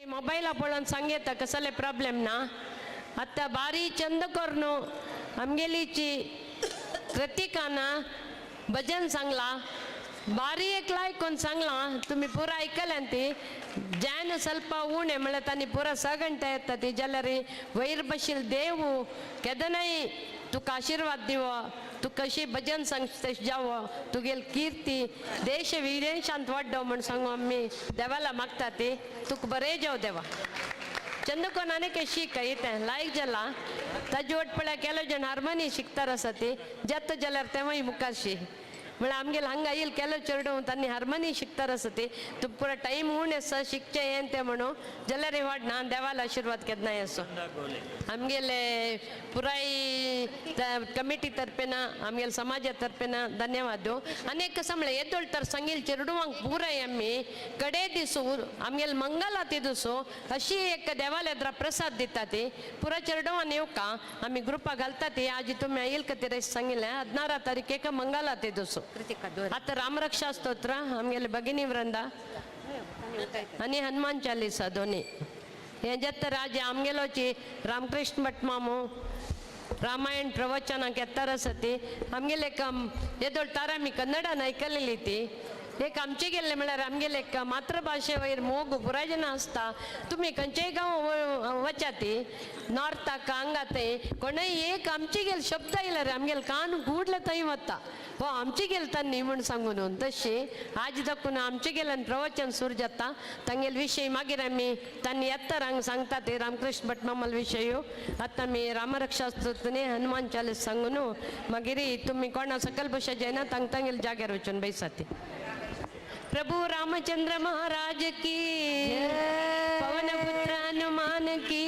मोबायला पळोवन सांगता कसले प्रॉब्लेम ना. आतां बारी चंद करून आमगेलीची कृतिकाना भजन सांगला, बारी एक लायकून सांगला, तुमी पुरा आयकल्यान ती ज्यान ಸ್ವಲ್ಪ उणें म्हळ्यार तांणी पुरा स घंटे येता ती. जाल्यार वयर बशील देव केदनाय तुका आशिर्वाद दिवो, तूं कशी भजन सांग तशें जावो, तुगेली कीर्ती देश विदेशांत वाडो म्हण सांगू आमी देवाला मागता ती. तुका बरें जावं देवा. चंदकोन आनी शीक येता लायक जाला ताजी वट पळय केलो जण हार्मोनी शिकतार आसा ती जाता जाल्यार तेवूय मुखार शी म्हळ्यार आमगेले हांगा येयल केलो चेडूं तांणी हार्मोनी शिकतार आसा ती. तुका पुरो टायम उणें आसा शिकचें हें तें म्हणून जाल्यार वाडना. देवाला आशिर्वाद केन्नाय आसूं. आमगेले पुराय कमिटी तर्फेन, आमगेले समाजा तर्फेन धन्यवाद. आनी एक कशें म्हळ्यार येदोळ तर सांगील चेडवांक पुराय आमी कडे दिसू आमगेले मंगलाती दिसू अशी एक देवालेद्रा प्रसाद दिता ती पुरा चेडवान येवका आमी ग्रुपा घालता ती. आजी तुमी येयल खातीर सांगिल्लें 16 तारीख मंगलाती दिसू. आतां रामरक्षा स्तोत्र आमगेले भगिनी वृंदा आनी हनुमान चालीसा दोनी हें जाता. राजे आमगेलोची रामकृष्ण भट मामू रामायण प्रवचनाक येतार आसा ती. आमगेले एक येदोळ तार आमी कन्नडान आयकलेली ती. एक आमचे गेल्ले म्हळ्यार आमगेले एक मातृभाशे वयर मोग पुराय जेन्ना आसता. तुमी खंयचेय गांव वचा ती नॉर्थाक हांगा थंय कोणय एक आमचे गेले शब्द आयल्यार आमगेले कान गुडले थंय वता, हो आमचे गेले तांणी म्हूण सांगून. तशी आज दाखून आमचे गेल्यान प्रवचन सुरू जाता तांगेले विशय. मागीर आमी तांणी येता हांगा सांगता ते रामकृष्ण भट मामाल विशय. आतां आमी रामरक्षा स्तोत्र हनुमान चालीस सांगून मागीर तुमी कोणा सकल भाशा जायना तांग तांगेले जाग्यार वचून बैसाती. प्रभु रामचंद्र महाराज की, पवन पुत्र हनुमान की.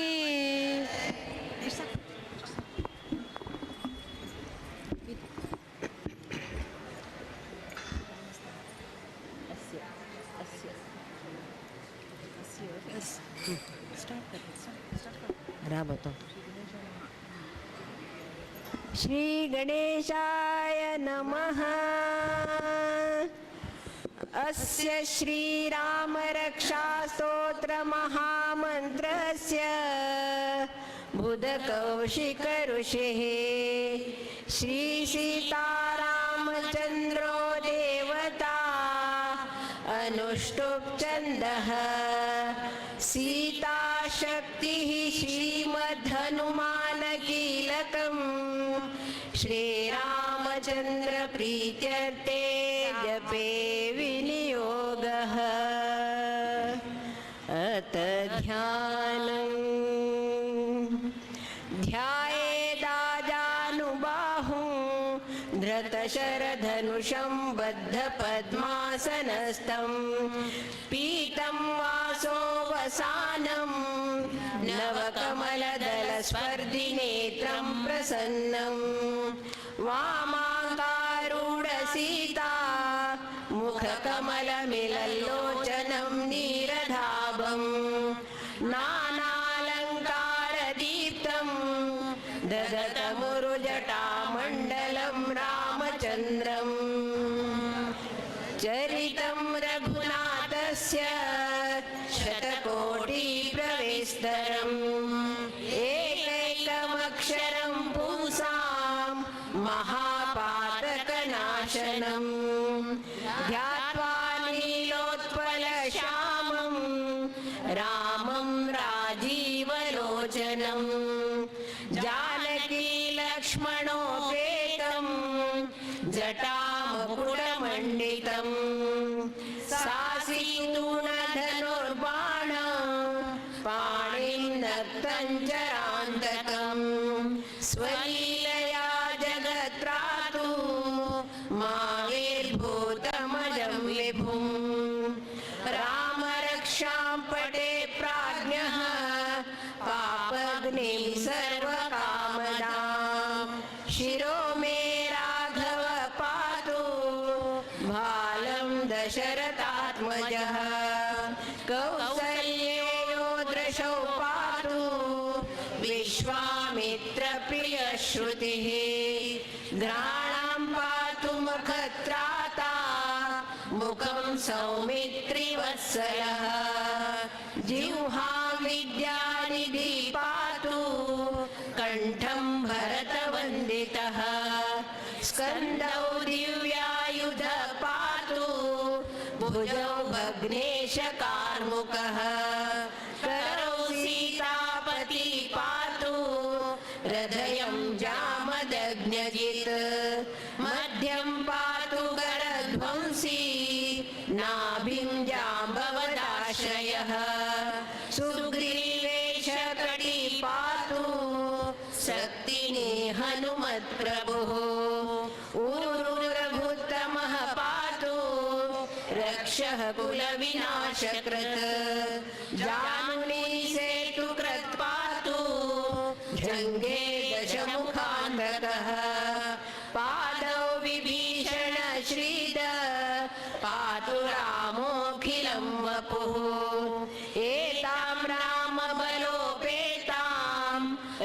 राबतो. श्री गणेशाय नमः. अस्य श्रीरामरक्षास्तोत्रमहामन्त्रस्य बुधकौशिकऋषिः, श्रीसीतारामचन्द्रो देवता, अनुष्टुप्छन्दः, सीताशक्तिः, श्रीमद्धनुमानकीलकम्, श्रीरामचन्द्रप्रीत्यर्थे जपे विनियोगः. अत ध्यानम्. ध्यायेदाजानुबाहुं धृतशरधनुषं बद्धपद्मासनस्थं पीतं वासोवसानं नवकमलदलस्पर्धिनेत्रं प्रसन्नं वामाङ्गारूढसीता मुखकमलमिलल्लोचनं नीरधाभं नानालङ्कारदीप्तं ददतमुरुजटामण्डलं रामचन्द्रम्. चरितं रघुनाथस्य शतकोटिप्रविस्तरम् एकैकमक्षरं पुंसां महापातकनाशनम्. ध्यात्वा नीलोत्पलश्यामं रामं राजीवलोचनं जानकी लक्ष्मणोपेतं जटामकुटमण्डितं सासीतूणधनुर्बाण पाणिं नक्तञ्चरान्तकं स्वलीलया जगत्रातु माविर्भूतमजं विभुम्. रामरक्षां पटे प्राज्ञः पापग्निं सर्वकामदां. शिरो मे राघव पातु भालं दशरथात्मजः. कौसल्येयो दृशौ पातु विश्वामित्रप्रियश्रुतिः. घ्राणां पातु मखत्राता मुखं सौमित्रिवत्सलः. जिह्वां विद्यानिधि पातु कण्ठं भरतवन्दितः स्कन्दौ दिव्यायुध पातु भुजौ भग्नेशकार्मुकः करौ सीतापति पातु हृदयं जामदग्न्यजित् मध्यं पातु करध्वंसी नाभिं जाम्बवदाश्रयः सुग्रीवेशकटी पातु शक्तिने हनुमत्प्रभुः ऊरुरघुत्तमः पातु रक्षः कुलविनाशकृत् जानुनी सेतुकृत् पातु जङ्घे दशमुखान्तकः पादौ विभीषण श्रीद पातु रामोऽखिलं वपुः एतां रामबलोपेतां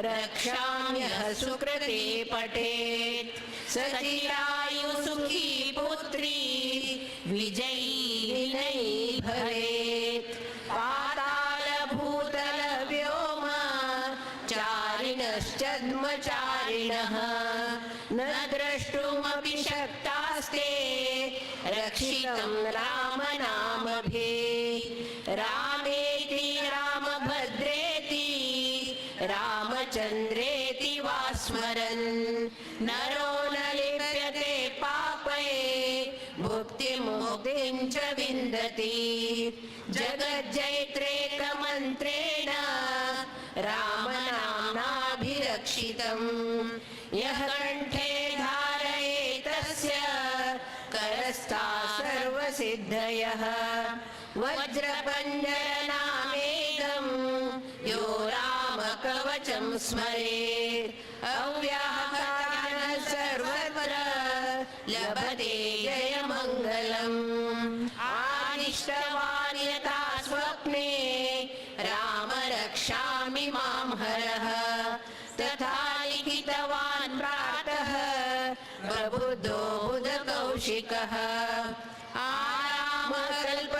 रक्षां यः सुकृते पठेत् सचिरायु सुखी पुत्री विजयी विनयी भवेत् पातालभूतल व्योम चारिणश्चद्मचारिणः न द्रष्टुमपि शक्तास्ते रक्षितं रामनामभिः रामेति रामभद्रेति रामचन्द्रेति वा स्मरन् नरो न लिप्यते पापै भुक्तिं मुक्तिं च विन्दति जगज्जैत्रेकमन्त्रेण रामनाम्नाभिरक्षितम् यः कण्ठे धारयेतस्य करस्था सर्वसिद्धयः वज्रपञ्जरनामेदं यो रामकवचं स्मरेत् अव्याहतान् सर्वत्र लभते जयमङ्गलम् आदिष्टवान् यथा स्वप्ने राम रक्षामि मां हरः तथा लिखितवान् प्रातः प्रबुद्धो बुधकौशिकः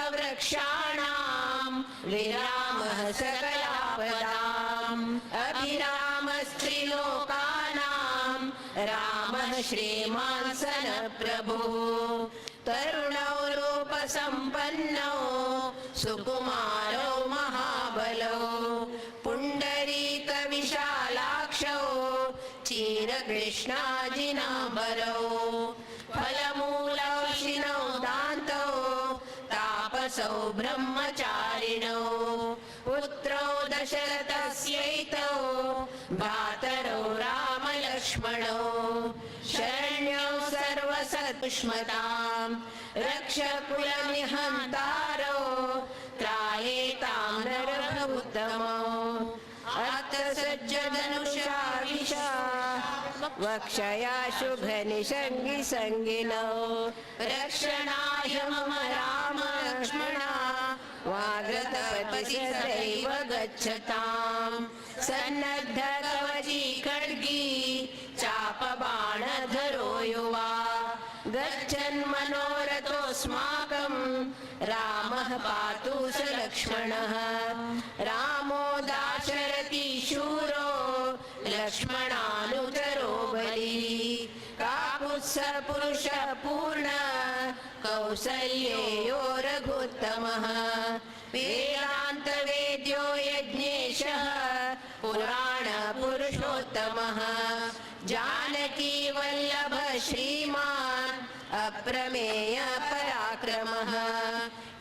आरामकल्पवृक्षाणां विरामः सकलापदाम् अभिरामस्त्रिलोकानां रामः श्रीमान् सनप्रभुः तरुणौ रूपसम्पन्नौ सुकुमारौ महाबलौ पुण्डरीकविशालाक्षौ चीरकृष्णाजिनाबरौ फलमूलौषिणौ दान्तौ तापसौ ब्रह्मचारिणौ पुत्रौ दशरथस्यैतौ भ्रातरौ रामलक्ष्मणौ शरण्यौ सर्वसदुष्मतां रक्षकुलनिहन्तारौ त्रायेतां नरभूतमौ अथ सज्जधनुषा विशा वक्षया शुभनिषङ्गि सङ्गिनौ रक्षणाय मम राम लक्ष्मणा वाग्रतपति सदैव गच्छताम् सन्नद्धकवची खड्गी चापबाणधरो युवा गच्छन् मनोरथोऽस्माकं रामः पातु स लक्ष्मणः रामो दाशरथी शूरो लक्ष्मणानुचरो बली काकुत्स पुरुष पूर्ण कौसल्येयो रघुत्तमः वेदान्तवेद्यो यज्ञेशः पुराणपुरुषोत्तमः जानकी वल्लभ श्रीमान् अप्रमेय पराक्रमः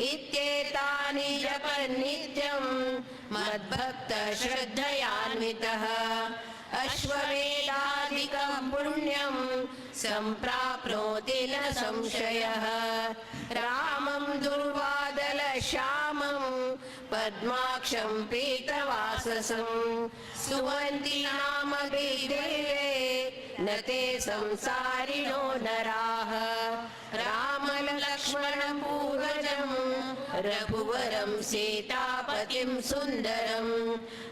इत्येतानि जपन् नित्यं मद्भक्त श्रद्धयान्वितः अश्वमेधादिकं पुण्यं सम्प्राप्नोति न संशयः रामं दुर्वादलश्यामं पद्माक्षं पीतवाससं स्तुवन्ति नाम देवे न ते संसारिणो नराः रामं लक्ष्मणं पूर्वजं रघुवरं सीतापतिं सुन्दरं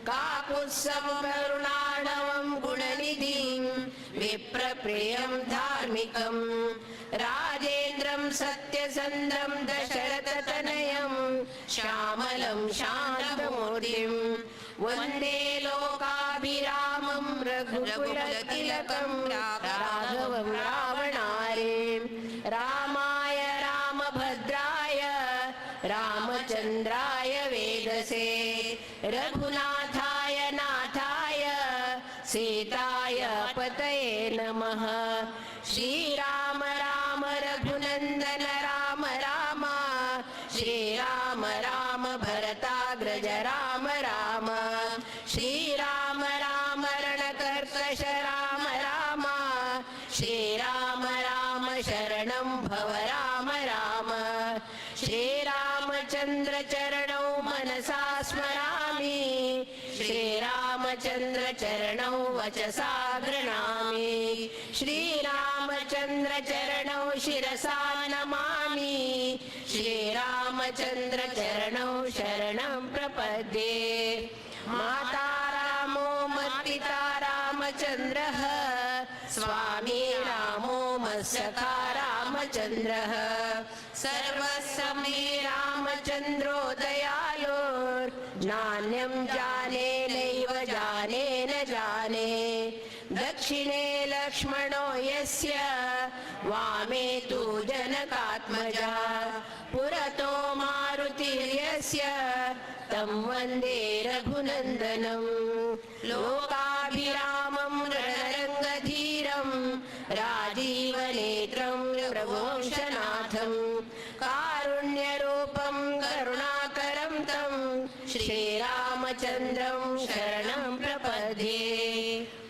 काकुत्सं करुणाणवं गुणनिधिं विप्रप्रियं धार्मिकं राजेन्द्रं सत्यसन्धं दशरथतनयं श्यामलं शान्तमूर्तिं वन्दे लोकाभिरामं रघुकुलतिलकं राघवं रावणारिं रामाय रामभद्राय रामचन्द्राय वेदसे रघुनाथाय नाथाय सीताय पतये नमः। श्रीराम राम रघुनंदन राम राम श्रीराम राम भरताग्रज राम राम श्रीराम राम रणकर्कश राम राम श्रीराम राम शरणं भव राम राम। श्रीरामचन्द्र चरणौ मनसा स्मरामि श्रीरामचन्द्र चरणौ वचसा गृह्णामि श्रीरामचन्द्र चरणौ शिरसा नमामि श्रीरामचन्द्र चरणौ शरणं प्रपद्ये। माता रामो मत्पिता रामचन्द्रः स्वामी रामो मत्सखा रामचन्द्रः सर्वस्वमे रामचन्द्रो दयालो नान्यं जाने नैव जाने न जाने। दक्षिणे लक्ष्मणो यस्य वामे तु जनकात्मजा पुरतो मारुतिर्यस्य तं वन्दे रघुनन्दनम्। लोकाभिरामं रणरङ्गधीरं राजीवनेत्रं रघुवंशनाथं कारुण्यरूपं करुणाकरं तं श्रीरामचन्द्रं शरणं प्रपद्ये।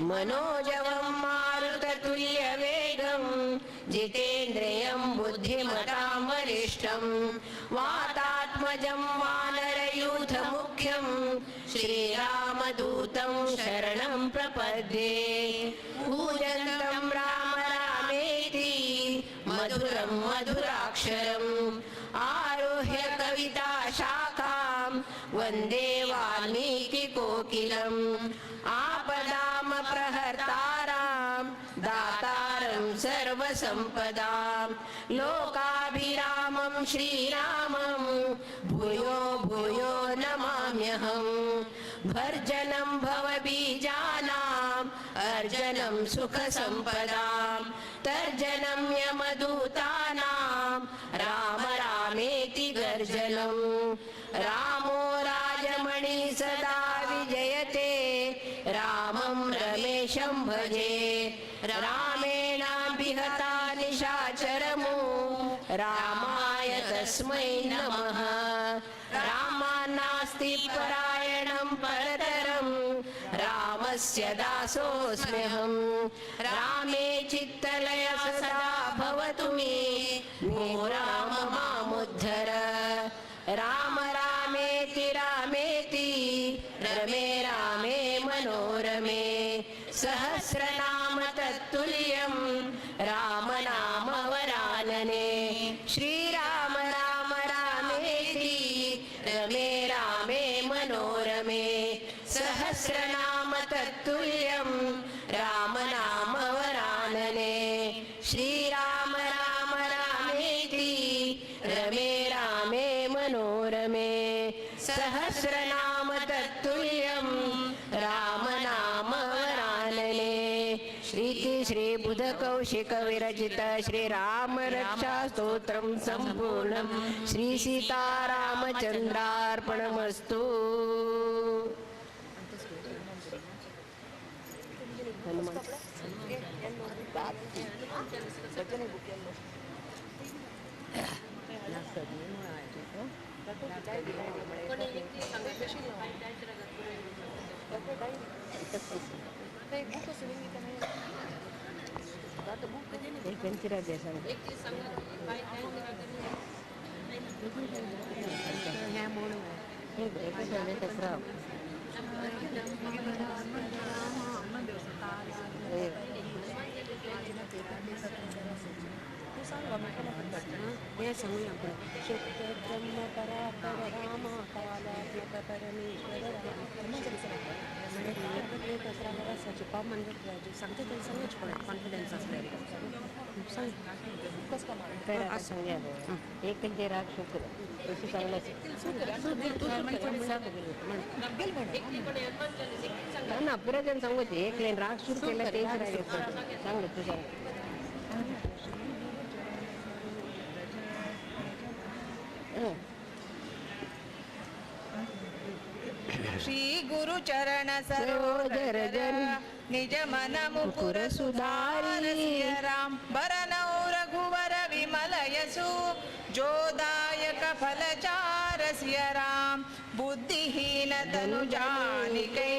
मनोजवं मारुततुल्यवेगं जितेन्द्रियं बुद्धिमतां वरिष्ठं वातात्मजं वानरयूथमुख्यं श्रीरामदूतं शरणं प्रपद्ये। कूजन्तं राम रामेति मधुरं मधुराक्षरम् आरुह्य कविता शाखां वन्दे वाल्मीकिकोकिलम्। आपदामप्रहर्तारां दातारं सर्वसम्पदां लोकाभिरामं श्रीरामं भूयो भूयो नमाम्यहम्। भर्जनं भवबीजानाम् अर्जनं सुखसम्पदां तर्जनं यमदूतानां राम रामेति गर्जनम्। रामो राजमणि सदा विजयते रामं रमेशं भजे। रामेणाभिहता निशाचरमु रामाय तस्मै नमः। रामान्नास्ति परायणं परतरं रामस्य दासोऽस्म्यहम्। रामे चित्तलय सदा भवतु मे भो राम मामुद्धर। राम रामेति रामेति रमे रामे मनोरमे सहस्रनाम तत्तुल्यं राम नाम वरानने। श्रीराम राम रामेति रमे रामे मनोरमे सहस्रनाम तत्तुल्यं राम नाम वरानने। श्रीराम राम रामेति रमे रामे मनोरमे सहस्रनाम तत्तुल्यं राम नाम वरानने। श्रीति श्री बुधकौशिक विरचित श्री राम रक्षा स्तोत्रं संपूर्णं श्री सीतारामचन्द्रार्पणमस्तु। सांगते कॉन्फिडन्स असले. एक जे राग शुक्र ना पुराच्यान सांगू एक लाईन राग सुरू केला तेच राग येतो. सांग तू सांग. श्री गुरु चरण सरोज रज निज मन मुकुर सुधारी राम बरनौ रघुवर विमल यसु जोदायक फल चार सिय राम बुद्धिहीन तनु जानिके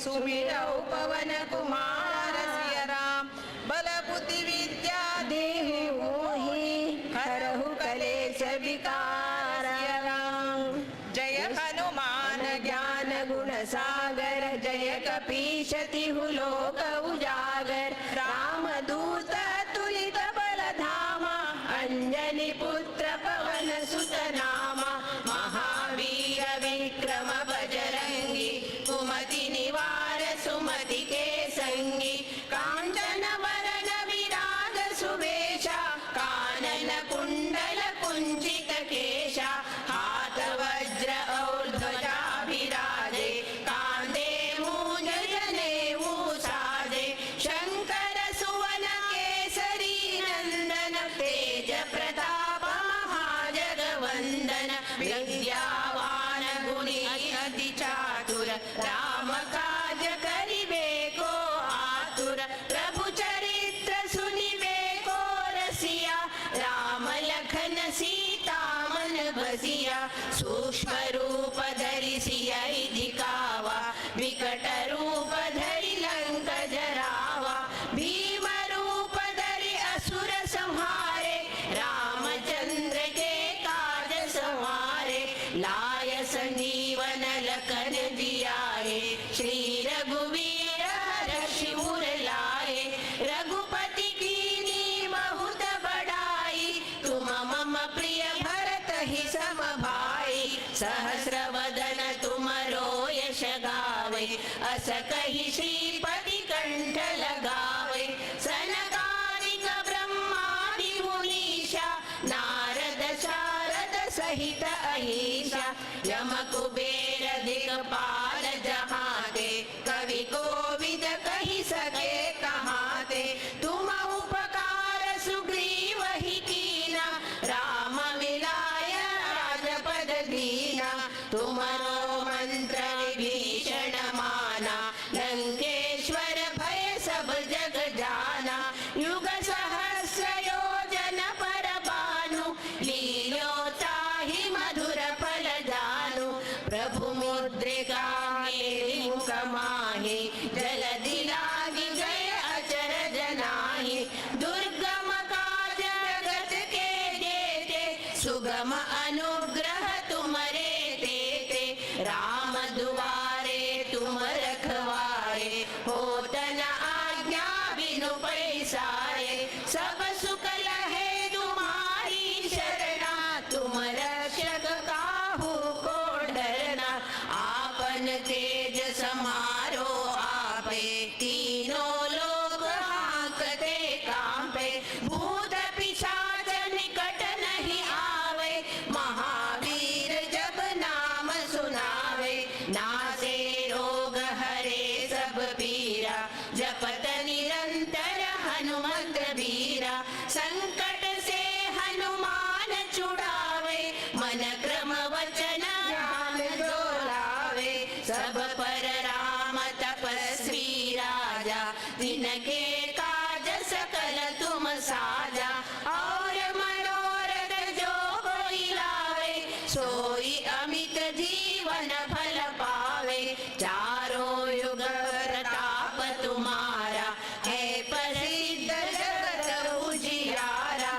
सुमिरौ पवन कुमार सिय राम बल बुद्धि विद्या देहु मोहि हरहु कलेश विकार सिय राम जय हनुमान ज्ञान गुण सागर जय कपीशतिहु लोक उजागर राम दूत तुलित बल धामा अंजनी पुत्र पवन सुत नामा महावीर विक्रम बजरंगी कुमति निवार सुमति के संगी कांचन वरन विराग सुवेशा कानन कुंडल कुंचित केशा हाथ वज्र और ध्वजा विराजे कांदे मूंज जनेऊ साजे शंकर सुवन केसरी नंदन तेज प्रताप महाजगवंदन विद्यावान गुणी अति चातुर राम काज करिबे को आतुर प्रभु चरित्र सुनिबे को रसिया राम लखन सीता मन बसिया सूक्ष्म रूप धरि सियहि दिखावा विकट रूप धरि लंक जरावा भीम रूप धरि असुर संहारे रामचंद्र के काज संवारे लाय संजीवन लखन जियाए श्री रघुवीर हरषि उर लाए रघुपति कीनी बहुत बड़ाई तुम मम प्रिय भरत ही सम भाई सहस्र वदन तुमरो यश गावे अस कहि श्रीपति कंठ लगावे सनकादिक ब्रह्मादि मुनीषा नारद शारद सहित अहिषा यम कुबेर दिगपाल जहाते कवि कोविद कहि सके कहाते तुम उपकार सुग्रीव ही कीना राम मिलाय राजपद दीना तुमरो मंत्र विभीषण माना लंकेश्वर भय सब जग जाना युग सहस्र योजन पर भानु लील्योताहि मधुर फल जानु प्रभु मुद्रिका मेलि मुख माहि जलधि लागी गए अचर जनाहि दुर्गम काज जगत के जेते सुगम अनुग्रह तुमरे तेते राम दुआरे तुम रखवारे होत न आज्ञा बिनु पैसारे सब सुख लहे तुम्हारी शरणा तुम रक्षक काहू को डरना आपन तेज समारो आपे तीनों लोग हाकते कांपे भूत पिशाच निकट नहीं आवे महावीर जब नाम सुनावे नासे रोग हरे सब पीरा जपत निरंतर हनुमत बीरा संकट से हनुमान छुड़ावे मन क्रम वचन ध्यान जो लावे सब पर राम तपस्वी राजा तिनके काज सकल तुम साजा और मनोरथ जो कोई लावे सोई अमित जीवन फल पावे चारों युग प्रताप तुम्हारा है प्रसिद्ध जगत उजियारा।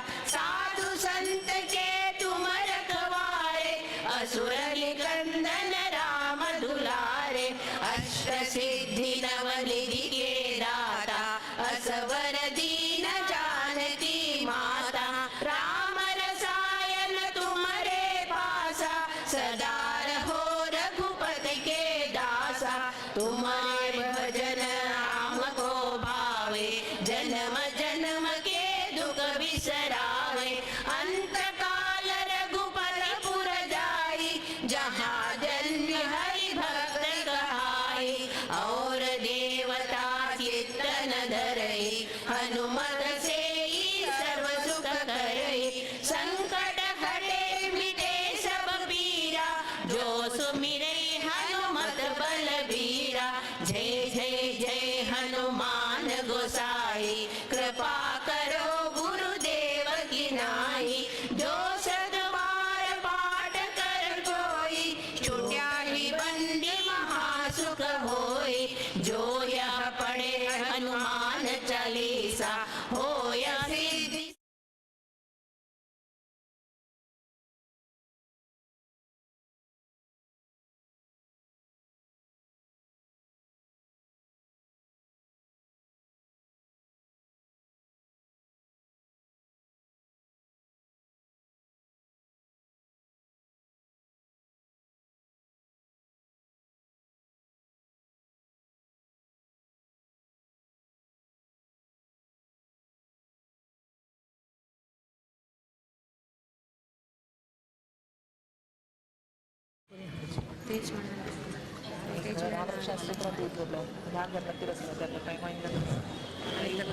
दुख बिसरावे। अंत काल रघुपति पुर जाई, जहाँ जन्म हरि भक्त कहाई। और देवता चित्तन धरई, हनुमत सेई सर्व सुख करई। संकट हटे मिटे सब पीरा, जो सुमिरै हनुमत बलबीरा। जय जय जय हनुमान गोसाई, कृपा करो गुरुदेव की नाई। जो सतबार पाठ कर कोई, छुट्या ही बंदी महासुख होई। जो यह पढ़े हनुमान चालीसा, होय सिद्धि।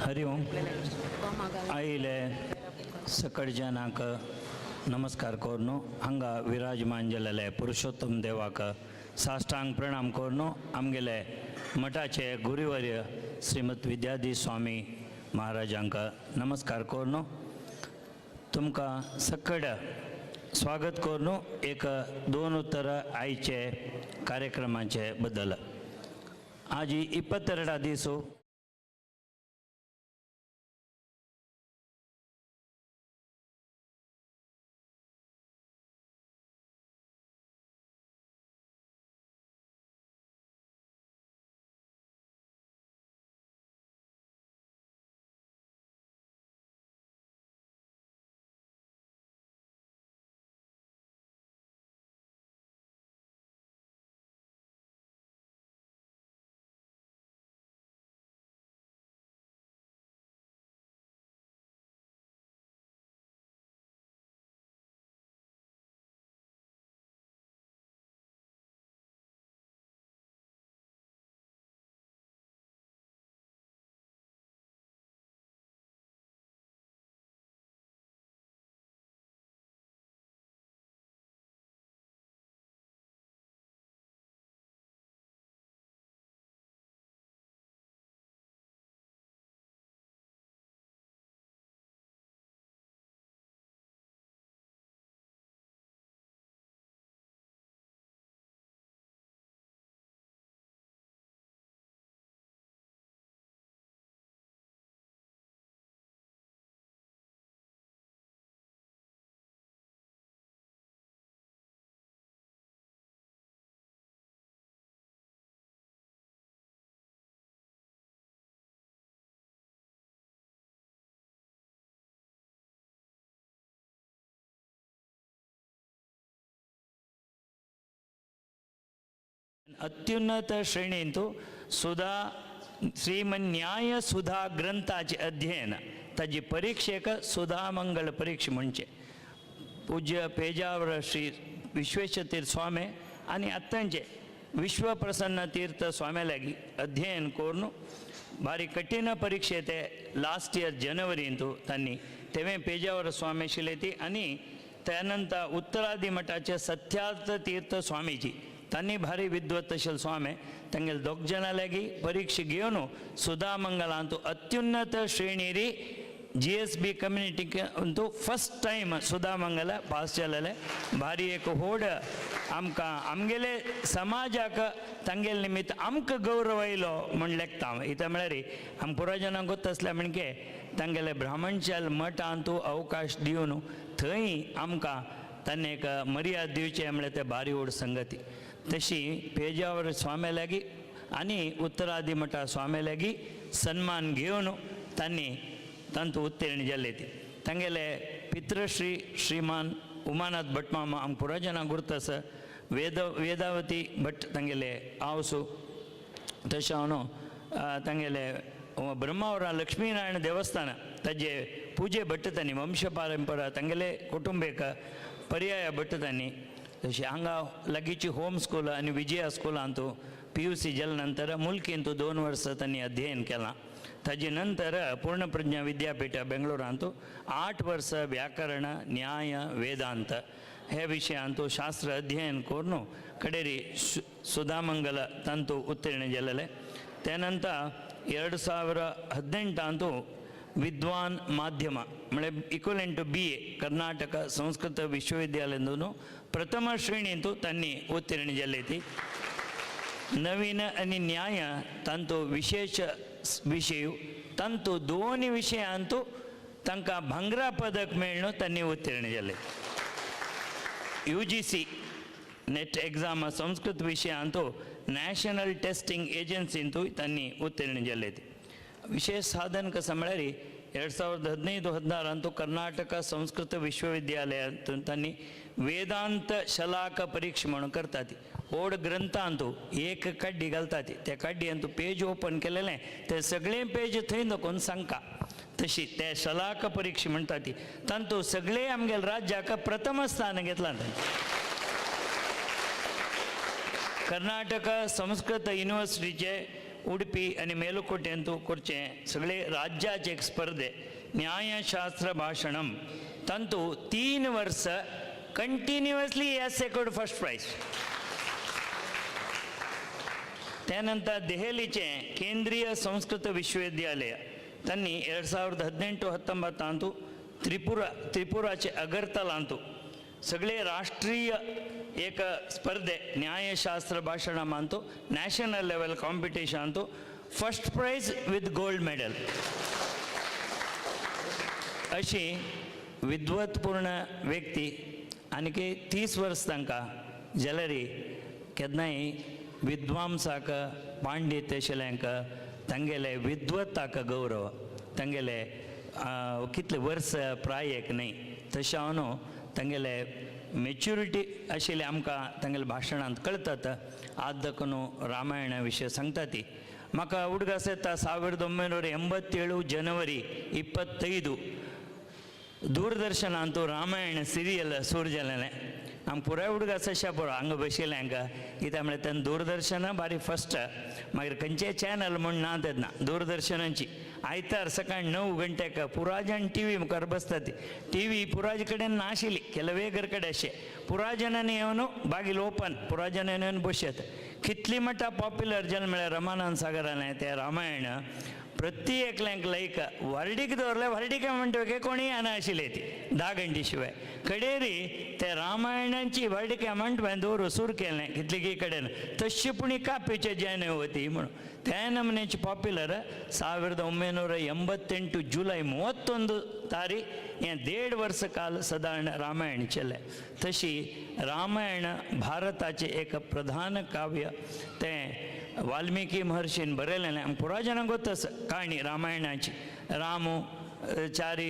हरि ओम। आयिल्ले सकळजनांक नमस्कार करून हांगा विराजमान जाल्ले पुरुषोत्तम देवाक साष्टांग प्रणाम करून आमगेले मठाचे गुरुवर्य श्रीमत विद्याधी स्वामी महाराजांक नमस्कार करून तुमकां सकळ स्वागत करून एक दोन उत्तर आयचे कार्यक्रमाचे बद्दल। आज 22 दिसो अत्युन्नत श्रेणींतु सुधा श्रीमन्याय सुधा ग्रंथाचे अध्ययन ताजी परीक्षेक सुधामंगल परीक्षा म्हणचे पूज्य पेजावर श्री विश्वेशतीर्थ स्वामी आनी आतांचे विश्वप्रसन्न तीर्थ स्वामी लागी अध्ययन करून भारी कठीण परीक्षे ते लास्ट इयर जनवरींतु तांणी तेवें पेजावर स्वामी आशिल्ले ती आनी त्यानंतर उत्तरादी मठाचे सत्यार्थ तीर्थ स्वामीजी तांणी भारी विद्वत आशिल्ले स्वामी तांगेले दोग जाणां लागीं परीक्षा घेवन सुधामंगलांतु अत्युन्नत श्रेणीरी GSB कम्युनिटीक Antu first time सुधामंगल pass जालेले भारी एक होड आमकां आमगेले समाजाक तांगेले निमित्त आमकां गौरव आयलो म्हण लेखता हांव। इतलें म्हळ्यार आम पुराय जाणांक गोत आसलें म्हणके तांगेले ब्राह्मणशाल मठांतू अवकाश दिवन थंय आमकां तांणी एक मर्याद दिवचें म्हळ्यार तें भारी व्हड संगती। तशी पेजावर स्वामी लागीं आनी उत्तरादी मठा स्वामी लागीं सन्मान घेवन तांणी तांतू उत्तीर्ण जाल्ले ती। तांगेले पितृश्री श्रीमान उमानाथ भट मामा आमकां पुराय जाणांक गुर्त आसा, वेदावती भट तांगेले आवसू, तशें हांव तांगेले ब्रह्मावरा लक्ष्मीनारायण देवस्थान ताजे पूजे भट्ट तांणी वंश परंपरा तांगेले कुटुंबेक पर्याय भट्ट तांणी तशें हांगा लागींची होम स्कूल आनी विजया स्कुलांतू PUC जाले नंतर मुल्कींतू 2 वर्सां तांणी अध्ययन केलां. ताजे नंतर पूर्णप्रज्ञा विद्यापीठ बेंगळुरांतू 8 वर्सां व्याकरण न्याय वेदांत हे विशयांतू शास्त्र अध्ययन करून कडेरी सुधामंगल तांतू उत्तीर्ण जालेले. त्यानंतर 2018 ವಿದ್ವಾನ್ ಮಾಧ್ಯಮ म्हळ्यार equivalent to BA Karnataka Sanskrit ವಿಶ್ವವಿದ್ಯಾಲಯದೂ ಪ್ರಥಮ ಶ್ರೇಣೀಂತೂ तांणी उत्तीर्ण जाल्ली ती. नवीन आनी न्याय तांचो विशेष विशय तांतू दोन विशयांतू तांकां भांगरा पदक मेळ्ळो तांणी उत्तीर्ण जाले. UGC net exam Sanskrit विशयांतू national testing ಏಜೆನ್ಸಿಂತೂ तांणी उत्तीर्ण जाले ती. ವಿಶೇಷ ಸಾಧನ ಕಸ म्हळ्यार 2015-16 कर्नाटಕ ಸಂಸ್ಕೃತ ವಿಶ್ವವಿದ್ಯಾಲಯ तांणी ವೇದಾಂತ ಶಲಾಕ ಪರೀಕ್ಷೆ म्हणून करता ती. व्हड ग्रंथांतू एक कड्डी घालता ती, त्या कड्डी अंतू पेज ओपन केलेलें ते सगळे पेज थंय दाखोवन सांगता तशी ते शलाक परीक्षा म्हणटा ती. तांतू सगळे आमगेले राज्याक प्रथम स्थान घेतलां तांणी. कर्नाटक संस्कृत युनिवर्सिटीचे उडपी आनी मेलुकोटेंतू करचें सगळे राज्याचे एक स्पर्धे न्यायशास्त्र भाशणम तांतू 3 वर्सां continuously has secured first prize. त्यानंतर ದೆಹಲಿचे ಕೇಂದ್ರೀಯ ಸಂಸ್ಕೃತ ವಿಶ್ವವಿದ್ಯಾಲಯ तांणी 2018-19 त्रिपुराचे अगरतलांतू सगळे राष्ट्रीय एक स्पर्धे न्यायशास्त्र भाशणांतू नॅशनल लेवल कॉम्पिटिशनांतू first prize with gold medal. अशी विद्वत्पूर्ण व्यक्ती आनीक 30 वर्स तांकां जाल्यार केन्नाय विद्वांसाक पांडित्य आशिल्ल्यांक तांगेले विद्वत्ताक गौरव तांगेले कितले वर्स प्रायेक न्हय तशें हांव न्हू तांगेले मेच्युरिटी आशिल्ली आमकां तांगेले भाशणांत कळतात. आज दाखोवन रामायणा विशय सांगता ती म्हाका उडगास येता. 1987 ಜನವರಿ 25 दूरदर्शनांतू रामायण सिरियल सुरू जालेलें. आम पुराय उडगास अशें पुरो हांगा बशिल्लें हांकां कित्याक म्हळ्यार तेन्ना दूरदर्शन बारी फस्ट, मागीर खंयचेय चॅनल म्हूण ना तेन्ना दूरदर्शनाची. आयतार सकाळी 9 गंट्याक पुराय जाण टीव्ही मुखार बसता ती. टीव्ही पुराय कडेन नाशिल्ली, ಕೆಲವೇ घर कडेन अशें. पुराय जाणांनी येवन बागील ओपन पुराय जाणांनी येवन बसयत. कितली म्हणटा पॉप्युलर जालें म्हळ्यार रमानंद सागरान तें रामायण प्रति एकल्यांक लायक व्हरडीक दवरलें. व्हरडीक म्हणटकीर कोणीय येना आशिल्ली ती 10 गंटी शिवाय. कडेरी ते रामायणाची व्हरडिके म्हणटा दवरून सुरू केलें कितली कडेन तशी पूण कापेचे जेन होती म्हणून त्या नमनेची पॉप्युलर. 1988 जुलै 31 तारीख हें 1.5 वर्स काल सदारण रामायण चल्लें. तशी रामायण भारताचें एक प्रधान काव्य तें वाल्मिकी महर्षीन बरयलेलें. आमकां पुराय जाणांक गोत आसा काणी रामायणाची. रामू चारी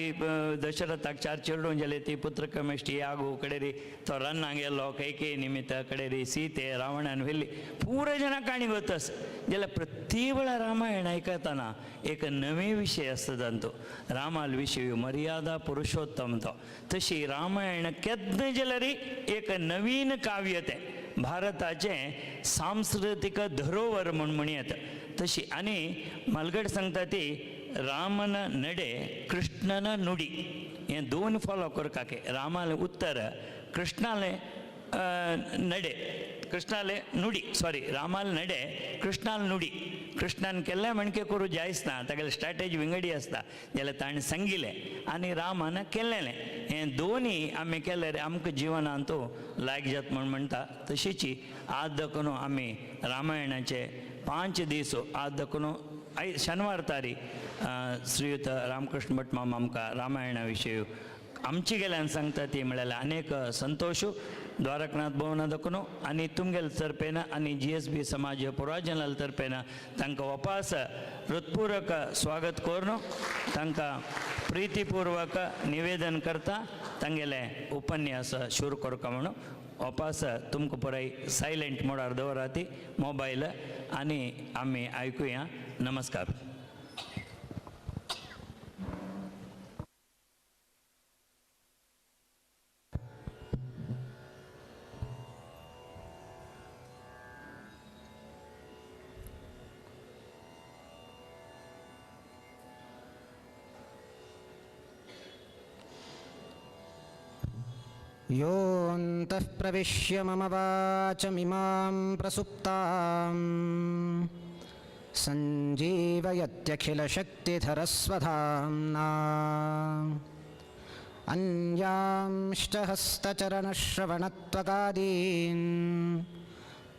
दशरथाक 4 चेडूं जाले ती पुत्रकमेष्टी यागू कडेरी तो रन्नाक गेलो कैकेयी निमित्त कडेरी सीते रावणान व्हेली पुराय जाणां काणी गोत आसा. जाल्यार प्रति वेळा रामायण आयकतना एक नवे विशय आसता तांतू रामाल विशय मर्यादा पुरुषोत्तम तो. तशी रामायण केन्ना जाल्यार एक नवीन काव्य तें भारताचें सांस्कृतीक धरोहर म्हूण म्हणयेत. तशी आनी मालगड सांगता ती रामन नडे कृष्णन नुडी हें दोन फॉलो करकाके. रामालें उत्तर कृष्णालें नडे कृष्णाले नुडी सॉरी रामाले नडे कृष्णाले नुडी. कृष्णान केल्लें म्हणके करूं जायच ना, तागेले स्ट्रॅटेजी विंगडी आसता जाल्यार ताणें सांगिल्लें आनी रामान केल्लेलें हें दोनी आमी केल्यार आमकां जिवनांत लायक जाता म्हूण म्हणटा. तशीच आज दाखोवन आमी रामायणाचे 5 दीस आज दाखोवन I शनिवार तारीख श्रीयुत रामकृष्ण भट मामा आमकां रामायणा विशय आमची गेल्यान सांगता ती म्हळ्यार अनेक संतोश द्वारकनाथ भवना दाखोवन आनी तुमगेले तर्फेन आनी GSB समाज पुराय तर्फेन तांकां वापास हृत्पूर्वक स्वागत करून तांकां प्रितीपूर्वक निवेदन करता तांगेले उपन्यास सुरू करका म्हणून वापास तुमकां पुराय सायलेंट मोडार दवराती मोबायल आनी आमी आयकुया. नमस्कार. योऽन्तः प्रविश्य मम वाचमिमां प्रसुप्तां सञ्जीवयत्यखिलशक्तिधरस्वधाम्ना। अन्यांश्च हस्तचरणश्रवणत्वगादीन्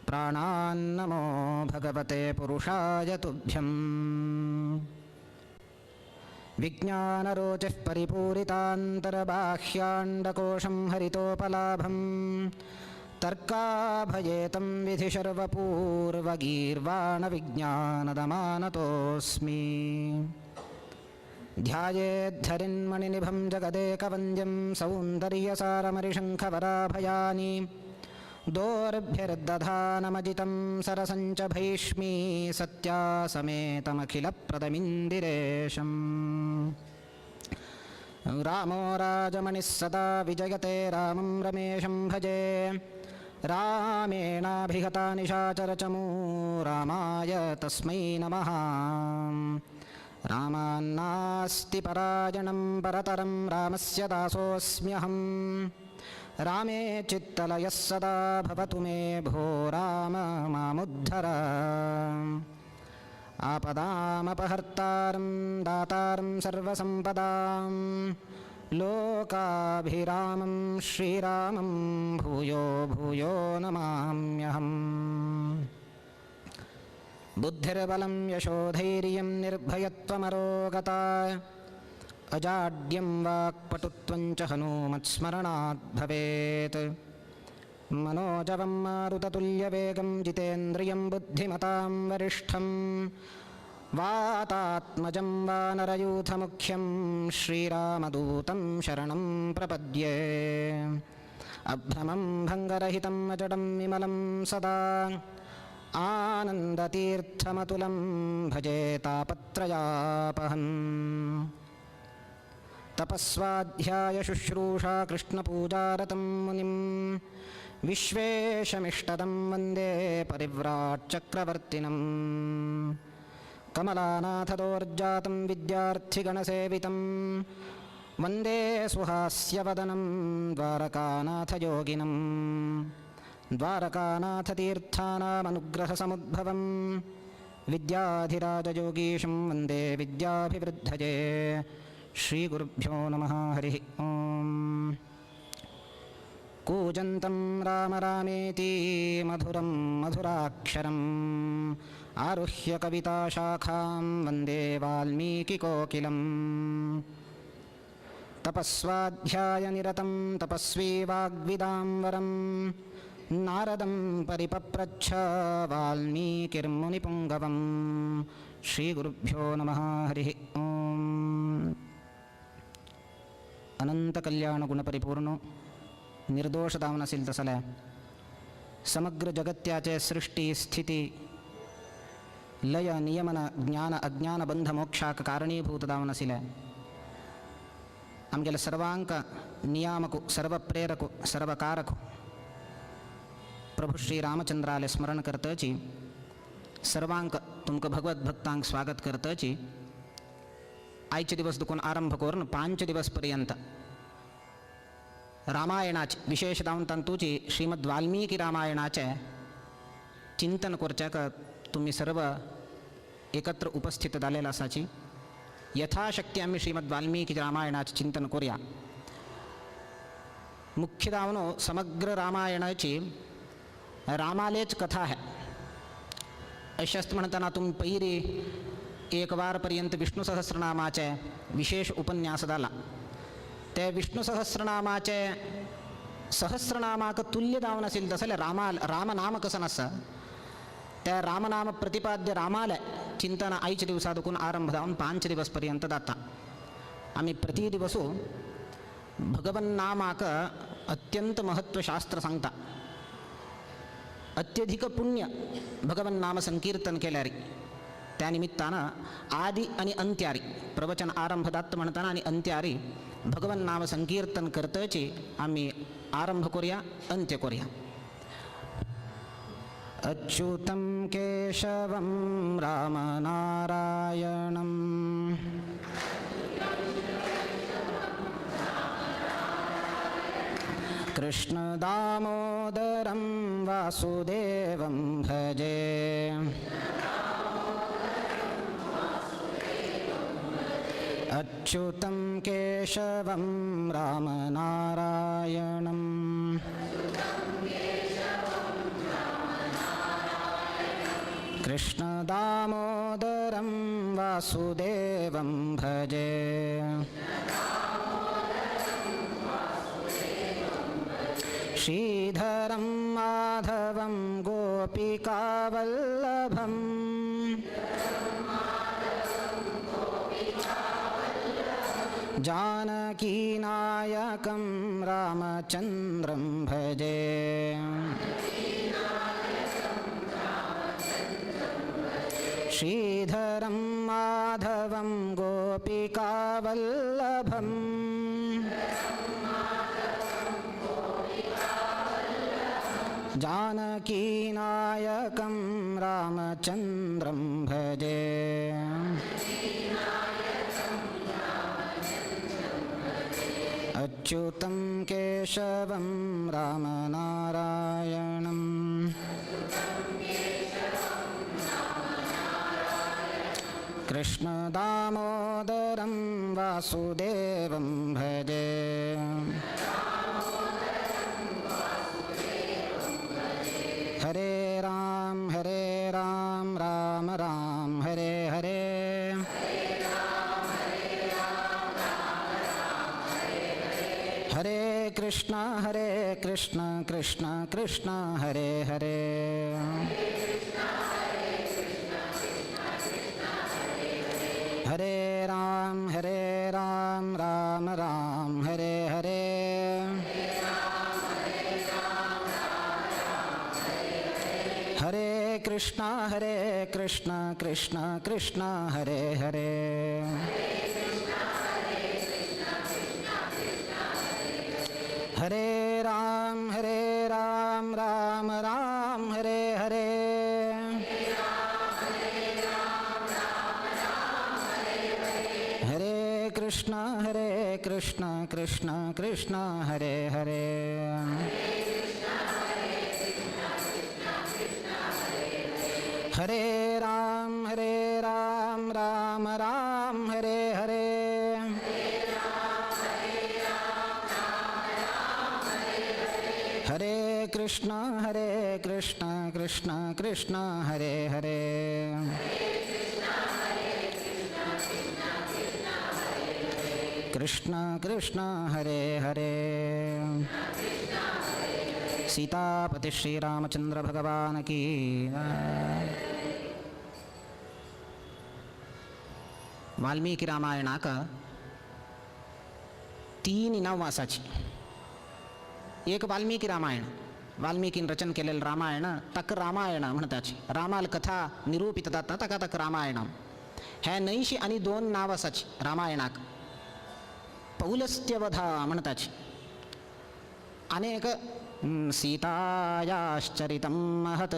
प्राणान्नमो भगवते पुरुषाय तुभ्यम्। विज्ञानरोचिः परिपूरितान्तर्बाह्याण्डकोशं हरितोपलाभं तर्काभयेतं विधिशर्वपूर्वगीर्वाणविज्ञानदमानतोऽस्मि। ध्यायेद्धरिन्मणिनिभं जगदेकवन्द्यं सौन्दर्यसारमरिशङ्खवराभयानि दोर्भिर्दधानमजितं सरसञ्च भैष्मी सत्या समेतमखिलप्रदमिन्दिरेशम्। रामो राजमणिः सदा विजयते रामं रमेशं भजे। रामेणाभिहता निशाचरचमू रामाय तस्मै नमः। रामान्नास्ति परायणं परतरं रामस्य दासोऽस्म्यहम्। रामे चित्तलयः सदा भवतु मे भो राम मामुद्धर। आपदामपहर्तारं दातारं सर्वसम्पदां लोकाभिरामं श्रीरामं भूयो भूयो नमाम्यहम्। बुद्धिर्बलं यशोधैर्यं निर्भयत्वमरोगता अजाड्यं वाक्पटुत्वं च हनूमत्स्मरणात् भवेत्। मनोजवं मारुततुल्यवेगं जितेन्द्रियं बुद्धिमतां वरिष्ठं वातात्मजं वानरयूथमुख्यं श्रीरामदूतं शरणं प्रपद्ये। अभ्रमं भङ्गरहितम् अजडं विमलं सदा आनन्दतीर्थमतुलं भजे तापत्रयापहम्। तपस्वाध्याय शुश्रूषा कृष्णपूजारतं मुनिं विश्वेशमिष्टदं वन्दे परिव्राट्चक्रवर्तिनं। कमलानाथदोर्जातं विद्यार्थिगणसेवितं वन्दे सुहास्यवदनं द्वारकानाथयोगिनं। द्वारकानाथतीर्थानामनुग्रहसमुद्भवं विद्याधिराजयोगीशं वन्दे विद्याभिवृद्धये। श्रीगुरुभ्यो नमः। हरिः ॐ। कूजन्तं राम रामेति मधुरं मधुराक्षरम् आरुह्य कविताशाखां वन्दे वाल्मीकिकोकिलम्। तपस्वाध्यायनिरतं तपस्वी वाग्विदां वरं नारदं परिपप्रच्छ वाल्मीकिर्मुनिपुङ्गवम्। श्रीगुरुभ्यो नमः। हरिः ॐ। अनंत कल्याण गुणपरिपूर्ण निर्दोष दावन असेल तसल्या समग्र जगत्याचे सृष्टी स्थिती लय नियमन ज्ञान अज्ञान बंध मोक्षाक कारणीभूत दावन असिले आमगेले सर्वांक नियामकु सर्वप्रेरकु सर्वकारकु प्रभू श्री रामचंद्राले स्मरण करतची सर्वांक तुमकां भगवत भक्तांक स्वागत करतची आयचे दिवस दुकून आरंभ करून 5 दिवस पर्यंत रामायणाचे विशेष जावन तांतूची श्रीमद वाल्मीकी रामायणाचे चिंतन करच्याक तुम्ही सर्व एकत्र उपस्थित जालेले आसाची। यथाशक्ती आमी श्रीमद वाल्मीकी रामायणाचे चिंतन करूया। मुख्य जावन समग्र रामायणाची रामालेच कथा आहे अशेंच म्हणटना तुमी पयली एक वारपर्यंत विष्णु सहस्रनामाचे विशेष उपन्यास जाला। ते विष्णु सहस्रनामाचे सहस्रनामाक तुल्य जावन आशिल्लें तसलें रामनाम कसं आसा त्या रामनाम प्रतिपाद्य रामाले चिंतन आयच्या दिवसा देखून आरंभ जावन 5 दिवस पर्यंत जाता। आमी प्रति दिवसू भगवन्नामाक अत्यंत महत्व शास्त्र सांगता। अत्यधिक पुण्य भगवन्नाम संकीर्तन केल्यारी त्या निमित्तानं आदि आणि अंत्यारी प्रवचन आरंभ दात म्हणताना आणि अंत्यारी भगवन्नाम संकीर्तन करतची आम्ही आरंभ करूया अंत्य करूया। अच्युतं केशवं राम नारायणं कृष्ण दामोदरं वासुदेवं भजे। अच्युतं केशवं रामनारायणम्। कृष्ण दामोदरं वासुदेवं भजे। श्रीधरं माधवं गोपिकावल्लभम्। जानकीनायकं रामचन्द्रं भजे। श्रीधरं माधवं गोपिकावल्लभम्। जानकीनायकं रामचन्द्रं भजे। अच्युतं केशवं रामनारायणम्। कृष्ण दामोदरं वासुदेवं भजे। हरे राम राम राम हरे हरे। हरे कृष्ण कृष्ण कृष्ण हरे हरे। हरे राम राम राम हरे हरे। हरे कृष्ण कृष्ण कृष्ण हरे हरे। हरे राम राम राम हरे हरे। हरे कृष्ण कृष्ण कृष्ण हरे हरे। हरे राम राम राम हरे हरे। हरे कृष्ण कृष्ण कृष्ण हरे हरे। कृष्ण कृष्ण हरे हरे। सीतापति श्री रामचंद्र भगवान की। वाल्मीकि रामायणाक 3 नांव आसाची। एक वाल्मीकि रामायण, वाल्मीकीन रचन केलेलं रामायण तक रामायण म्हणताची। रामाल कथा निरूपित जाता ताका तक रामायण। ह्या 89 आणि 2 नाव आसाची रामायणाक। पौलस्त्यवधा म्हणताची। अनेक सीतायाश्चरितं महत्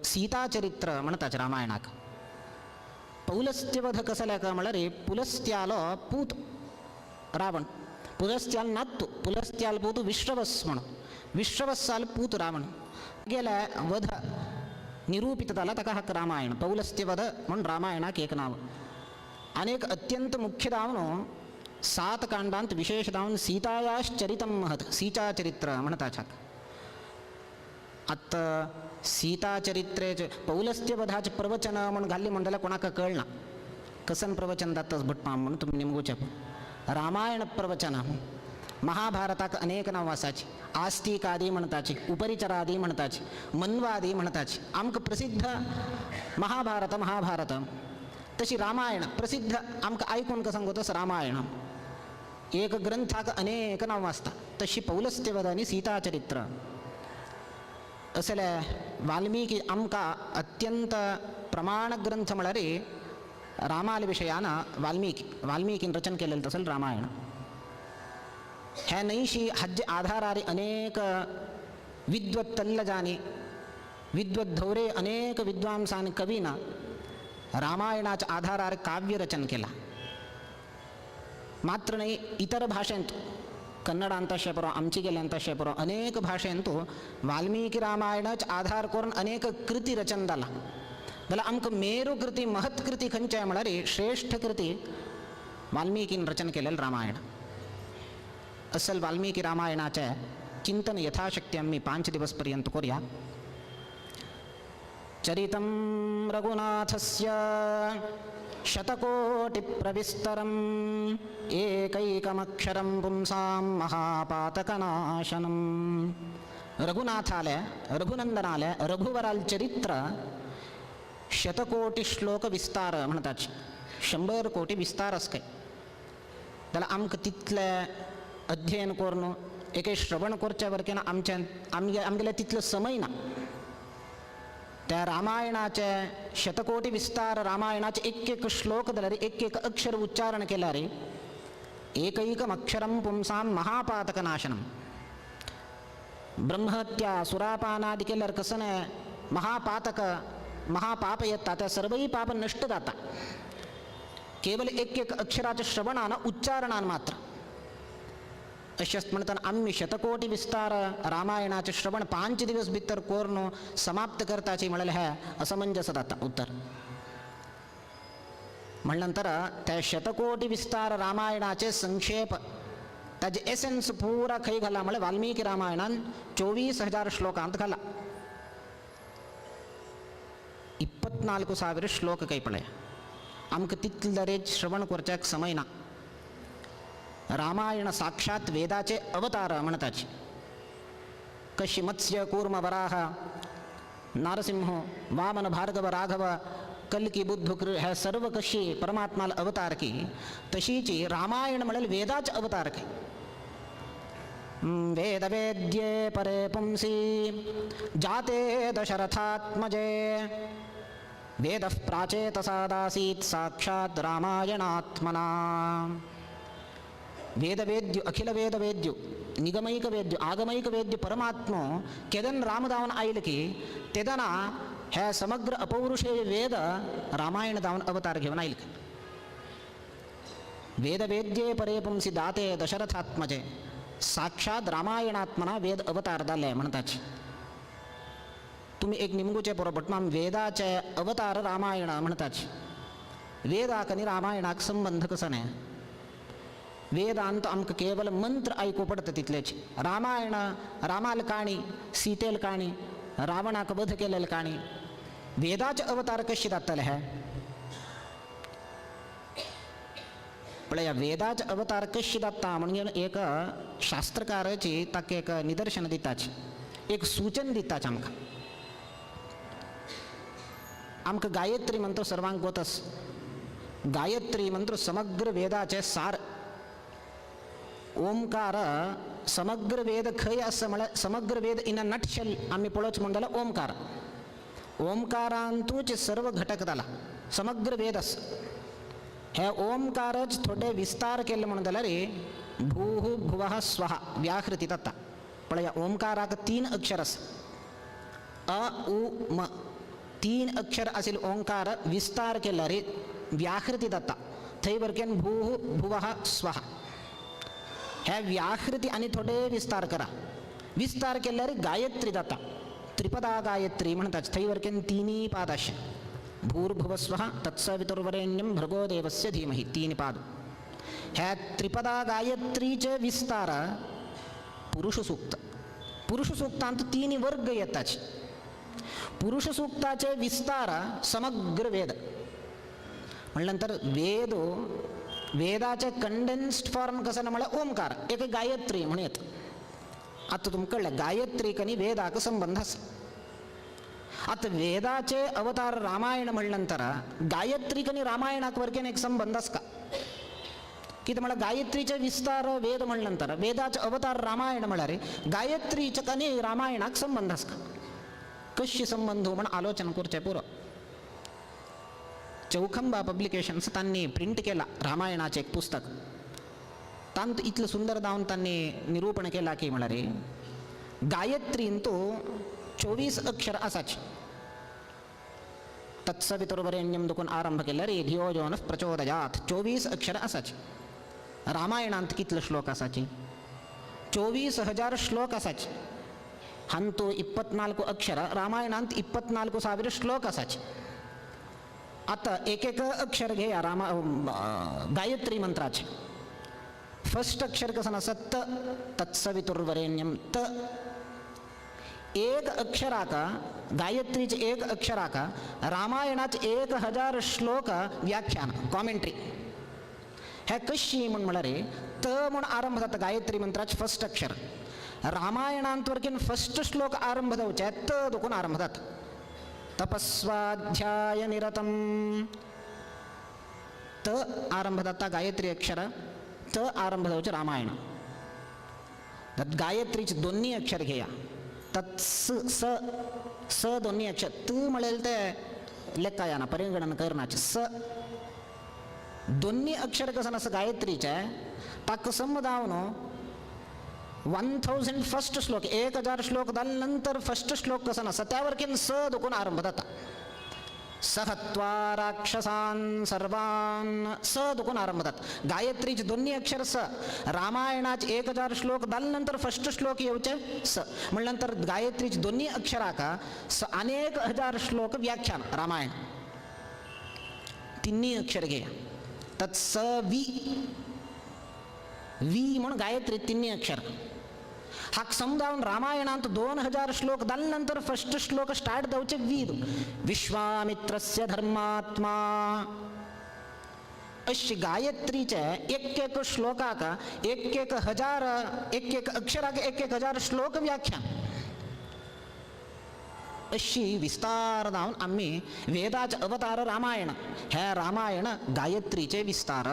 सीताचरित्र म्हणताच रामायणाक। पौलस्त्यवध कसल्याक म्हळ्यार पुलस्त्यालो पूत रावण, पुलस्त्याल नात्तू, पुलस्त्याल पूत विश्रवस म्हणून, विश्रवसाल पूत रावण गेल्या वध निरूपित जाला ताका हाक रामायण पौलस्त्यवध म्हणून रामायणाक एक नाव। अनेक अत्यंत मुख्य दावन 7 कांडांत विशेष दावन सीतायाश्चरितं महत् सीताचरित्र म्हणताच्याक। आतां सीताचरित्रेचे पौलस्त्यवधाचे प्रवचन म्हूण घाल्ली म्हण जाल्यार कोणाक कळना कसन प्रवचन जातच भटमाम म्हणून तुमी निमगुचें। रामायण प्रवचन महाभारताक अनेक नांव आसाची। आस्तिकादी म्हणताची, उपरिचरादी म्हणताची, मनवादी म्हणताची। आमकां प्रसिद्ध महाभारत महाभारत तशी रामायण प्रसिद्ध आमकां आयकून कसं तस रामायण एक ग्रंथाक अनेक नांव आसता। तशी पौलस्त्यवध आनी सीताचरित्र असले वाल्मीकि आमकां अत्यंत प्रमाण ग्रंथ म्हळ्यार रामाल विशयान वाल्मीकि वाल्मीकीन रचन केलेलं तसं रामायण। ह्या 89 हाजे आधारार अनेक विद्वत् तल्लजानी विद्वद्धौरे अनेक विद्वांसान कवीन रामायणाच्या आधारार काव्य रचन केला। मात्र नाही इतर भाषेंत कन्नडांत अशें पुरो, आमचे गेल्यांत अशें पुरो, अनेक भाशेंतू वाल्मीकी रामायणाच आधार करून अनेक कृती रचन जाला. जाल्यार आमकां मेरू कृती, महत् कृती खंयचे म्हळ्यार श्रेष्ठ कृती वाल्मीकीन रचन केलेलें रामायण. असल वाल्मीकी रामायणाचें चिंतन यथाशक्ती आमी 5 दिवस पर्यंत करूया. चरितं रघुनाथस्य शतकोटिप्रविस्तरम् एकैकमक्षरं पुंसां महापातकनाशनम्. रघुनाथाले, रघुनंदनाले, रघुवराल चरित्र शतकोटी श्लोक विस्तार म्हणतात, 100 कोटी विस्तार आसकाय. जाल्यार आमकां तितलें अध्ययन करून एक श्रवण करच्या वरकेन आमच्या आमगे आमगेले तितलो समय ना. त्या रामायणाचे शतकोटी विस्तार रामायणाचे एक एक श्लोक जाल्यार एक एक अक्षर उच्चारण केल्यार एकैकम अक्षरं पुंसां महापातकनाशनम. ब्रह्महत्या सुरापानादि केल्यार कसं महापातक महापाप येता, त्या सर्वही पाप नष्ट जाता केवल एक एक अक्षराच्या श्रवणान उच्चारणान मात्र. अशेंच म्हणटाना आमी शतकोटी विस्तार रामायणाचे श्रवण 5 दिवस भितर करून समाप्त करताची म्हणलें हें असमंजस जाता उत्तर. म्हणनंतर त्या शतकोटी विस्तार रामायणाचे संक्षेप ताजे एसेन्स पुरा खंय घाला म्हळ्यार वाल्मीकी रामायणान 24,000 श्लोकांत घाला. 24,000 श्लोक काही पळय. आमकां तितले दरेज श्रवण करच्याक समय ना. रामायण साक्षात वेदाचे अवतार म्हणताची. कशी मत्स्य कूर्म वराह नारसिंह वामन भार्गव राघव कल्की बुद्ध हे सर्व कशी परमात्माला अवतार की, तशीची रामायण म्हणेल वेदाचे अवतार की. वेदवेद्ये परे पुंसी जाते दशरथात्मजे वेदः प्राचेतसादासीत् साक्षात् रामायणात्मना. वेदवेद्यु अखिल वेदवेद्यु निगमैक वेद्यु आगमैक वेद्यु परमात्मो केदन रामदावन आयल की तेदना हे समग्र अपौरुषेय वेद रामायण दावन अवतार घेवन आयल. वेदवेद्ये परे पुंसी दाते दशरथात्मजे साक्षात रामायणात्मना वेद अवतार जाले म्हणताच. तुम्ही एक निमगुचे बरोबर भटमाम वेदाचे अवतार रामायण म्हणताच. वेदाक आनी रामायणाक संबंध कसो न्ही. वेदांत आमकां केवल मंत्र आयकू पडटा तितलेच. रामायण रामाल काणी, सीतेल काणी, रावणाक वध केलेल काणी, वेदाचे अवतार कशे जातले हे पळया. वेदाचे अवतार कशे जाता म्हणजे एक शास्त्रकाराची ताका एक निदर्शन दिताच, एक सूचन दिताच आमकां. आमकां गायत्री मंत्र सर्वांक गोतस. गायत्री मंत्र समग्र वेदाचे सार. ओमकार समग्र वेद खंय आसा म्हळ्यार समग्र वेद इन अ नटशेल आमी पळोवच म्हण जाल्यार ओमकार. ओमकारांतूच सर्व घटक जाला समग्र वेद आसा. हे ओमकारच थोडे विस्तार केले म्हणून जाल्यार भूः भुवः स्वः व्याहृती जाता. पळया ओमकाराक 3 अक्षर आसा, अ उ म. 3 अक्षर आशिल्ले ओंकार विस्तार केल्यार व्याहृती जाता. थंय वरकेन भूः भुवः स्वः ह्या व्याहृती आनी थोडे विस्तार करा. विस्तार केल्यार गायत्री जाता. त्रिपदा गायत्री म्हणटात. थंय वरकेन 3 पाद आशे भूर्भुवस्वः तत्सवितुर्वरेण्यं भर्गो देवस्य धीमहि 3 पाद. ह्या त्रिपदा गायत्रीचे विस्तार पुरुषसूक्त. पुरुषसूक्तांत 3 वर्ग येताच. पुरुषसूक्ताचे विस्तार समग्र वेद म्हणल्यानंतर वेद वेदाचे कंडेन्स्ड फॉर्म कसं ना म्हळ्यार ओमकार एक गायत्री म्हणून येता. आतां तुमकां कळ्ळें गायत्रीक आनी वेदाक संबंध आसा. आतां वेदाचे अवतार रामायण म्हणल्यानंतर गायत्रीक आनी रामायणाक वरकेन एक संबंध आसता. कितें म्हळ्यार गायत्रीचे विस्तार वेद म्हणल्यानंतर वेदाचे अवतार रामायण म्हळ्यार गायत्रीचे आनी रामायणाक संबंध आसता. कशी संबंध म्हण आलोचन करचें पुरो. चौखंबा पब्लिकेशन्स तांणी प्रिंट केला रामायणाचें एक पुस्तक. तांत इतलें सुंदर जावन तांणी निरूपण केलां की म्हळ्यार गायत्रींतू 24 अक्षर आसाच. तत्सवितुर्वरेण्यम दुखून आरंभ केल्यार धियो यो नः प्रचोदयात 24 अक्षर आसाच. रामायणांत कितले श्लोक आसाची? 24,000 ಶ್ಲೋಕ ಆಸಾಚಿ. ಹಂತು 24 ಅಕ್ಷರ, ರಾಮಾಯणांत 24,000 श्लोक आसाचे. आतां एक एक अक्षर घेया रामा गायत्री मंत्राचे. फर्स्ट अक्षर कसं आसा त, तत्सवितुर्वरेण्यम त. एक अक्षराक गायत्रीचे एक अक्षराक रामायणाचे 1000 श्लोक व्याख्यान कॉमेंट्री. हे कशी म्हूण म्हळ्यार त म्हूण आरंभ जाता गायत्री मंत्राचे फर्स्ट अक्षर. रामायणांत वरकीन फर्स्ट श्लोक आरंभ जावचे त दोकून आरंभ जाता. तपस्वाध्याय निरतम त आरंभ जाता गायत्री अक्षर, त आरंभ जावचे रामायण. गायत्रीचे दोन्ही अक्षर घेया, तत् स स स दोन्ही अक्षर. त म्हणेल ते लेखा येना परिगणन करनाचे. स दोन्ही अक्षर कसं आसा गायत्रीचे ताका समजावन 1000 फर्स्ट श्लोक, 1000 श्लोक जाले नंतर फर्स्ट श्लोक कसं आसा त्या वरकीन स दोकून आरंभ जाता. सहत्वा राक्षसान सर्वान स दोकून आरंभ जाता. गायत्रीचे दोन्ही अक्षर स, रामायणाचे 1000 श्लोक जाले नंतर फर्स्ट श्लोक येवचे स. म्हणल्या नंतर गायत्रीचे दोन्ही अक्षराक स अनेक हजार श्लोक व्याख्यान रामायण. तिन्ही अक्षर घेया, तत् स वी वी म्हणून गायत्री तिन्ही अक्षर. हाक समजावन रामायणांत 2000 श्लोक जाले नंतर फर्स्ट श्लोक स्टार्ट जावचे वी. विश्वामित्रस्य धर्मात्मा अशी गायत्रीचे एक एक श्लोकाक एक एक हजार, एक एक अक्षराक एक एक हजार श्लोक व्याख्यान. अशी विस्तार जावन आमी वेदाचे अवतार रामायण, हे रामायण गायत्रीचे विस्तार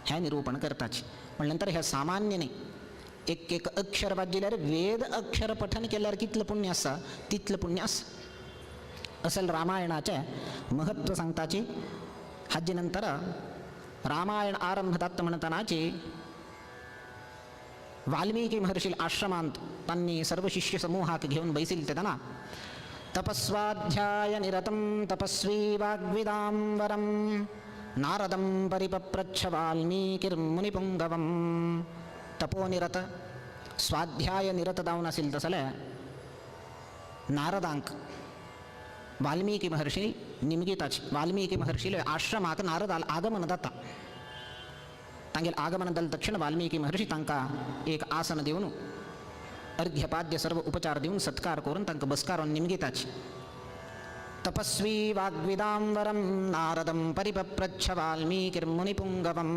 हे निरूपण करताचे. म्हणल्या नंतर हे सामान्य न्ही. एक एक अक्षर वाचिल्यार वेद अक्षर पठन केल्यार कितलें पुण्य आसा तितलें पुण्य आसा. असल रामायणाचें महत्व सांगताची. हाजे नंतर रामायण आरंभ जाता म्हणटनाची वाल्मिकी महर्षी आश्रमांत तांणी सर्व शिष्य समूहाक घेवन बैसिल तेन्ना तपस्वाध्याय निरतं तपस्वी वाग्विदां वरं नारदं परिपप्रच्छ वाल्मीकिर्मुनिपुंगवं. तपोनिरत स्वाध्याय निरत जावन आशिल्ले तसले नारदांक वाल्मिकी महर्षी निमगिताची. वाल्मिकी महर्षीले आश्रमाक नारदाल आगमन जाता. तांगेले आगमन जाले तक्षण वाल्मिकी महर्षी तांकां एक आसन दिवन अर्घ्यपाद्य सर्व उपचार दिवन सत्कार करून तांकां बसकारून निमगिताची. तपस्वी वाग्विदां वरं नारदं परिपप्रच्छ वाल्मीकिर्मुनिपुंगवं.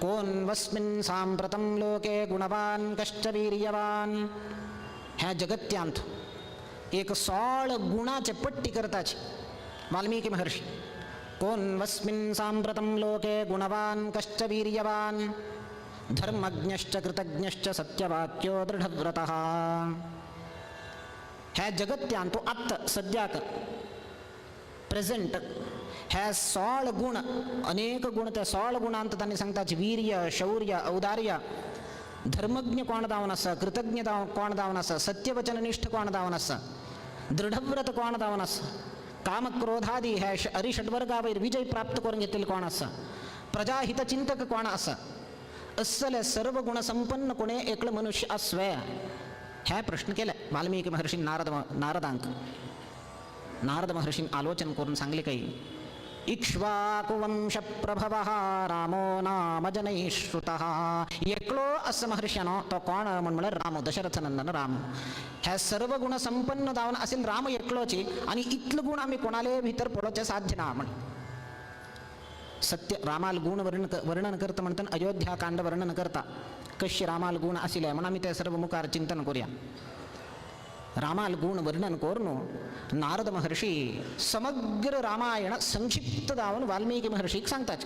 कोन्वस्मिन् सांप्रतं लोके गुणवान कश्च वीर्यवान. ह्या जगत्यांत एक 16 गुणाचे पट्टी करताची वाल्मिकी महर्षी. कोन्वस्मिन् सांप्रतं लोके गुणवान कश्च वीर्यवान धर्मज्ञश्च कृतज्ञश्च सत्यवाक्यो दृढव्रतः. ह्या जगत्यांत आत्ता सद्याक प्रेझेंट ह्या 16 गुण, अनेक गुण, त्या 16 गुणांत तांणी सांगताची वीर्य, शौर्य, औदार्य, धर्मज्ञ कोण जावन आसा, कृतज्ञ कोण जावन आसा, सत्यवचननिष्ठ कोण जावन आसा, दृढव्रत कोण जावन आसा, कामक्रोधादी ह्या अरिषड्वर्गावयर विजय प्राप्त करून घेतलेले कोण आसा, प्रजाहितचिंतक कोण आसा, असले सर्व गुणसंपन्न कोणे एकलो मनुष्य आसवे ह्या प्रश्न केले वाल्मिकी महर्षीन नारदांक. नारद महर्षीन आलोचन करून सांगले काही इक्ष्वाकुवंशप्रभवः रामो नाम जनैः श्रुतः. एकलो असं महर्षानो तो कोण म्हण म्हळ्यार राम, दशरथनंदन राम. ह्या सर्व गुण संपन्न जावन असेल राम एकलोची आणि इतलो गुण आमी कोणाले भितर पळोवचें साध्य ना म्हण. सत्य रामाल गुण वर्णन करता म्हणटना अयोध्याकांड वर्णन करता कशी रामाल गुण आशिल्ले म्हण आमी ते सर्व मुखार चिंतन करूया. रामाल गुण वर्णन करून नारद महर्षी समग्र रामायण संक्षिप्त जावन वाल्मिकी महर्षीक सांगताच.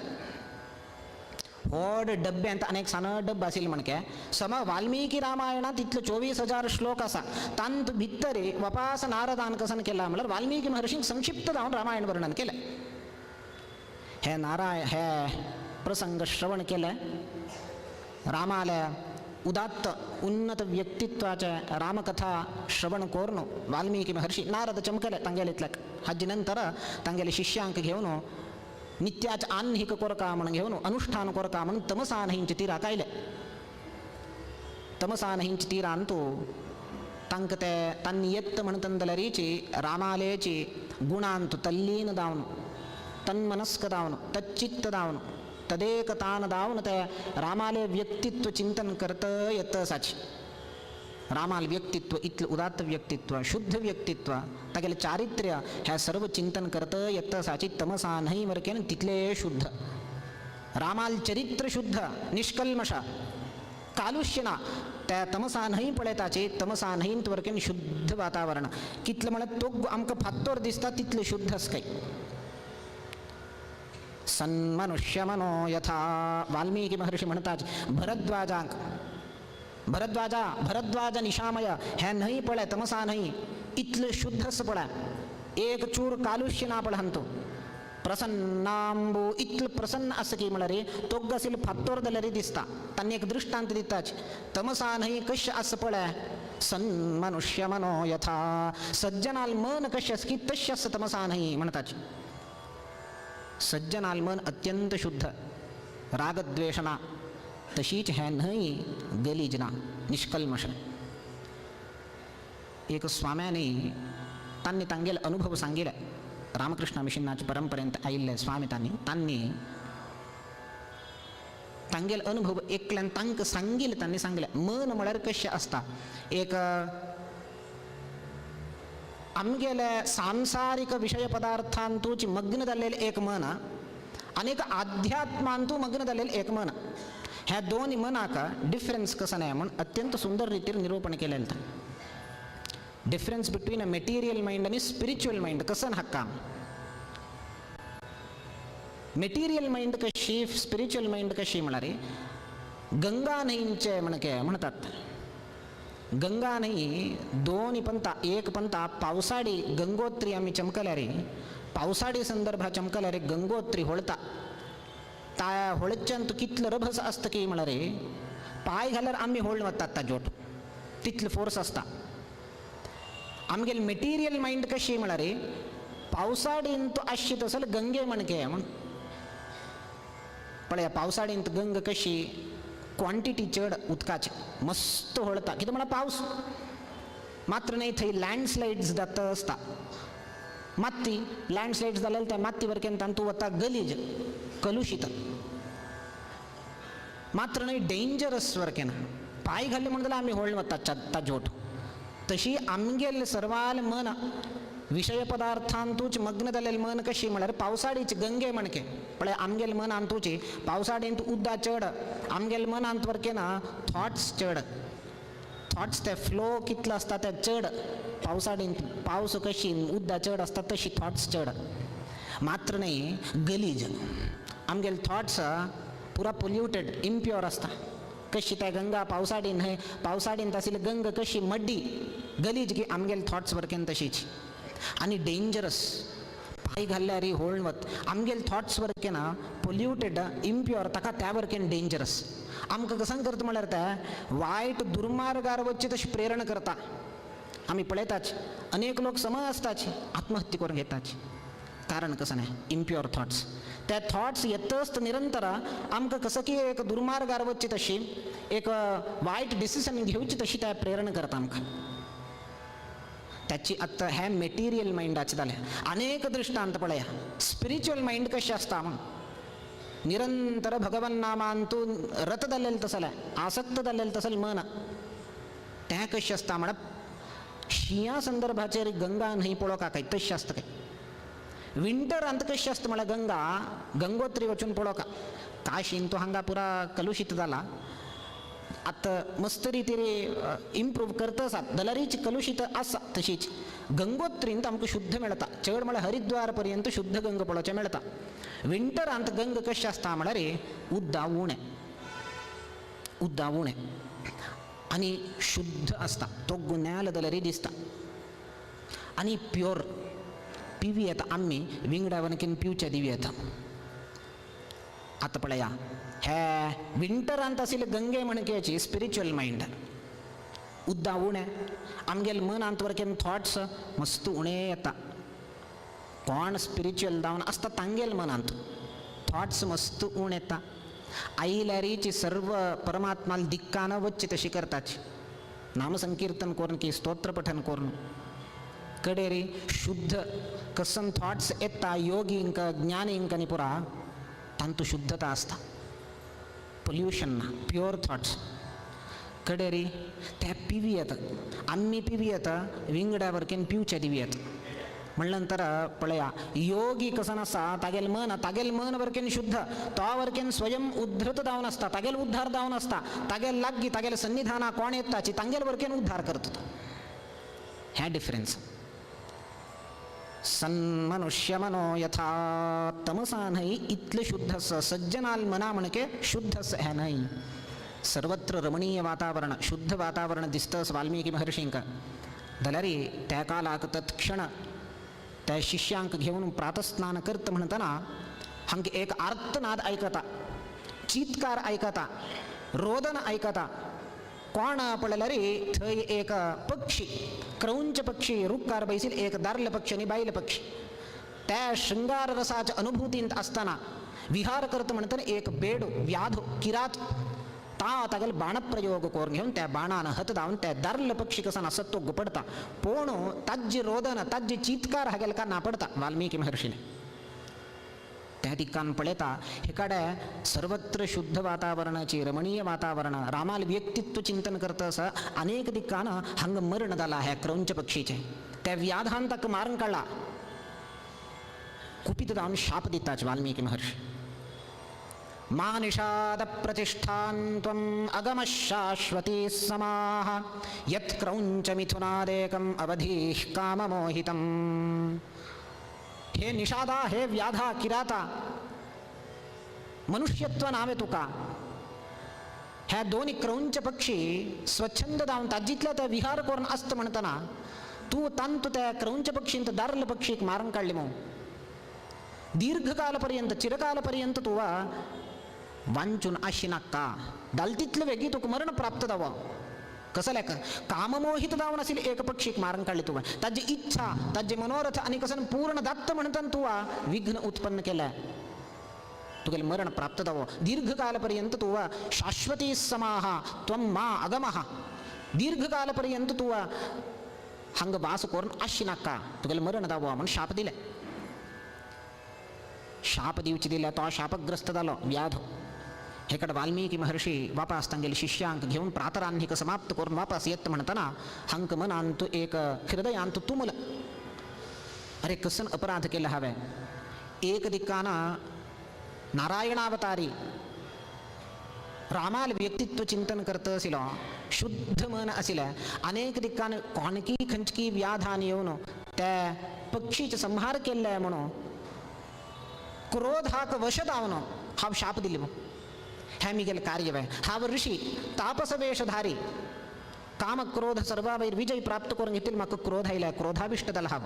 व्हड डब्यांत अनेक सान डब्बा आशिल्ले म्हणके सम वाल्मिकी रामायणांत इतले 24,000 श्लोक आसा तांत भितर वपास नारदान कसन केला म्हळ्यार वाल्मिकी महर्षींक संक्षिप्त जावन रामायण वर्णन केलें. हे नारायण हे प्रसंग श्रवण केले रामाल्या उदात्त उन्नत व्यक्तित्वाचे रामकथा श्रवण करून वाल्मिकी महर्षी नारद चमकले तांगेले. हाजे नंतर तांगेले शिष्यांक घेवन नित्याच आन्हिक कोरका म्हणून घेवन अनुष्ठान कोरका म्हणून तमसा न्हंयचे तिराक आयले. तमसा न्हंयच्या तिरांतू तांकां ते तांणी येत्त म्हणटन जाल्यारीची रामालेची गुणांतु तल्लीन दावन तन्मनस्क दावन तच्चित्त दावन तदेक तान दावन ते रामाले व्यक्तित्व चिंतन करत येत साची. रामाल व्यक्तित्व इतलें उदात्त व्यक्तित्व, शुद्ध व्यक्तित्व, तागेलें चारित्र्य ह्या सर्व चिंतन करत येत साची तमसा न्हंय वरकेन तितलें शुद्ध. रामाल चरित्र शुद्ध, निष्कल्मष, कालुष्य ना. त्या तमसा न्हंय पळयताची तमसा न्हंयंत वरकेन शुद्ध वातावरण कितलें म्हळ्यार तो आमकां फात्तोर दिसता तितलें शुद्ध आसा काय. सन्मनुष्य मनो यथा वाल्मीकी महर्षी म्हणतात भरद्वाजांक, भरद्वाजा भरद्वाज निशामय हें न्हंय पळय तमसा न्हंय इतलें शुद्ध आसा पळय, एक चूर कालुष्य ना पळय हांतू. प्रसन्नांबू इतलें प्रसन्न आसा की म्हळ्यार तोग्ग आशिल्लें फात्तोर जाल्यार दिसता. तांणी एक दृश्टांत दिताच तमसा न्हंय कशें आसा पळय सन्मनुष्य मनो यथा, सज्जनाल मन कशें आसा की तशें आसा तमसा न्हंय म्हणटाच. सज्जनाल मन अत्यंत शुद्ध, रागद्वेषना, तशीच हें न्हंय गलीज ना, निष्कल्मष. एक स्वाम्यांनी तांणी तांगेले अनुभव सांगिल्ले, रामकृष्ण मिशनाच्या परंपरेंत आयिल्ले स्वामी तांणी तांणी तांगेले अनुभव एकल्यान तांकां सांगिल्ले, तांणी सांगलें मन म्हळ्यार कशें आसता. एक आमगेले सांसारीक विशय पदार्थांतूच मग्न जाल्लेलें एक मन आनी एक आध्यात्मांतू मग्न जाल्लेलें एक मन, ह्या दोन मनाक डिफरन्स कसो न्हय म्हूण अत्यंत सुंदर रितीर निरूपण केलेलें. Difference between a material mind आनी स्पिरिच्युअल मायंड कसो हाका. मेटिरियल मायंड कशी, स्पिरिच्युअल मायंड कशी म्हळ्यार गंगा न्हंयचे म्हणके म्हणतात. गंगा न्हंय दोन पंथा, एक पंथा पावसाडी गंगोत्री आमी चमकल्यार, पावसाडी संदर्भा चमकल्यार गंगोत्री होळता, त्या होळच्यान तूं कितलो रभस आसता की म्हळ्यार पांय घाल्यार आमी होळून वतात ता जोट, तितलो फोर्स आसता. आमगेले मेटिरियल मायंड कशी म्हळ्यार पावसाडीन तूं आसशी तसो गंगे म्हणके म्हूण पळया पावसाडीन गंग कशी क्वॉन्टिटी चड उदकाची मस्त होळता, कितें म्हळ्यार पावस मात्र न्हय थंय लँडस्लायड्स जाता आसता, माती लँडस्लायड्स जाल्यार त्या माती वरकेन तांतू वता गलीज कलुशीत, मात्र न्हय डेंजरस वरकेन पांय घाले म्हण जाल्यार आमी होळून वता ताजोट. तशी आमगेले सर्वाल मन विशय पदार्थांतूच मग्न जाल्लें मन कशी म्हळ्यार पावसाडीच गंगे म्हणके पळय आमगेले मन आंतूची पावसाडींत उद्दा चड, आमगेले मनांत वरकेना थॉट्स चड, थॉट्स ते फ्लो कितलो आसता ते चड, पावसाडींत पावस कशी उद्दा चड आसता तशी थॉट्स चड. मात्र न्हय गलीज आमगेले थॉट्स पुरा पोल्युटेड इम्प्योर आसता. कशी त्या गंगा पावसाडीन न्हय पावसाडीन आशिल्ली गंगा कशी मड्डी गलीज की आमगेले थॉट्स वरकेन तशीच आनी डेंजरस, पांय घाल्यार होळून वत. आमगेले थॉट्स वरकेन पोल्युटेड इम्प्योर ताका त्या वरकेन डेंजरस. आमकां कसं करता म्हळ्यार ते वायट दुर्मार्गार वचचे तशें प्रेरणा करता. आमी पळयताच अनेक लोक समज आसताच आत्महत्या करून घेताच, कारण कसं न्हय इम्प्योर थॉट्स. त्या थॉट्स येतच निरंतर आमकां कसं की एक दुर्मार्गार वचची तशी एक वायट डिसिजन घेवची तशी त्या प्रेरणा करता आमकां. त्याची आतां हें मेटिरियल मायंडाचें जालें. अनेक दृश्टांत पळया स्पिरिच्युअल मायंड कशें आसता म्हूण निरंतर भगवन नामांतू रत जाल्लेलें तसलें आसक्त जाल्लेलें तसलें मन तें कशें आसता म्हळ्यार शिंया संदर्भाचेर गंगा न्हंय पळोवंक काय तशें आसता काय. विंटरांत कशें आसता म्हळ्यार गंगा गंगोत्री वचून पळोवंक काशीन तो हांगा पुरा कलुशीत जाला, आतां मस्त रितीर इम्प्रूव करत आसात जाल्यारूच कलुशीत आसा तशीच. गंगोत्रींत आमकां शुद्ध मेळटा, चड म्हळ्यार हरिद्वार पर्यंत शुद्ध गंग पळोवचें मेळटा. विंटरांत गंग कशें आसता म्हळ्यार उद्दा उणें, उद्दा उणें आनी शुद्ध आसता, तो गुन्याल जाल्यार दिसता आनी प्योर पिवी येता. आमी विंगडा वनकीन पिवचे दिवी येता. आतां पळया हे विंटरांत आशिल्ले गंगे म्हणकेची स्पिरिच्युअल मायंड उद्दा उणें, आमगेले मनांत वरकेन थॉट्स मस्त उणें येता. कोण स्पिरिच्युअल जावन आसता तांगेले मनांत थॉट्स मस्त उणें येता. आयल्यारीची सर्व परमात्माल दिक्कान वच्ची तशी करताची नामसंकीर्तन करून की स्तोत्र पठन करून कडेरी शुद्ध कसन थॉट्स येता योगींक ज्ञानींक आनी पुरा तांतू शुद्धता आसता पोल्युशन ना प्युअर थॉट्स कडेरी त्या पिवयेत आमी पिवयेत विंगड्या वरकेन पिवचे दिवयेत म्हणल्या नंतर पळया योगी कसन आसा तागेल मन तागेल मन वरकेन शुद्ध तो वरकेन स्वयं उद्धृत जावन आसता तागेल उद्धार जावन आसता तागेल लागीं तागेल सन्निधाना कोण येताची तांगेल वरकेन उद्धार करता तो. हें डिफरन्स. सन्मनुष्य मनो यथा तमसा न्हय इतलें शुद्ध आसा सज्जनाल मना म्हणके शुद्ध आसा हें न्हय. सर्वत्र रमणीय वातावरण शुद्ध वातावरण दिसता वाल्मिकी महर्षींक जाल्यार त्या कालाक तत्क्षण त्या शिष्यांक घेवन प्रातस्नान करता म्हणतना हांकां एक आर्तनाद आयकता चित्कार आयकता रोदन आयकता. कोण पळयल्यार थंय एक पक्षी क्रौंच पक्षी रुक्कार बैसील एक दारल पक्षी आनी बायल पक्षी त्या शृंगार रसाच्या अनुभूतींत आसतना विहार करता म्हणतना एक बेडू व्याध किरात ता तागेल बाणप्रयोग करून घेवन त्या बाणान हत धावन त्या दारल पक्षी कसा नासत तो गुपडता पूण ताज्जे रोदन ताज्जे चित्कार हागेल का ना पडता वाल्मिकी महर्षीने. त्या दिकान पळयता हेकाडे सर्वत्र शुद्ध वातावरणाची रमणीय वातावरण रामाल व्यक्तित्व चिंतन करता आसा अनेक दिकान हांगा मरण जाला ह्या क्रौंच पक्षीचे त्या व्याधान ताका मारून काडला. कुपित जावन शाप दिताच वाल्मिकी महर्षी मा निषाद प्रतिष्ठान त्वम् अगमः शाश्वती समाः यत् क्रौञ्च मिथुनादेकम् अवधीः काममोहितम्. हे निषादा हे व्याधा किराता मनुष्यत्व नावे तुका ह्या दोन क्रौंच पक्षी स्वच्छंद जावन ताजितल्या त्या विहार करून आसता म्हणतना तूं तांतू त्या क्रौंच पक्षींत दारल पक्षीक मारून काडले मग दीर्घकालपर्यंत चिरकालपर्यंत तुवा वांचून आशिनाका दाल तितले वेगीं तुका मरण प्राप्त जावं. कसं लेख काममोहित जावन आशिल्ले एक पक्षीक मारून काडले तुवें ताजी इच्छा ताजे मनोरथ आनी कसन पूर्ण दात्त म्हणटना तुवा विघ्न उत्पन्न केलें तुगेलें मरण प्राप्त जावो. दीर्घकालपर्यंत तुवा शाश्वती समाह त्वं मा अगमः दीर्घकालपर्यंत तुवा हांगा वास करून आशिनाका तुगेलें मरण जावो म्हूण शाप दिलें. शाप दिवचे दिल्या तो शापग्रस्त जालो व्याध. हेकडे वाल्मिकी महर्षी वापास तांगेले शिष्यांक घेवन प्रातरान्हिक समाप्त करून वापास येत म्हणतना हांक मनांतु एक हृदयांतु तुमल अरे कसन अपराध केला हांवें. एक दिकान नारायणावतारी रामाल व्यक्तित्व चिंतन करत आशिल्लो शुद्ध मन आशिल्लें अनेक दिकान कोणकी खंयची व्याधान येवन त्या पक्षीचे संहार केल्ले म्हणून क्रोधाक वश जावन हांव शाप दिले हें मिगेलें कार्य वे. हांव ऋषी तापसवेशधारी काम क्रोध सर्वावयर विजय प्राप्त करून घेतील म्हाका क्रोध आयला क्रोधाविष्ट जाला हांव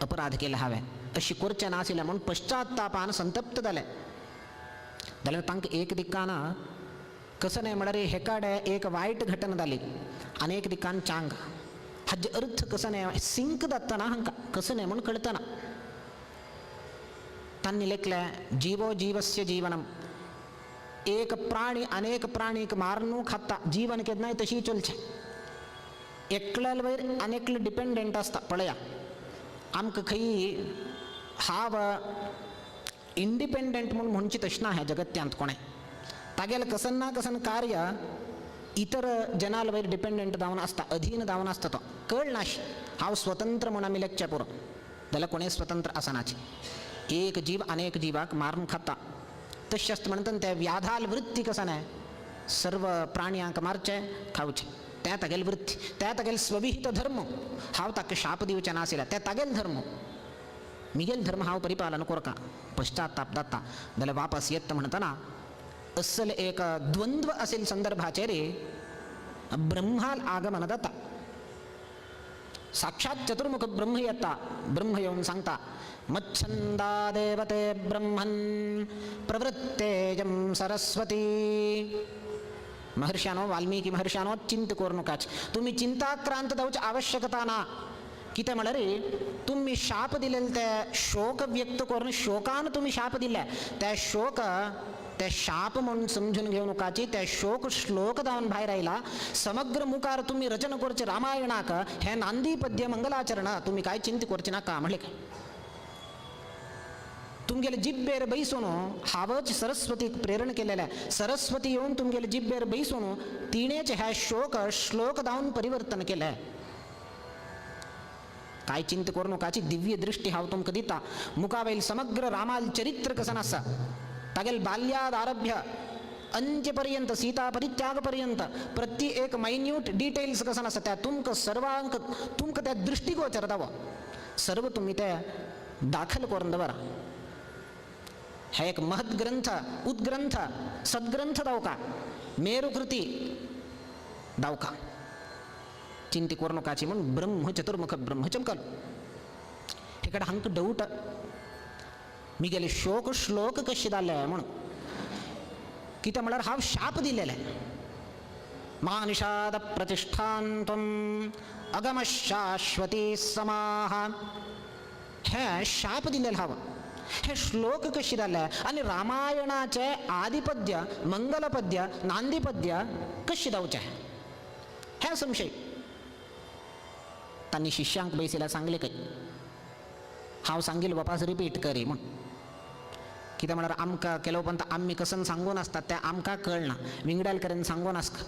अपराध केला हांवें अशी करचें नाशिल्लें म्हूण पश्चातापान संतप्त जालें. जाल्यार तांकां एक दिकान कसं न्हय म्हळ्यार हेकाडे एक वायट घटना जाली आनी एक दिकान चांग हाजे अर्थ कसं न्हय सिंक जातना हांकां कसं न्हय म्हूण कळतना तांणी लेखलें जीवो जीवस्य जीवनम. एक प्राणी अनेक प्राणीक मारनू खाता जीवन केन्नाय तशी चलचें एकल्याल वयर आनी डिपेंडंट आसता. पळया आमकां खंय हांव इंडिपेंडंट म्हूण म्हणची तशें ना ह्या जगत्यांत कोणें तागेलें कसन ना कसन कार्य इतर जनाल वयर डिपेंडंट जावन आसता अधीन जावन आसता तो कळनाशी हांव स्वतंत्र म्हूण आमी लेखचें पुरो जाल्यार कोणें स्वतंत्र आसनाची. एक जीव अनेक जीवाक मारून खाता तशें आसता म्हणटना त्या व्याधाल वृत्ती कसं न्हय सर्व प्राण्यांक मारचें खावचें त्या तागेल वृत्ती त्या तागेल स्वविहित धर्म हांव ताका शाप दिवचें नाशिल्लें त्या तागेल धर्म मिगेल धर्म हांव परिपालन कोरका पश्चाताप जाता. जाल्यार वापस येता म्हणटना असल एक द्वंद्व असेल संदर्भाचेर ब्रह्माल आगमन जाता. साक्षात चतुर्मुख ब्रह्म येता. ब्रह्म येवन सांगता मच्छंदा देवते ब्रह्मन् प्रवृत्तेजं सरस्वती. महर्षानो वाल्मिकी महर्षानो चिंत करू नकाच तुम्ही चिंताक्रांत जावची आवश्यकता ना. कितें म्हळ्यार तुम्ही शाप दिलेले ते शोक व्यक्त करून शोकान तुम्ही शाप दिले त्या शोक ते शाप म्हणून समजून घेवं नकाची. ते शोक श्लोक जावन भायर आयला. समग्र मुखार तुमी रचना करचे रामायणाक हे नांदी पद्य मंगलाचरण तुमी काय चिंता करचे नाका म्हणले काय. तुमगेले जिब्बेर बैसून हांवच सरस्वतीक प्रेरण केलेलें. सरस्वती येवन तुमगेले जिब्बेर बैसून तिणेच हे शोक श्लोक जावन परिवर्तन केलें. काय चिंता करू नकाची. दिव्य दृष्टी हांव तुमकां दिता. मुखावयल समग्र रामाल चरित्र कसन आसा, तागेल बाल्याद आरभ्य अंत्यपर्यंत सीता परित्याग पर्यंत प्रति एक मायन्यूट डिटेल्स कसन आसा त्या तुमकां सर्वांक तुमकां त्या दृष्टिगोचर दावो. सर्व तुमी ते दाखल करून दवरा. हे एक महत् ग्रंथ, उद्ग्रंथ, सद्ग्रंथ दावका, मेरुकृती दावका. चिंती करू नकाची म्हणून ब्रह्म चतुर्मुख ब्रह्म चमकल. हेकडे हांकां डाऊट मिगेले शोक श्लोक कशे जाले म्हणून. कितें म्हळ्यार हांव शाप दिलेले. मा निषाद प्रतिष्ठान त्वं अगम शाश्वती समाह. हे शाप दिलेले हांव. हे श्लोक कशे जाले आनी रामायणाचे आदिपद्य मंगलपद्य नांदीपद्य कशें जावचें हें संशय. तांणी शिष्यांक बैसिल्या सांगलें काय हांव सांगील वापस रिपीट करी म्हूण. कितें म्हळ्यार आमकां केलो पण आमी कसन सांगून आसतात तें आमकां कळना. विंगडाल कडेन सांगून आसता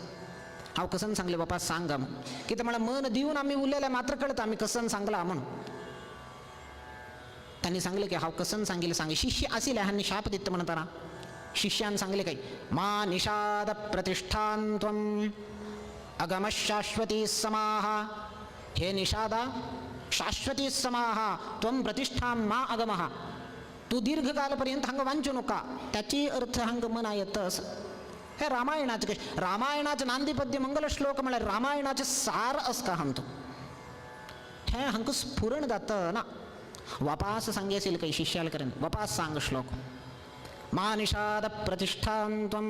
हांव कसन सांगलें बापा सांगा म्हूण. कितें म्हळ्यार मन दिवन आमी उलयलें मात्र कळटा आमी कसन सांगलां म्हूण. तांणी सांगलें की हांव कसन सांगिल्लें सांग. शिष्य आशिल्ले हांणी शाप दिता म्हणटाना शिष्यान सांगलें काय मा निषाद प्रतिष्ठान त्वं अगम शाश्वती समाह. हे निषादा शाश्वती समाह त्वं प्रतिष्ठां मा अगमः. तूं दीर्घकालपर्यंत हांगा वांचू नका. त्याची अर्थ हांगा मना येतस. हे रामायणाचे कशें रामायणाचे नांदीपद्य मंगल श्लोक म्हळ्यार रामायणाचे सार आसता हांतू. हें हांकां स्फुरण जाता ना. वापास सांगे आशिल्लें काही शिष्याल करेन वापास सांग श्लोक. मा निषाद प्रतिष्ठां त्वं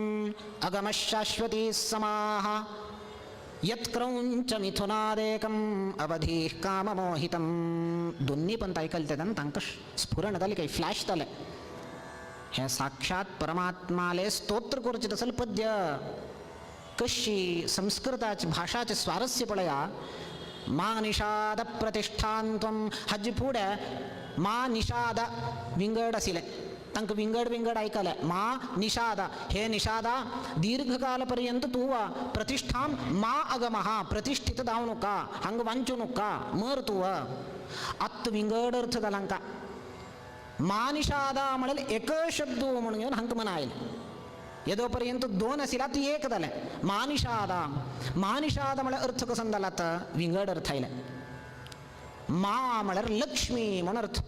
अगम शाश्वती समाह यत् क्रौंच मिथुनादेकम् अवधीः काममोहितं. दोन्ही पण ऐकले तेन्ना तांकां स्फुरण जालें काही फ्लॅश जालें. हे साक्षात परमात्माले स्तोत्र करचें तसलें पद्य. कशी संस्कृताचे भाशाचें स्वारस्य पळया. मा निषाद प्रतिष्ठान त्वं हाजे फुडें मा निषाद विंगड आशिल्लें तांकां विंगड विंगड आयकलें. मा निषाद हे निषादा दीर्घकाल पर्यंत तूं प्रतिष्ठां मा अगमः प्रतिष्ठित जावं नका हांगा वांचू नका मर तूं. आत्त विंगड अर्थ जाला हांकां. मा निषादा म्हळ्यार एक शब्द म्हणून घेवन हांकां मना आयलें. येदो पर्यंत दोन आशिल्ले आतां एक जालें. मा निषादा मा निषादा म्हळ्यार अर्थ कसो जाला आतां विंगड अर्थ आयले. मा म्हळ्यार लक्ष्मी म्हूण अर्थ.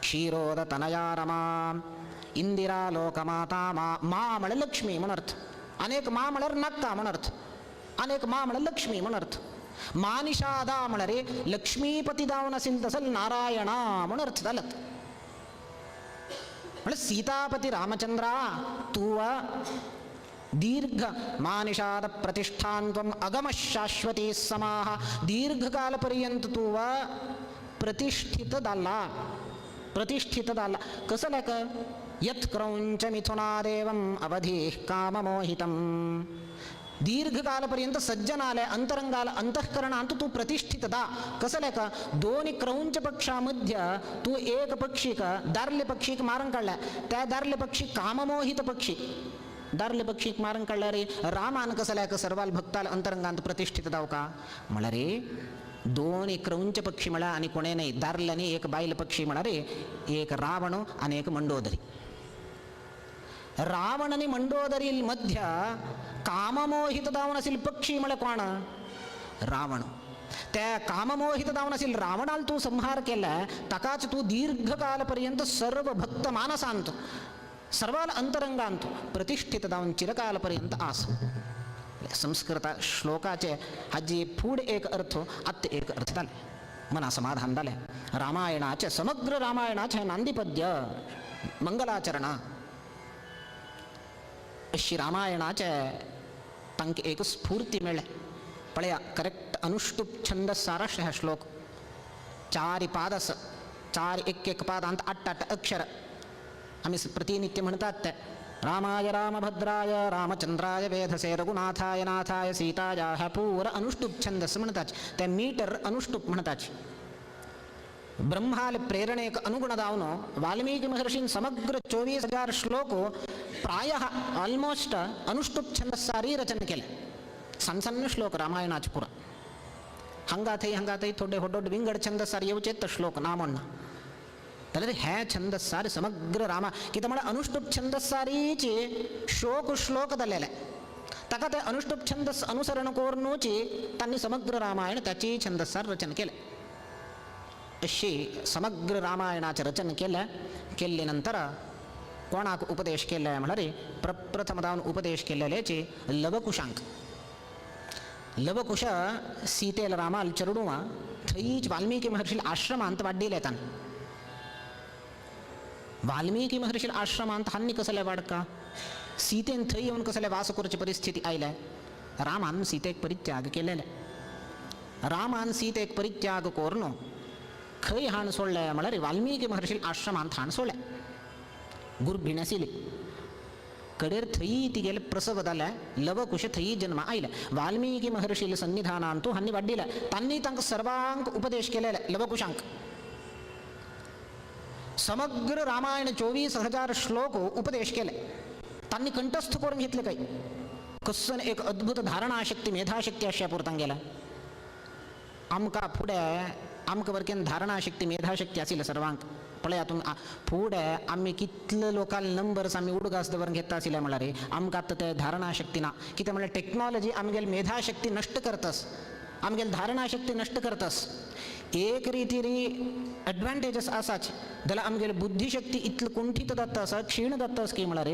क्षीरोद तनया रमा इंदिरा लोकमाता मा. मा म्हळ्यार लक्ष्मी म्हूण अर्थ. अनेक मा म्हळ्यार नाक्का म्हूण अर्थ. अनेक मा म्हळ्यार लक्ष्मी म्हूण अर्थ. मा निषादा म्हळ्यार लक्ष्मीपती जावन आशिल्लो तसो नारायणा म्हूण अर्थ जालो. म्हळ्यार सीतापती रामचंद्रा तूं दीर्घ मा निषाद प्रतिष्ठान त्वं अगम शाश्वती समाह दीर्घकाल पर्यंत तूं प्रतिष्ठित जाला प्रतिष्ठित जाला. कसं लेख यत् क्रौंच मिथुनादेवम् अवधीः काममोहितं. दीर्घकालपर्यंत सज्जनाले अंतरंगाल अंतःकरणांत तूं प्रतिष्ठित दा. कसं लेख दोन क्रौंच पक्षामध्ये तूं एक पक्षीक दारले पक्षीक मारून काडल्या. त्या दारले पक्षी काममोहित पक्षी. दारले पक्षीक मारून काडल्या रे रामान कसं लेख सर्वाल भक्ताल अंतरंगांत प्रतिष्ठित जावं का म्हळ्यार रे दोन क्रौंच पक्षी म्हळ्यार आनी कोणें न्हय दारले आनी एक बायल पक्षी म्हळ्यार एक रावण आनी एक मंडोदरी. रावण आनी मंडोदरी मध्य काममोहित जावन आशिल्लो पक्षी म्हळ्यार कोण? रावण. त्या काममोहित जावन आशिल्लो रावणाल तूं संहार केला ताकाच तूं दीर्घकाल पर्यंत सर्व भक्त मानसांत सर्वाल अंतरंगांत प्रतिष्ठित जावन चिरकाल पर्यंत आस. संस्कृत श्लोकाचे हाजी फूड एक अर्थ आत्त एक अर्थ जाले. मना समाधान जालें. रामायणाचे समग्र रामायणाचे नांदीपद्य मंगलाचरण अशी रामायणाचे तांकां एक स्फूर्ती मेळ्ळें. पळया करेक्ट अनुष्टुप छंद साराश हा श्लोक. चार पाद आसा, चार एक एक पादांत आठ आठ अक्षर. आमी प्रतिनित्य म्हणतात ते रामाय रामभद्राय रामचंद्राय वेधसे रघुनाथाय नाथाय सीताया ह्या पूर अनुष्टुप छंदस म्हणतात ते मीटर अनुष्टुप म्हणतात. ब्रह्माल प्रेरणेक अनुगुण जावन वाल्मीकी महर्षीन समग्र 24,000 श्लोक प्रायः ऑलमोस्ट अनुष्टुप छंदसारी रचन केले. सन्न सन्न श्लोक रामायणाचे पुरा हांगा थंय हांगा थंय थोडे होडोड विंगड छंदसार येवचे तर श्लोक ना म्हणना जाल्यार हे छंदसार समग्र रामा कितें म्हळ्यार अनुष्टुप छंदसारीचे शोक श्लोक जालेले ताका ते अनुष्टुप छंदस अनुसरण करूनची तांणी समग्र रामायण त्याची छंदसार रचन केलें. अशी समग्र रामायणाचें रचन केलें. केल्ले नंतर कोणाक उपदेश केले म्हळ्यार प्रप्रथम जावन उपदेश केल्लेची लवकुशांक. लवकुश सीतेल रामाल चेडुवा थंयच वाल्मीकी महर्षील आश्रमांत वाड्डिले तांणी. वाल्मीकी महर्षील आश्रमांत हांणी कसले वाडका सीतेन थंय येवन कसले वास करची परिस्थिती आयल्या. रामान सीतेक परित्याग केलेले. रामान सीतेक परित्याग करून खंय हाण सोडले म्हळ्यार वाल्मीकी महर्षील आश्रमांत हाण सोडले. गुर्भिण आशिल्ली कडेर थंय तिगेले प्रसव जाले लवकुश थंय जन्म आयले. वाल्मीकी महर्षील सन्निधानांतू हांणी वाड्डिले तांणी तांकां सर्वांक उपदेश केलेले लवकुशांक. समग्र रामायण 24,000 श्लोक उपदेश केले तांणी कंठस्थ करून घेतले. काही कसन एक अद्भुत धारणाशक्ती मेधाशक्ती अशा पुरतां गेला. आमकां फुडें आमकां वरकेन धारणाशक्ती मेधाशक्ती आशिल्ले सर्वांक पळया तुमी फुडें आमी कितले लोकांले नंबर्स आमी उडगास दवरून घेता आशिल्ले म्हळ्यार आमकां आतां ते धारणाशक्ती ना. कितें म्हळ्यार टेक्नॉलॉजी आमगेली मेधाशक्ती नश्ट करतस, आमगेली धारणाशक्ती नश्ट करतस. एक रितीरी एडवांटेजस आसाच जाल्यार आमगेली बुद्धिशक्ती इतली कुंठीत जाता आसा क्षीण जाता की म्हळ्यार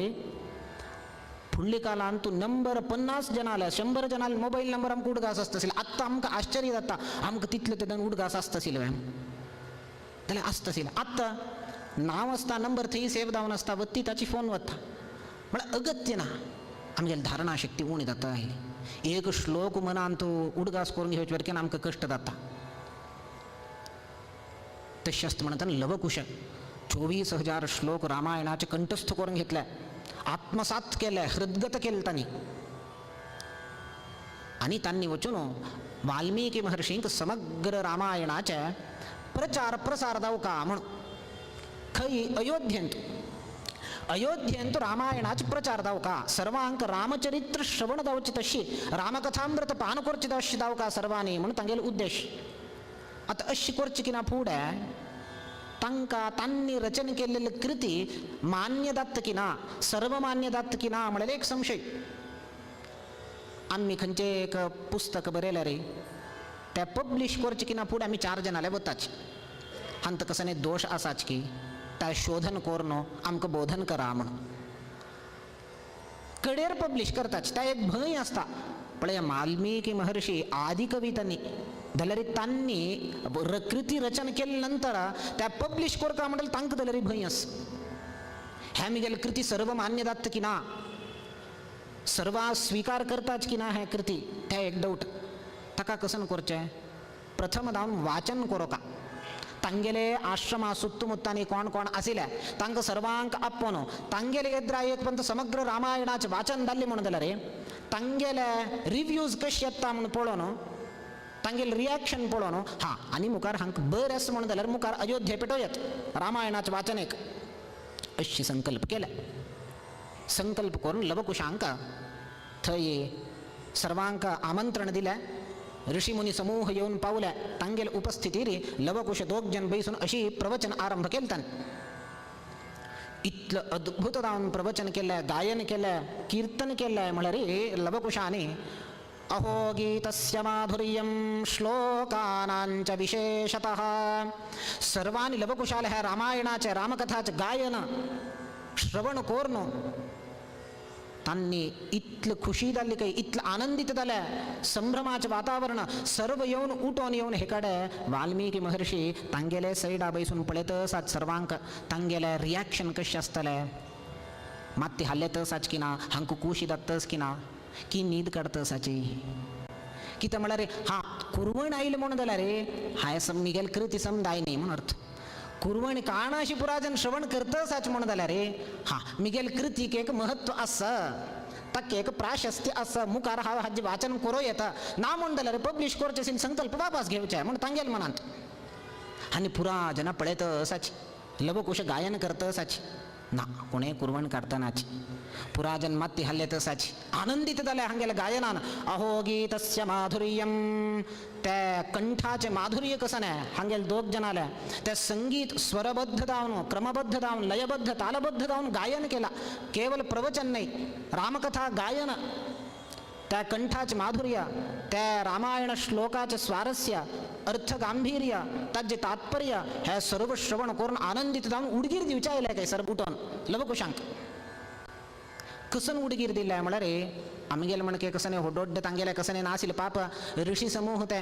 फुडल्या काळान तूं नंबर 50 जणांले 100 जणांले मोबायल नंबर आमकां उडगास आसता आशिल्ले. आत्तां आमकां आश्चर्य जाता आमकां तितले तेदन उडगास आसता आशिल्ले जाल्यार आसता आशिल्लें. आत्तां नांव आसता नंबर थंय सेव जावन आसता वत्ती ताची फोन वता म्हळ्यार अगत्य ना. आमगेली धारणाशक्ती उणी जाता आयली. एक श्लोक मनान तूं उडगास करून घेवचे वरकेन आमकां कश्ट जाता. तशें आसता म्हणटा लवकुश 24,000 श्लोक रामायणाचे कंठस्थ करून घेतले, आत्मसात केले, हृदगत केले तांणी. आनी तांणी वचून वाल्मीकी महर्षींक समग्र रामायणाचे प्रचार प्रसार जावका म्हूण खंय अयोध्येंत अयोध्येंत रामायणाचे प्रचार जावका सर्वांक रामचरित्र श्रवण जावचे तशी रामकथामृत पान करचें तशी जावका सर्वांनी म्हूण तांगेलो उद्देश. आतां अशी करची की ना फुडें तांकां तांणी रचन केल्लेली कृती मान्य जाता की ना सर्वमान्य जाता की ना म्हळ्यार एक संशय. आमी खंयचें एक पुस्तक बरयलें रे तें पब्लीश करचें की ना फुडें आमी 4 जाणांले वताच हांत कसले दोश आसाच की त्या शोधन करून आमकां बोधन करा म्हूण कडेर पब्लीश करताच त्या एक भंय आसता. पळय वाल्मीकी महर्षी आदिकवी तांणी जाल्यार तांणी कृती रचन केले नंतर त्या पब्लीश करता म्हणल्यार तांकां जाल्यार भंय आस ह्या मिगेली कृती सर्व मान्य जाता की ना सर्वा स्वीकार करताच की ना ह्या कृती त्या एक डावट. ताका कसन करचें प्रथम जावन वाचन करोका तांगेले आश्रमा सुत्तुमुत्तांनी कोण कोण आशिल्ले तांकां सर्वांक आपोवन तांगेले एद्रा एक पंत समग्र रामायणाचें वाचन जाल्लें म्हणून जाल्यार तांगेले रिव्यूज कशे येता म्हूण पळोवन तांगेले रिएक्शन पळोवन हा आनी मुखार हांकां बरें आसा म्हणून जाल्यार मुखार अयोध्ये पेटोवयात रामायणाचें वाचन एक अशी संकल्प केले. संकल्प करून लवकुशांक थंय सर्वांक आमंत्रण दिलें. ऋषीमुनी समूह येवन पावले तांगेले उपस्थितीर लवकुश दोग जन बैसून अशी प्रवचन आरंभ केले तांणी. इतलं अद्भुत जावन प्रवचन केलें, गायन केलें, कीर्तन केलें म्हळ्यार लवकुशांनी अहो गीतस्य माधुर्यं श्लोकानांच विशेषतः सर्वांनी लवकुशाले ह्या रामायणाचें रामकथाचें गायन श्रवण करून तांणी इतलें खुशी जाल्ली काय इतलें आनंदीत जालें संभ्रमाचें वातावरण सर्व येवन उठोन येवन हे कडेन वाल्मीकी महर्षी तांगेले सैडा बैसून पळयत आसात सर्वांक तांगेलें रिएक्शन कशें आसतलें मात ती हाल्लेत आसाच की ना हांकां खुशी जातच की ना की न्हीद काडटा आसाची कितें म्हळ्यार हा कुरवण आयलें म्हणून जाल्यार रे हांवें मिगेल कृती समजाय न्ही म्हूण अर्थ. कुरवण काणाशी पुराजन श्रवण करतसाच म्हण जाल्यार रे हा मिगेल कृतीक एक महत्व आसा, ताका एक प्राशस्त्य आसा, मुखार हांव हाजें वाचन करूं येता ना म्हण जाल्यार पब्लिश करचें संकल्प वापस घेवचें म्हण तांगेल मनांत. आनी पुरा जना पळयत असाच लवकुश गायन करत असाच ना कोणें कुरवण काडटनाच पुराजन माती हल्ले तसाच आनंदीत जाले हांगेले गायनान. अहो गीतस्य माधुर्यम, त्या कंठाचे माधुर्य कसं नाही हांगेले दोग जणाले त्या संगीत स्वरबद्ध जावन क्रमबद्ध जावन लयबद्ध तालबद्ध जावन गायन केला. केवल प्रवचन नाही, रामकथा गायन, त्या कंठाचे माधुर्य, त्या रामायण श्लोकाचे स्वारस्य, अर्थ गांभीर्य, ताजे तात्पर्य हे सर्व श्रवण करून आनंदित जावन उडगीर दिवच्या आयले काय सर्व उठोन लवकुशांक कसन उडगीर दिले म्हळ्यार आमगेले म्हणके कसने होडोड्ड तांगेले कसने नाशिल्ले पाप ऋषी समूह ते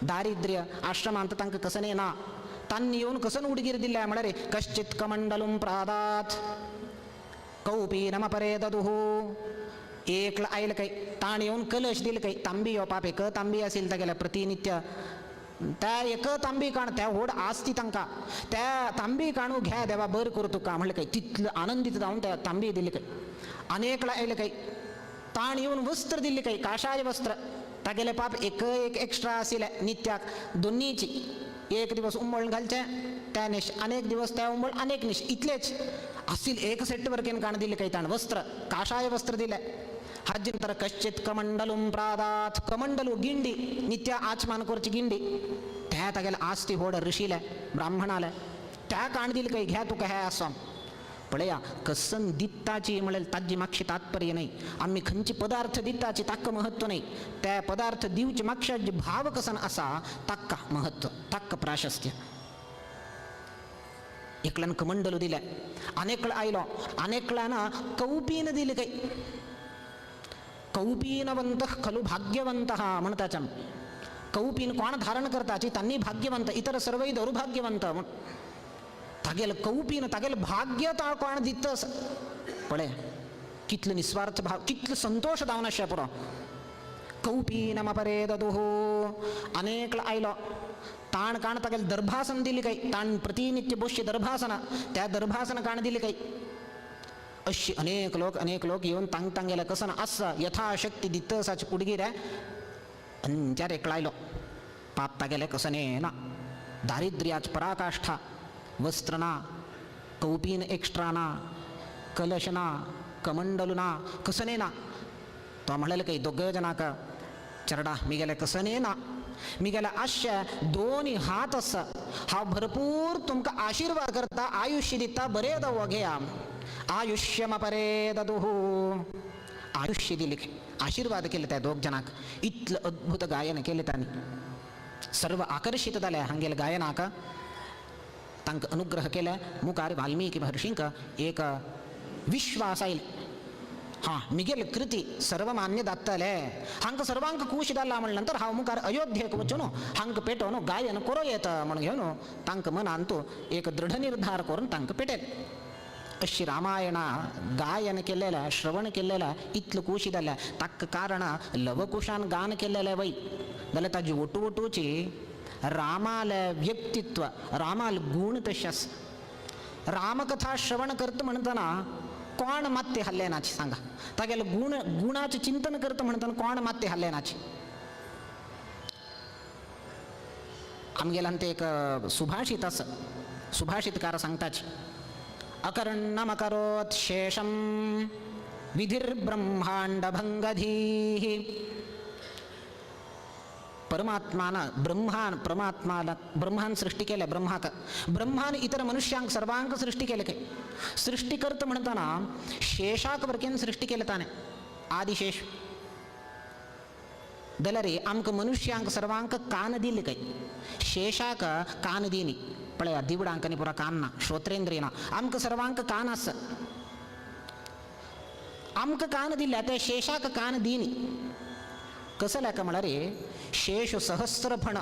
दारिद्र्य आश्रमांत तांकां कसने ना, तांणी येवन कसन उडगीर दिले म्हळ्यार कश्चित कमंडलूम प्रादात कौपीनमपरे ददुः. एकला आयलं काही ताण येऊन कलश दिलं काही तांबी यो पाप एक तांबी असेल तागेल्या प्रतिनित्य त्या एक तांबी काण त्या व्हड आसती तांकां त्या तांबी काणू घ्या देवा बर करू तुका म्हणलं काही तितलं आनंदीत जावन त्या तांबी दिली काही. अनेकला आयलं काही ताण येऊन वस्त्र दिली काही काषाय वस्त्र तागेले पाप एक एक एक्स्ट्रा आशिल्ले नित्याक दोन्हीची एक दिवस उंबळ घालचे त्या निश अनेक दिवस त्या उंबळ अनेक निश इतलेच असील एक सेट वरकेन काण दिले काही ताण वस्त्र काषाय वस्त्र दिले. हाजे नंतर कश्चित कमंडलूम प्रादात कमंडलू गिंडी नित्य आचमान करची गिंडी त्या तागेले आस्ती होड ऋषीले ब्राह्मणाले त्या काण दिले काही घ्या तुका हे आसा. पळया कसन दित्ताची म्हणल्यार ताजी मागशी तात्पर्य नाही, आमी खंयचे पदार्थ दित्ताची ताका महत्व नाही, त्या पदार्थ दिवचे मागशा जे भाव कसन आसा ताका महत्व ताका प्राशस्त्य. एकल्यान कमंडलू दिले अनेकला आयलो अनेकल्यान कौपीन दिले काही कौपीनवंत खलु भाग्यवंत म्हणताच कौपीन कोण धारण करताची त्यांनी भाग्यवंत इतर सर्वय दौर्भाग्यवंत म्हण तागेल कौपीन तागेल भाग्य ता कोण दितस. पळय कितलो निस्वार्थ भाव कितलो संतोष जावन आशे पुरो. कौपीनमपरे ददुः अनेकला आयलो ताण काण तागेल दर्भासन दिली काही ताण प्रतिनित्य बोश्य दर्भासन त्या दर्भासन काण दिली काही. अशी अनेक लोक येवन तांग तांगेले कसन आसा यथाशक्ती दितसाची उडगीर अंच्यार एकलायलो पाप तागेले कसने ना दारिद्र्याच पराकाष्ठा वस्त्र ना कौपीन एक्स्ट्रा ना कलश ना कमंडलू ना कसने ना. तो म्हणलेलं काही दोघं जणाक चरडा मी गेले कसने ना मी गेले आशे दोन्ही हात आसा हांव भरपूर तुमकां आशिर्वाद करता आयुष्य दिता बरें दवो घेया आयुष्यमपरे ददुः आयुष्य दिले आशीर्वाद केले त्या दोग जणांक. इतलं अद्भुत गायन केले तांणी सर्व आकर्षित जाले हांगेले गायनाक तांकां अनुग्रह केले. मुखार वाल्मीकी महर्षींक एक विश्वास आयले हां मिगेल कृती सर्वमान्य जातले हांकां सर्वांक खूश जाला म्हणले नंतर हांव मुखार अयोध्येक वचून हांकां पेटोवन गायन करूं येता म्हणून घेवन तांकां मनांत एक दृढ निर्धार करून तांकां पेटयले. अशी रामायणा गायन केलेल्या श्रवण केलेल्या इतलं खुशी जाल्या ताका कारण लवकुशान गान केलेलें वय जाल्यार ताजी ओटू ओटूची रामाले व्यक्तित्व रामाल गूण तशें आसा. रामकथा श्रवण करता म्हणटना कोण मात्ते हल्ले नाचे सांगा तागेले गुण गुणाचें चिंतन करता म्हणटना कोण मात्ते हल्ले नाचे. आमगेल्यान ते एक सुभाषित आसा सुभाषितकार सांगताच अकर्णमकरोत् शेषं विधिर्ब्रह्मांडभंगधीः. परमात्मान ब्रह्मान परमात्माला ब्रह्मान सृष्टी केल्या ब्रह्माक ब्रह्मान इतर मनुष्यांक सर्वांक सृष्टी केले काय सृष्टी करत म्हणताना शेषाक वरकेन सृष्टी केले ताणे आदिशेष जाल्यार आमकां मनुष्यांक सर्वांक कान दिले काय शेषाक कान दिनी पळया दिवडांक आनी पुरा कान ना श्रोत्रेंद्रिय ना आमकां सर्वांक कान आसा आमकां कान दिल्या त्या शेषाक कान दिनी. कसं लेखा म्हळ्यार शेष सहस्रफण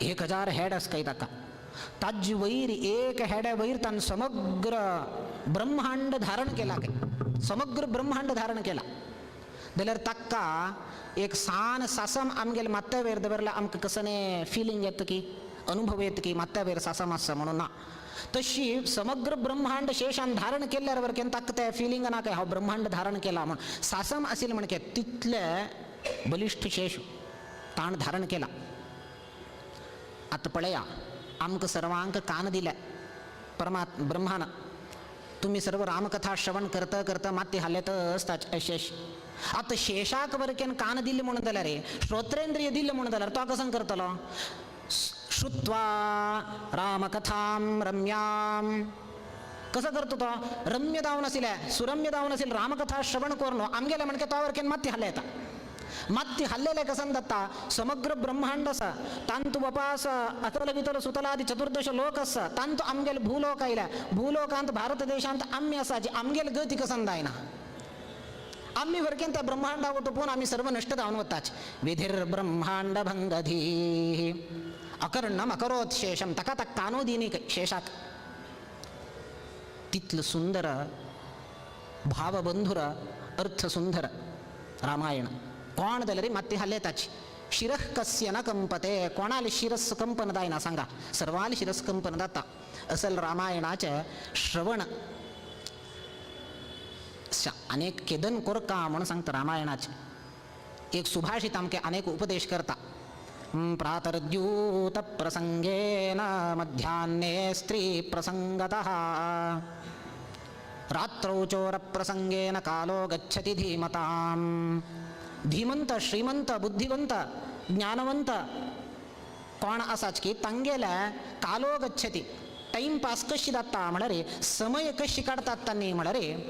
1000 हेड आसकाय ताका ताजे वयर एक हेड्या वयर तान समग्र ब्रह्मांड धारण केला काय समग्र ब्रह्मांड धारण केला जाल्यार ताका एक सान सासम आमगेले माथ्या वयर दवरल्यार आमकां कसने फिलिंग येता की अनुभव येत की मात्या सासम आसा म्हणून ना. तशी समग्र ब्रह्मांड शेषान धारण केल्यार वरकेन ताका ते फिलिंग ना काय हांव ब्रह्मांड धारण केला म्हण. सासम आशिल्लें म्हणके तितले बलिश्ठ शेष ताण धारण केला. आतां पळया आमकां सर्वांक कान दिले परमात्मा ब्रह्मान. तुम्ही सर्व रामकथा श्रवण करता करता माती हालेत असता शेष. आतां शेषाक वरकेन कान दिले म्हणून जाल्यार रे श्रोत्रेंद्रिय दिले म्हणून जाल्यार तो कसं करतलो? श्रुत्वा रामकथां रम्यां कसं करतो तो? रम्य जावन आशिल्लें सुरम्य जावन आशिल्लें रामकथा श्रवण करून आमगेले म्हणके तो वरकेन माती हाले येता. माती हाल्लेले कसन जाता समग्र ब्रह्मांड आसा तांतू वपा आसा अतल वितल सुतलादी चतुर्दश लोक आसा तांतू आमगेले भूलोक आयल्या भूलोकांत भारत देशांत आमी आसा जी आमगेले गती कसन जायना. आमी वरकेन त्या ब्रह्मांडा वटोवन आमी सर्व नश्ट जावन वताच. विधिर ब्रह्मांड भंगधी अकर्णम अकरोत शेषम ताका ताका कानो दिनी शेषाक. तितलं सुंदर भावबंधुर अर्थ सुंदर रामायण. कोण जाल्यार रे माती हाले ताची शिरः कस्य न कंपते कोणाले शिरस कंपन जायना सांगा सर्वाले शिरस कंपन जाता. असल रामायणाचे श्रवण अनेक केदन कोरका म्हणून सांगता रामायणाचे. एक सुभाषित आमके अनेक उपदेश करता. प्रातर्द्यूत प्रसंगेन मध्याह्ने स्त्री प्रसंगतः रात्रौ चोर प्रसंगेन कालो गच्छति धीमतां. धीमंत श्रीमंत बुद्धिवंत ज्ञानवंत कोण आसाच की तांगेले कालो गच्छति टाइम पास कशी जाता म्हळ्यार समय कशी काडतात तांणी म्हळ्यार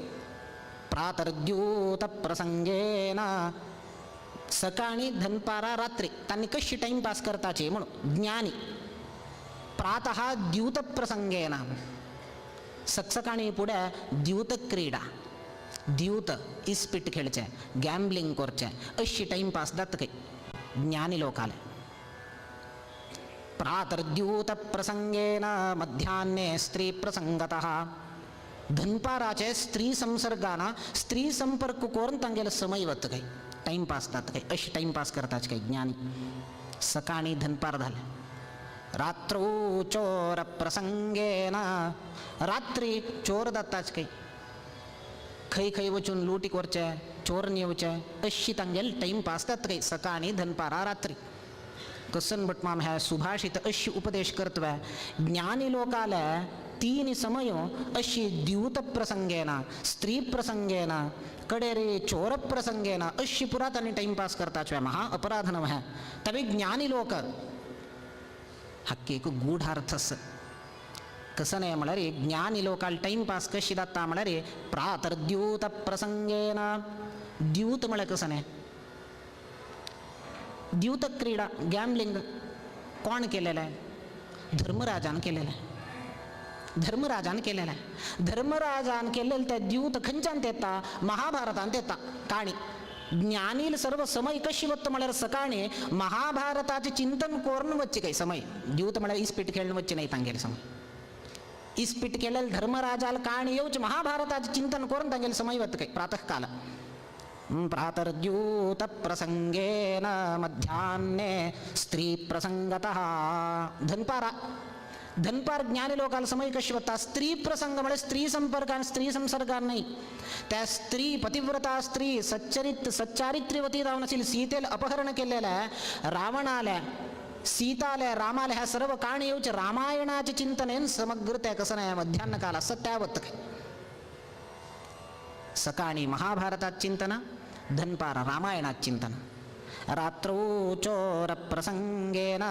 प्रातर्द्यूत प्रसंगेन सकाळी धनपारा रात्री तांणी कशी टाइम पास करताची म्हणून ज्ञानी. प्रातः द्यूत प्रसंगेन सकसकाणी फुडें द्यूत क्रीडा द्यूत इस्पीट खेळचे गॅम्बलिंग करचे अशी टाइम पास जाता खंय ज्ञानी लोकाले. प्रातर्द्यूत प्रसंगेन मध्याह्ने स्त्री प्रसंगतः धनपाराचे स्त्री संसर्गान स्त्री संपर्क करून तांगेले समय वता खंय टाइम पास जाता खंय अशी टाइम पास करताच खंय ज्ञानी. सकाळी धनपार जालें रात्रौ चोर प्रसंगेन रात्री चोर जाताच खंय खंय खंय वचून लुटी करचे चोर येवचे अशी तांगेले टाइम पास जाता खंय सकाळी धनपारा रात्री. कसन भटमाम ह्या सुभाषित अशी उपदेश करतवे ज्ञानी लोकाले तीन समयो अशी द्यूत प्रसंगेन स्त्री प्रसंगेन कडेरे चोर प्रसंगेन अशी पुरा तांणी टाइम पास करताच महा अपराध नव है. तवे ज्ञानी लोक हक्की एक गूढार्थ आसा. कसं नाही म्हळ्यार ज्ञानी लोकाल टाइम पास कशी जाता म्हळ्यार प्रातर्द्यूत प्रसंगेन. द्यूत म्हळ्यार कसं नाही द्यूत क्रीडा गॅम्बलिंग कोण केलेलं आहे? धर्मराजान केलेलं आहे. धर्मराजान केलेलं आहे. धर्मराजान केलेलं त्या द्यूत खंयच्यान येता? महाभारतान येता काणी. ज्ञानील सर्व समय कशी वत्त म्हळ्यार सकाळी महाभारताचे चिंतन करून वच्चे काही समय. द्यूत म्हळ्यार इस्पीट खेळून वच्चे नाही तांगेले समय. इस्पीट केलेलं धर्मराजाल काणी येवच महाभारताचे चिंतन करून तांगेले समय वत काही प्रातःकाल. प्रातर्द्यूत प्रसंगेन मध्याह्ने स्त्री प्रसंगतः धनपारा धनपार ज्ञानी लोकाला समय कशी वता? स्त्री प्रसंग म्हणजे स्त्री संपर्कान स्त्री संसर्गान नाही. त्या स्त्री पतिव्रता स्त्री सच्चरित सच्चारित्र्यवती जाऊन असेल सीतेला अपहरण केलेलं आहे रावणाल्या सीताल्या रामाल्या ह्या सर्व काणी येऊचे रामायणाचे चिंतनेन समग्र त्या कसं नाही मध्यान्ह काल असं त्यावत काय. सकाळी महाभारतात चिंतन धनपारा रामायणात चिंतन. रात्रौ चोर प्रसंगेन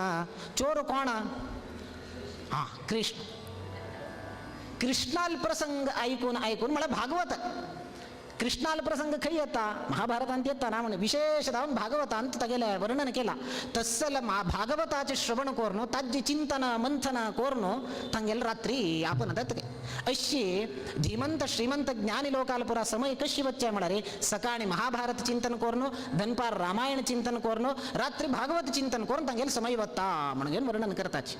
चोर कोण? हा कृष्ण. कृष्णाल प्रसंग ऐकून ऐकून मला भागवत कृष्णाल प्रसंग खंय येता? महाभारतांत येता ना म्हणून विशेष जावन भागवतांत तागेलें वर्णन केला. तस्सल भागवताचे श्रवण करून ताजे चिंतन मंथन करून तांगेले रात्री आपण जाता अशी धीमंत श्रीमंत ज्ञानी लोकाल पुरा समय कशी वच्चे म्हळ्यार सकाळी महाभारत चिंतन करून दनपार रामायण चिंतन करून रात्री भागवत चिंतन करून तांगेले समय वता म्हणून वर्णन करताच.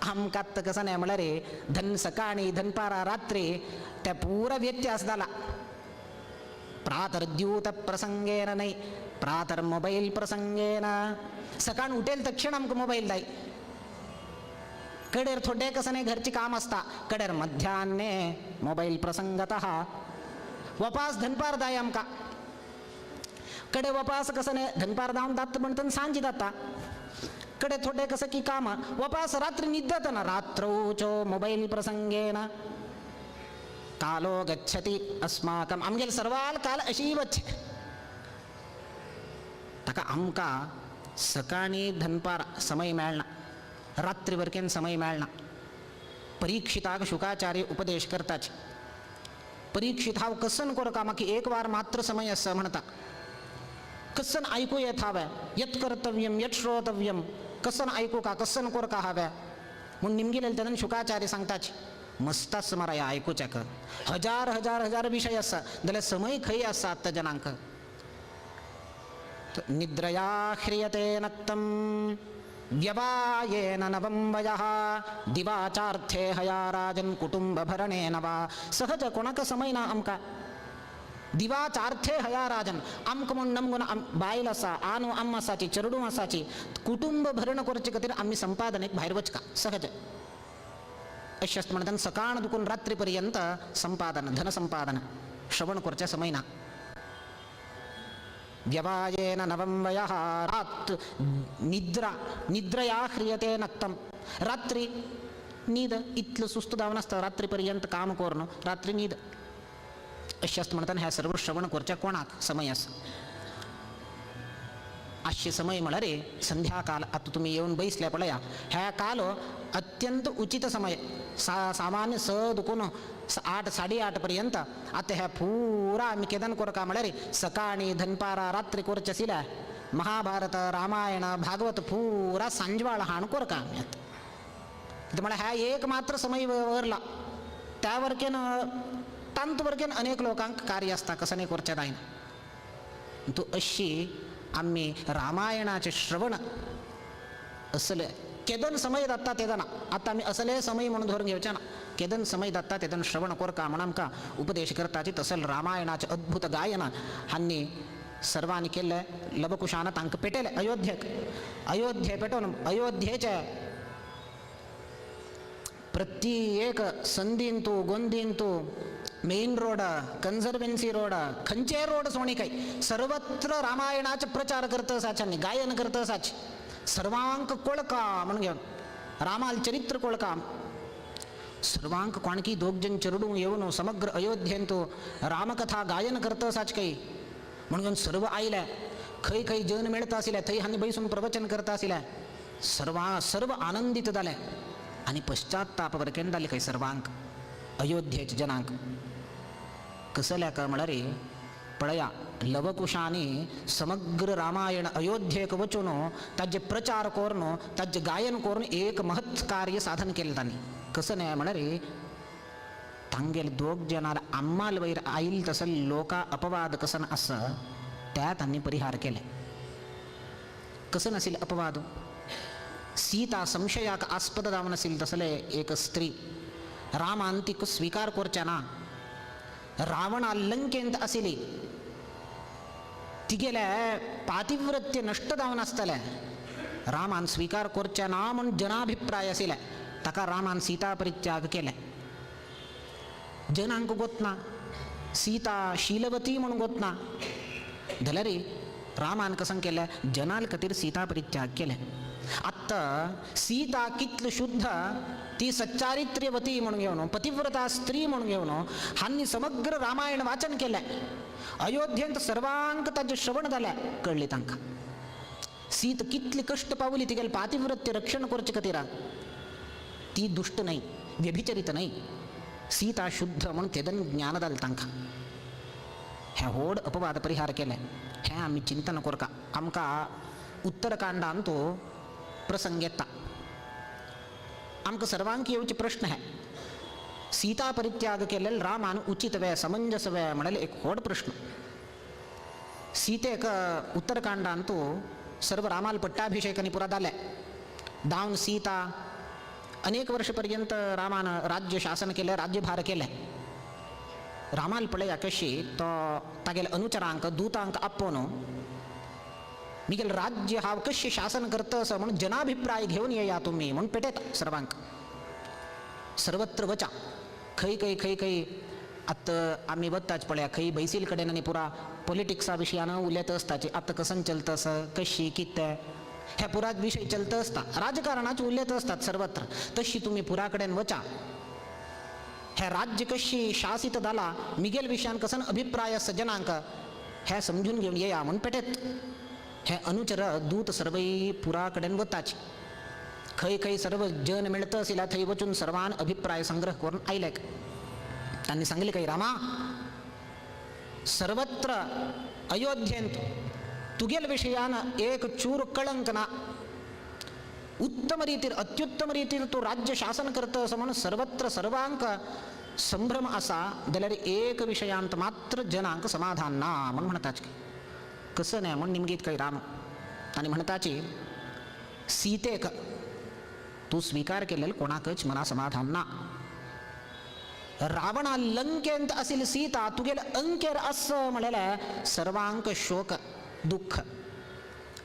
आमकां आत्तां कसं नाही म्हळ्यार धन सकाळी धनपारा रात्री त्या पुरा व्यत्यास जाला. प्रातर्द्यूत प्रातर्द्यूत प्रसंगेन न्हय, प्रातर मोबायल प्रसंगेन. सकाळ उठेल तक्षण आमकां मोबायल जाय. कडेर थोडे कसने घरची काम आसता, कडेर मध्यान्ने मोबायल प्रसंगतः. वपास धनपार जाय आमकां, कडे वपास कसने धनपार जावन जाता म्हणटन सांजे जाता. कडे थोडे कसं की काम वपास रात्री निद्दतना रात्रौ चो मोबायल प्रसंगेन कालो गच्छति अस्माकं. आमगेले सर्वाल काल अशी वच्चे. ताका आमकां सकाळी धनपार समय मेळना, रात्री वरकेन समय मेळना. परीक्षिताक शुकाचार्य उपदेश करताच. परीक्षित हांव कसन कोरका म्हाका एक वार मात्र समय आसा म्हणटा. कसन आयकू येत हांवें यत कर्तव्यम यत श्रोतव्यम, कसन आयकू का कसन कोरका हांवें म्हूण निमगिलें. तेन्ना शुकाचार्य सांगताच मस्ताच मारा आयकुच्याक हजार हजार हजार विशय आसा जाल्यार समय खंय आसा आतां जनांक. निद्रया ह्रियते नक्तं व्यवायेन नवं वयः दिवाचार्थे हया राजन कुटुंबभरणेन वा. सहज कोणाक समय ना आमकां. दिवाचार्थे हया राजन आमकां म्हूण नमगुण बायल आसा, आनो आम आसाची, चेडूं आसाची, कुटुंब भरण करचे खातीर आमी संपादनेक भायर वचका सहज. अशें आसता म्हणटा सकाळ दुखून रात्री पर्यंत संपादन, धन संपादन, श्रवण करचे समय ना. व्यवायेन नवं वयः रात् निद्रा निद्रया ह्रियते नक्तं. रात्री न्हीद इतलो सुस्त जावन आसता रात्री पर्यंत काम करून रात्री न्हीद. अशें आसता म्हणटाना ह्या सर्व श्रवण करच्या कोणाक समय आसा. आजचे समय म्हळ्यार संध्या काल. आतां तुमी येवन बैसल्या पळया, ह्या काल अत्यंत उचित समय. सामान्य स दुखून 8 8:30 पर्यंत. आतां ह्या पुरा आमी केदन कोरका म्हळ्यार सकाळी धनपारा रात्री कोरचे आशिल्ल्या महाभारत रामायण भागवत पुरा सांजवाळ हाण कोरका आमी आतां. कितें म्हळ्यार ह्या एक मात्र समय वरला त्या वरकेन तांत वरकेन अनेक लोकांक कार्य आसता कसं नाही करचें जायना. तूं अशी आमी रामायणाचें श्रवण असले केदन समय जाता तेदना. आतां आमी असले समय म्हणून धरून घेवचे ना, केदन समय जाता तेदन श्रवण कोरका म्हण आमकां उपदेश करताची. तसल रामायणाचें अद्भुत गायन हांणी सर्वांनी केल्लें. लवकुशान तांकां पेटयलें अयोध्येक. अयोध्ये पेटोवन अयोध्येचे प्रत्येक संदींतू गोंदींतू मेन रोड कन्झर्वेन्सी रोड खंयचे रोड सोणी काय सर्वत्र रामायणाचे प्रचार करत आसाच, गायन करत आसाच. सर्वांक कोळका म्हणून घेवन रामाल चरित्र कोळका सर्वांक कोणकी दोग जण चेडूं येवन समग्र अयोध्येंतू रामकथा गायन करत आसाच काही म्हणून घेवन सर्व आयले. खंय खंय जन मेळता आशिल्ले थंय हांणी बैसून प्रवचन करता आशिल्ले. सर्व आनंदीत जाले आनी पश्चाताप वरकेन जाले खंय सर्वांक अयोध्येचे जनांक. कसल्या का म्हळ्यार पळया लवकुशांनी समग्र रामायण अयोध्येक वचून ताजे प्रचार करून ताजे गायन करून एक महत् कार्य साधन केलें तांणी. कसं न्हय म्हळ्यार तांगेले दोग जनाल आम्माल वयर आयल तसं लोका अपवाद कसन आसा त्या तांणी परिहार केले. कसं नाशिल्ले अपवाद, सीता संशयाक आस्पद जावन आशिल्ली तसले एक स्त्री रामान तिका स्वीकार करचे ना. रावणा लंकेंत आशिल्ली तिगेले पातिव्रत्य नश्ट जावन आसतलें, रामान स्वीकार करचे ना म्हूण जनाभिप्राय आशिल्ले. ताका रामान सीता परित्याग केले. जनांक गोतना सीता शीलवती म्हूण गोतना जाल्यार रामान कसं केलें जनाल खातीर सीता परित्याग केले. आत्तां सीता कितली शुद्ध ती सच्चारित्र्यवती म्हणून घेवन पतिव्रता स्त्री म्हणून घेवन हांणी समग्र रामायण वाचन केलें. अयोध्येंत सर्वांक ताजें श्रवण जालें, कळ्ळें तांकां सीत कितली कश्ट पावली तिगेलें पातिव्रत्य रक्षण करचे खातीर. ती दुश्ट न्हय, व्यभिचरित न्हय, सीता शुद्ध म्हणून तेदन ज्ञान जालें तांकां. हे व्हड अपवाद परिहार केले. हें आमी चिंतन करका. आमकां उत्तरकांडांत प्रसंग येता. आमकां सर्वांक येवचे प्रश्न हे सीता परित्याग केल्ले रामान उचित वे समंजस वे म्हणले एक व्हड प्रश्न. सीतेक उत्तरकांडांत सर्व रामाल पट्टाभिषेकानी पुरा जालें. दावन सीता अनेक वर्षपर्यंत रामान राज्य शासन केलें, राज्यभार केलें. रामाल पळया कशी तो तागेले अनुचरांक दूतांक आपोवन मिगेल राज्य हांव कशें शासन करता असो म्हणून जनाभिप्राय घेवन येया तुमी म्हूण पेटयता सर्वांक. सर्वत्र वचा खंय खंय खंय खंय आतां आमी वताच पळया खंय बैसील कडेन आनी पुरा पॉलिटिक्सा विशयान उलयत आसताची. आतां कसन चलता आसा कशी कितें ह्या पुरा विशय चलत आसता, राजकारणाच उलयत आसतात सर्वत्र. तशी तुमी पुरा कडेन वचा, हे राज्य कशी शासित जाला मिगेल विशयान कसन अभिप्राय आसा जनांक हे समजून घेवन येया म्हूण पेटेत. हे अनुचर दूत सर्वय पुरा कडेन वताची, खंय खंय सर्व जन मेळत आशिल्ल्या थंय वचून सर्वान अभिप्राय संग्रह करून आयले. तांणी सांगले काही रामा सर्वत्र अयोध्येंत तुगेल विशयान एक चूर कळंक ना, उत्तम रीतीर अत्युत्तम रीतीर तूं राज्य शासन करता असो म्हणून सर्वत्र सर्वांक संभ्रम आसा, जाल्यार एक विशयांत मात्र जनांक समाधान ना म्हूण म्हणटाच. कसं न्हय म्हूण निमगीत खंय राम आनी म्हणटाची सीतेक तूं स्विकार केलेल कोणाकच मना समाधान ना. रावणा लंकेंत आशिल्ली सीता तुगेले अंकेर आस म्हणलें सर्वांक शोक दुःख.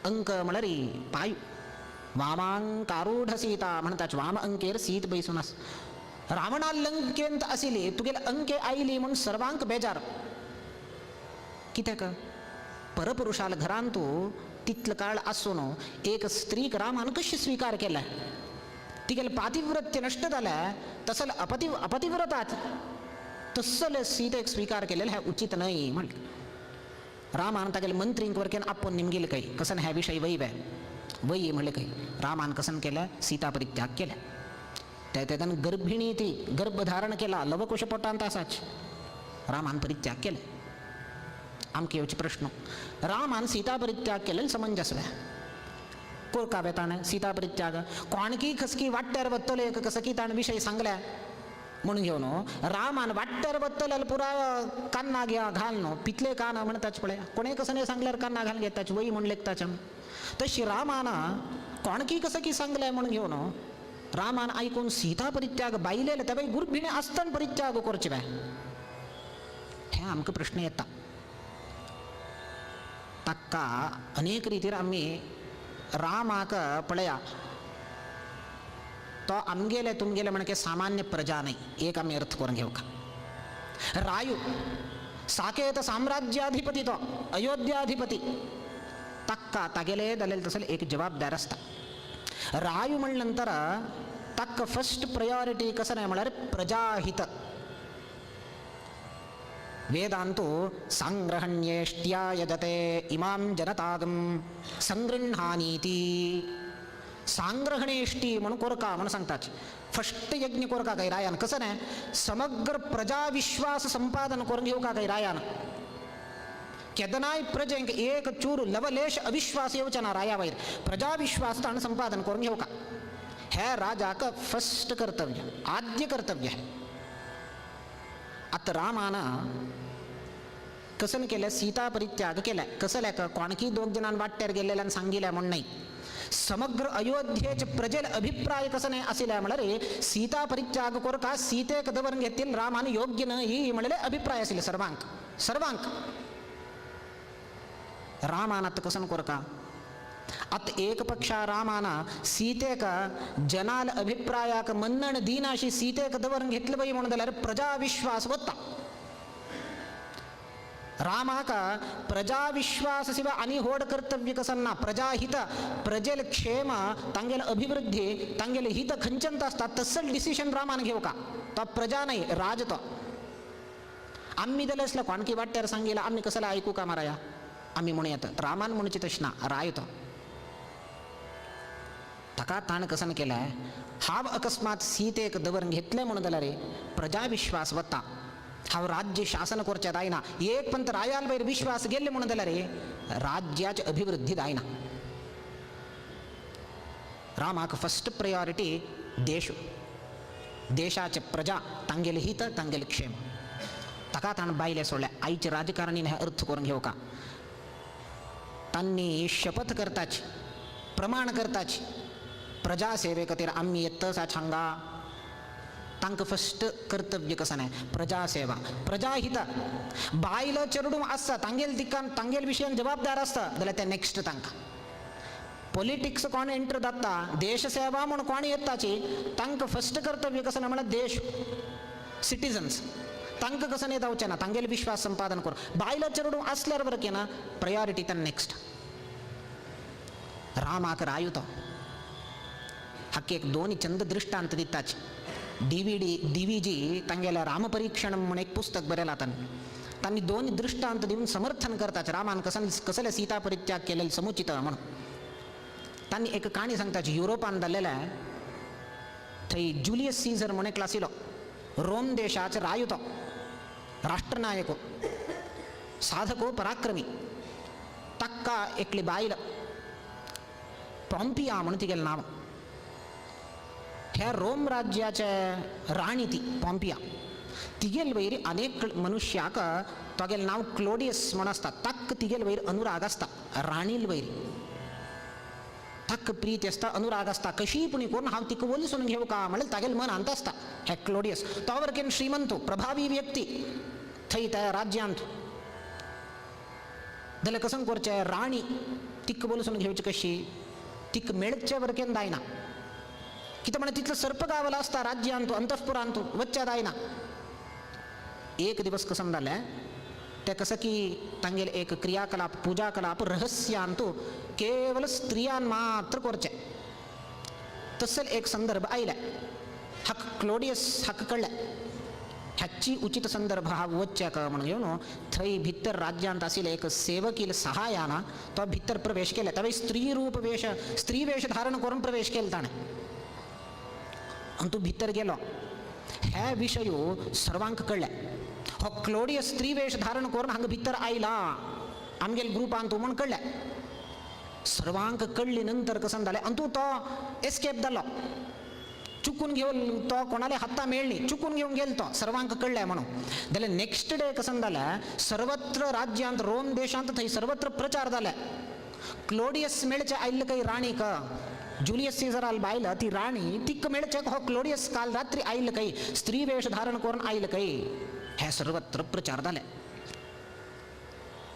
अंक म्हळ्यार पायू वामांकारूढ सीता म्हणटाच, वाम अंकेर सीत बैसून आस. रावणा लंकेंत आशिल्ली तुगेले अंके आयली म्हूण सर्वांक बेजार. कित्याक परपुरुषाल घरांत तितलो काळ आसून एक स्त्रीक रामान कशी स्विकार केला, तिगेले पातिव्रत्य नश्ट जालें तसल अपतिव्रतात तसले सीतेक स्विकार केलेले हें उचित न्हय म्हणलें. रामान तागेले मंत्रींक वरकेन आपोवन निमगेले खंय कसन ह्या विशय वय वे वय म्हणलें खंय रामान कसन केलें सीता परित्याग केलें. ते तेन्ना गर्भिणी ती गर्भधारण केला लवकुश पोटांत आसाच रामान परित्याग केले. आमकां येवचे प्रश्न रामान सीता परित्याग केलें समंजस वे कोरका ताणें सीता परित्याग कोणकी खसकी वाट्यार वतले एक कसकी ताणें विशय सांगल्या म्हणून घेवन रामान वाट्यार वतले पुरा कान्ना घ्या घाल न्हू पितले कान म्हणटाच पळय कोणें कसं न्हय सांगल्यार कान्ना घालून घेताच वय म्हूण लेखताच. तशी रामान कोणकी कसकी सांगलें म्हणून घेवन रामान आयकून सीता परित्याग बायलेले त्या बाई गुर्भिणी आसतना परित्याग करचे बाय हे आमकां प्रश्न येता. ताका अनेक रितीर आमी रामाक पळया तो आमगेले तुमगेले म्हणके सामान्य प्रजा न्हय एक आमी अर्थ करून घेवका. रायू साकेत साम्राज्याधिपती तो अयोध्याधिपती ताका तागेले जाल्यार तसले एक जबाबदार आसता. रायू म्हणले नंतर ताका फर्स्ट प्रायोरिटी कसं न्हय म्हळ्यार प्रजाहित. वेदांतु सांग्रहण्येष्ट्या यजते इमां जनतागम संगृह्णानीति सांग्रहणेष्टी म्हणून कोरका म्हणून सांगताच. फर्स्ट यज्ञ कोरका काही रायान कसं न्हय समग्र प्रजाविश्वास संपादन करून घेवका काही रायान. केदनाय प्रजेंक एक चूर लवलेश अविश्वास येवचे ना राया वयर प्रजाविश्वास ताणें संपादन करून घेवका हे राजाक फर्स्ट कर्तव्य आद्य कर्तव्य. आतां रामान कसन केलें सीता परित्याग केलें कसले कोणकी दोग जाणान वाट्यार गेल्ल्यान सांगिल्लें म्हूण न्हय समग्र अयोध्येचे प्रजेल अभिप्राय कसं न्हय आशिल्ले म्हळ्यार सीता परित्याग कोरका सीतेक दवरून घेतील रामान योग्य न्हय म्हणलेले अभिप्राय आशिल्ले सर्वांक सर्वांक. रामान आतां कसन कोरका आतां एक पक्षा रामान सीतेक जनाल अभिप्रायाक मन्नण दिनाशी सीतेक दवरून घेतलं बाई म्हणून जाल्यार प्रजाविश्वास वता. रामाक प्रजाविश्वास शिवाय आनी व्हड कर्तव्य कसं ना प्रजाहित प्रजेल क्षेम तांगेल अभिवृद्धी तांगेले हित खंयच्यान आसता तसल डिसिशन रामान घेवका. तो प्रजा न्हय राज तो. आमी जाल्यार आसल्या कोणकी वाट्यार सांगिला आमी कसले आयकू का माराया आमी म्हणू येता. रामान म्हणचे तशें ना राय तो ताका ताणें कसन केलें हांव अकस्मात सीतेक दवरून घेतलें म्हणून जाल्यार प्रजाविश्वास वता हांव राज्य शासन करचें जायना एक पंत रायाल वयर विश्वास गेल्ले म्हणून जाल्यार राज्याची अभिवृद्धी जायना. रामाक फर्स्ट प्रायोरिटी देश देशाचे प्रजा तांगेले हित तांगेले क्षेम ताका ताणें बायले सोडले. आयचे राजकारणीन हे अर्थ करून घेवका तांणी शपथ करताच प्रमाण करताच प्रजा सेवे खातीर आमी येतच हांगा तांकां फस्ट कर्तव्य कसं न्हय प्रजासेवा प्रजाहित. बायल चेडूं आसता तांगेल दिकान तांगेल विशयान जबाबदार आसता जाल्यार ते नेक्स्ट तांकां. पॉलिटिक्स कोण एंटर जाता देशसेवा म्हूण कोण येताची तांकां फस्ट कर्तव्य कसं म्हळ्यार देश सिटिजन्स तांकां कसं न्हय जावचें ना तांगेले विश्वास संपादन करून. बायल चेडूं आसल्यार बरें ना प्रायोरिटी तांकां नेक्स्ट. रामाक रायुतो हाका एक दोन चंद दृश्टांत दिताच. डी व्ही जी तांगेल्या रामपरीक्षण म्हूण एक पुस्तक बरयलां तांणी. तांणी दोन दृश्टांत दिवन समर्थन करताच रामान कसन कसले सीता परित्याग केलेले समुचित म्हणून. तांणी एक काणी सांगताची युरोपान जाल्लेले थंय जुलियस सीझर म्हूण एकलो आशिल्लो रोम देशाचे रायुतो राष्ट्रनायको साधको पराक्रमी. ताका एकली बायल पॉम्पिया म्हणून तिगेलें नांव. ह्या रोम राज्याचे राणी ती पॉम्पिया. तिगेल वयर अनेक मनुष्याक तोगेलें नांव क्लोडियस म्हूण आसता ताक तिगेल वयर अनुराग आसता राणील वयर ताक प्रीती आसता अनुराग आसता कशीय पुणी करून हांव तिका वलसून घेवं का म्हणल्यार तागेले मनांत आसता. हे क्लोडियस तो वरकेन श्रीमंत प्रभावी व्यक्ती थंय त्या राज्यांत. जाल्यार कसं करचें राणी तिका वलसून घेवची कशी तिका मेळचे वरकेन जायना कितें म्हणल्यार तितलो सर्प गावला आसता राज्यांत अंतःपुरांत वच्च्या जायना. एक दिवस कसं जालें तें कसं की तांगेले एक क्रियाकलाप पूजाकलाप रहस्यांतु केवल स्त्रियान मात्र करचें तसल एक संदर्भ आयले. हाका क्लोडियस हाका कळ्ळें ह्याची उचित संदर्भ हा वच्च्याक म्हणून घेवन थंय भितर राज्यांत आशिल्ले एक सेवकील सहायान तो भितर प्रवेश केले. त्यावेळी स्त्री रूप वेश स्त्री वेश धारण करून प्रवेश केले ताणें आनी तूं भितर गेलो. हे विशय सर्वांक कळ्ळे हो क्लोडियस स्त्री वेश धारण करून हांगा भितर आयला आमगेले ग्रुपान तूं म्हूण कळ्ळें. सर्वांक कळ्ळी नंतर कसं जालें आनी तूं तो एस्केप जालो चुकून घेवन तो कोणाले हाता मेळ्ळी चुकून घेवन गेलो तो सर्वांक कळ्ळें म्हणून. जाल्यार नेक्स्ट डे कसं जालें सर्वत्र राज्यांत रोम देशांत थंय सर्वत्र प्रचार जाले क्लोडियस मेळचे आयिल्ले काही राणीक जुलियस सीझराल बायल ती राणी तिका मेळचे हो क्लोडियस काल रात्री आयिल्ले काही स्त्री वेश धारण करून आयिल्ले काही हे सर्वत्र प्रचार जाले.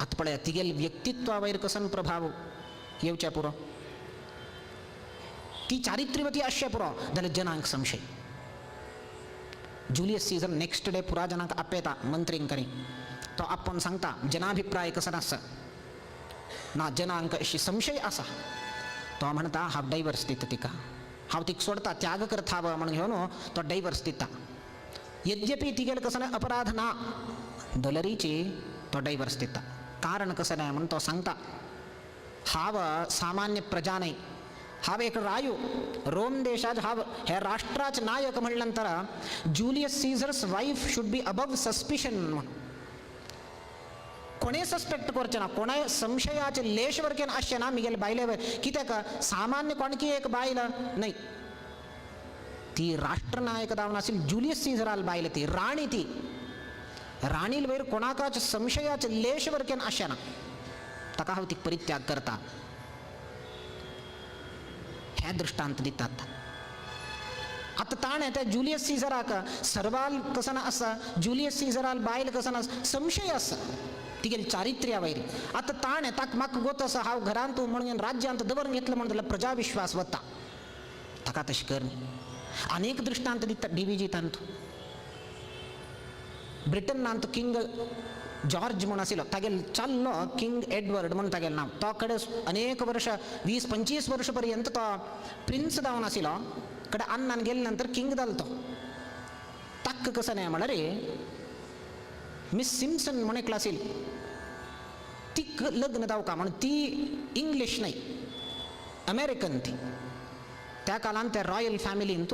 आतां पळया तिगेले व्यक्तित्वा वयर कसन प्रभाव येवचे पुरो ती चारित्र्यवती आसचें पुरो जाल्यार जनांक संशय. जुलियस सीझर नेक्स्ट डे पुरा जनांक आपयता मंत्रींक करी तो आपोवन सांगता जनाभिप्राय कसो आसा ना जनांक अशी संशय आसा. तो म्हणटा हांव डायवर्स दिता तिका हांव तिका सोडता त्याग करता म्हणून घेवन तो डायवर्स दिता. यद्यपी तिगेले कसो अपराध ना दलरीची तो डायवर्स दिता. कारण कसं न्हय म्हणून तो सांगता हांव सामान्य प्रजा न्हय हांव एक रायू रोम देशाच हांव हे राष्ट्राचे नायक म्हणल्या नंतर Julius Caesar's wife should be above suspicion म्हणून. कोणें सस्पेक्ट करचें ना कोणाय संशयाचे लेश वरकेन आसचें ना मिगेले बायले वयर कित्याक सामान्य कोणकी एक बायल न्हय ती राष्ट्रनायक जावन आशिल्ली जुलियस सीझराल बायल ती राणी ती राणील वयर कोणाकाच संशयाचे लेश वरकेन आसचें ना ताका हांव तिका परित्याग करता. हे दृश्टांत दितात. आतां ताणें त्या जुलियस सीझराक सर्वाल कसं ना आसा जुलियस सीझराल बायल कसं ना संशय आसा तिगेले चारित्र्या वयर. आतां ताणें ताका म्हाका गोत आसा हांव घरांत म्हणून राज्यांत दवरून घेतलें म्हणून जाल्यार प्रजाविश्वास वता ताका तशें कर. अनेक दृश्टांत दिता डी व्ही जी तांतू. ब्रिटनांत किंग जॉर्ज म्हूण आशिल्लो तागेलो चल्लो किंग एडवर्ड म्हूण तागेलें नांव. तो कडेन अनेक वर्ष 20-25 वर्ष पर्यंत तो प्रिन्स जावन आशिल्लो कडे अन्नान गेले नंतर किंग जालो तो. ताका कसं न्हय म्हणल्यार मिस सिम्सन म्हूण एकलो आशिल्ली तिका लग्न जावका म्हण ती इंग्लीश न्हय अमेरिकन ती. त्या काळान त्या रॉयल फॅमिलीन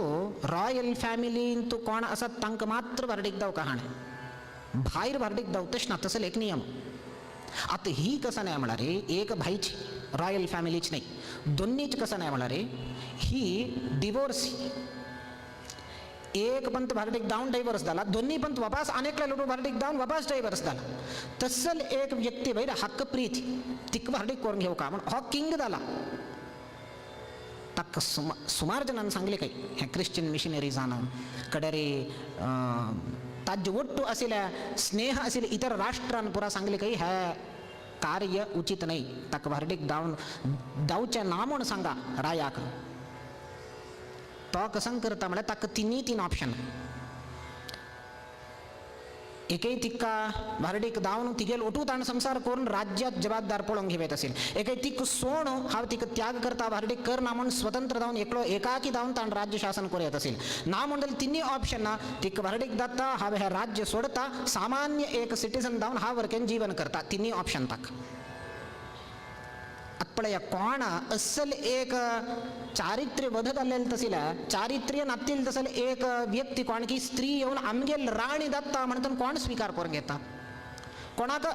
रॉयल फॅमिलीन तूं कोण आसा तांकां मात्र व्हार्डीक जावका हाणें भायर व्हार्डीक जावं तशें ना तसले एक नियम. आतां ही कसं न्हय म्हळ्यार एक भायची रॉयल फॅमिलीची न्हय दोन्नीच कसं न्हय म्हळ्यार ही डिवोर्स एक पंत व्हार्डीक जावन डायवर्स जाला दोन्ही पंत वापस आनेकल्या लोक व्हार्डीक जावन वापस डायवर्स जाला तसल एक व्यक्ती वयर हक्क प्रीत तिका व्हार्डीक करून घेवका म्हण हो किंग जाला. ताका सुमार जणान सांगले काय हे क्रिश्चन मिशनरीजान कडेरी ताजे ಒಟ್ಟು आशिल्ल्या स्नेह आशिल्ले इतर राष्ट्रान पुरा सांगले काही हे कार्य उचित नाही, ताका व्हार्डीक धांवन धांवचें ना म्हूण सांगा रायाक. तो कसं करता म्हळ्यार ताका तिनूय तीन ऑप्शन, एकय तिका व्हार्डीक धांवन तिगेल ओटू ताण संसार करून राज्यात जबाबदार पळोवंक घेवत असेल, एकय तिक सोण हांव तिका त्याग करता व्हार्डीक कर ना म्हूण स्वतंत्र धांवन एकलो एकाकी धांवन ताण राज्य शासन करूं येत असेल. ना म्हूण जाल्यार तिनूय ऑप्शन ना, तिका व्हार्डीक दाता हांव हें राज्य सोडता, सामान्य एक सिटीजन धांवन हांव वर्केन जीवन करता, तिनूय ऑप्शन ताका. आतां पळया कोणा अस्सल एक चारित्र्य वध जाल्लें तसल्या चारित्र्य नातील तसले एक व्यक्ती कोण की स्त्री येवन आमगेल राणी जाता म्हणून कोण स्वीकार करून घेता? कोणाक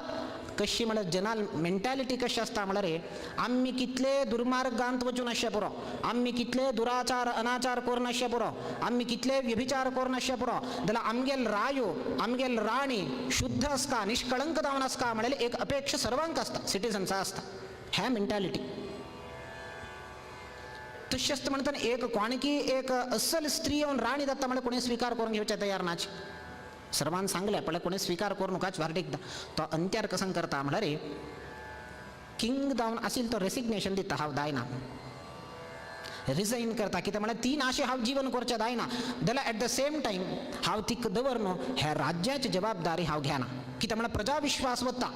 कशी म्हळ्यार जनाल मेंटॅलिटी कशी आसता म्हळ्यार रे आमी कितले दुर्मार्गांत वचून आसचें पुरो, आमी कितले दुराचार अनाचार करून आसचें पुरो, आमी कितले व्यभिचार करून आसचें पुरो, जाल्यार आमगेल रायो आमगेल राणी शुद्ध आसता निष्कळंक जावन आसता म्हळ्यार एक अपेक्षा सर्वांक आसता, सिटीजन्सा आसता ह्या मेंटॅलिटी. तशेंच म्हणटाना एक कोणकी एक अस्सल स्त्री येवन राणी जाता म्हळ्यार कोणी स्वीकार करून घेवचे तयार नाच. सर्वान सांगलें पळय कोणी स्वीकार करू नकाच व्हार्डीक तो अंत्यार कसं करता म्हळ्यार किंग जावन आशिल्लो तो रेसिग्नेशन दिता, हांव जायना, रिझायन करता. कितें म्हळ्यार तीन आशे हांव जीवन करचें जायना, जाल्यार एट the same time हांव तिका दवर न्हू ह्या राज्याची जबाबदारी हांव घेना, कितें म्हळ्यार प्रजा विश्वास वता,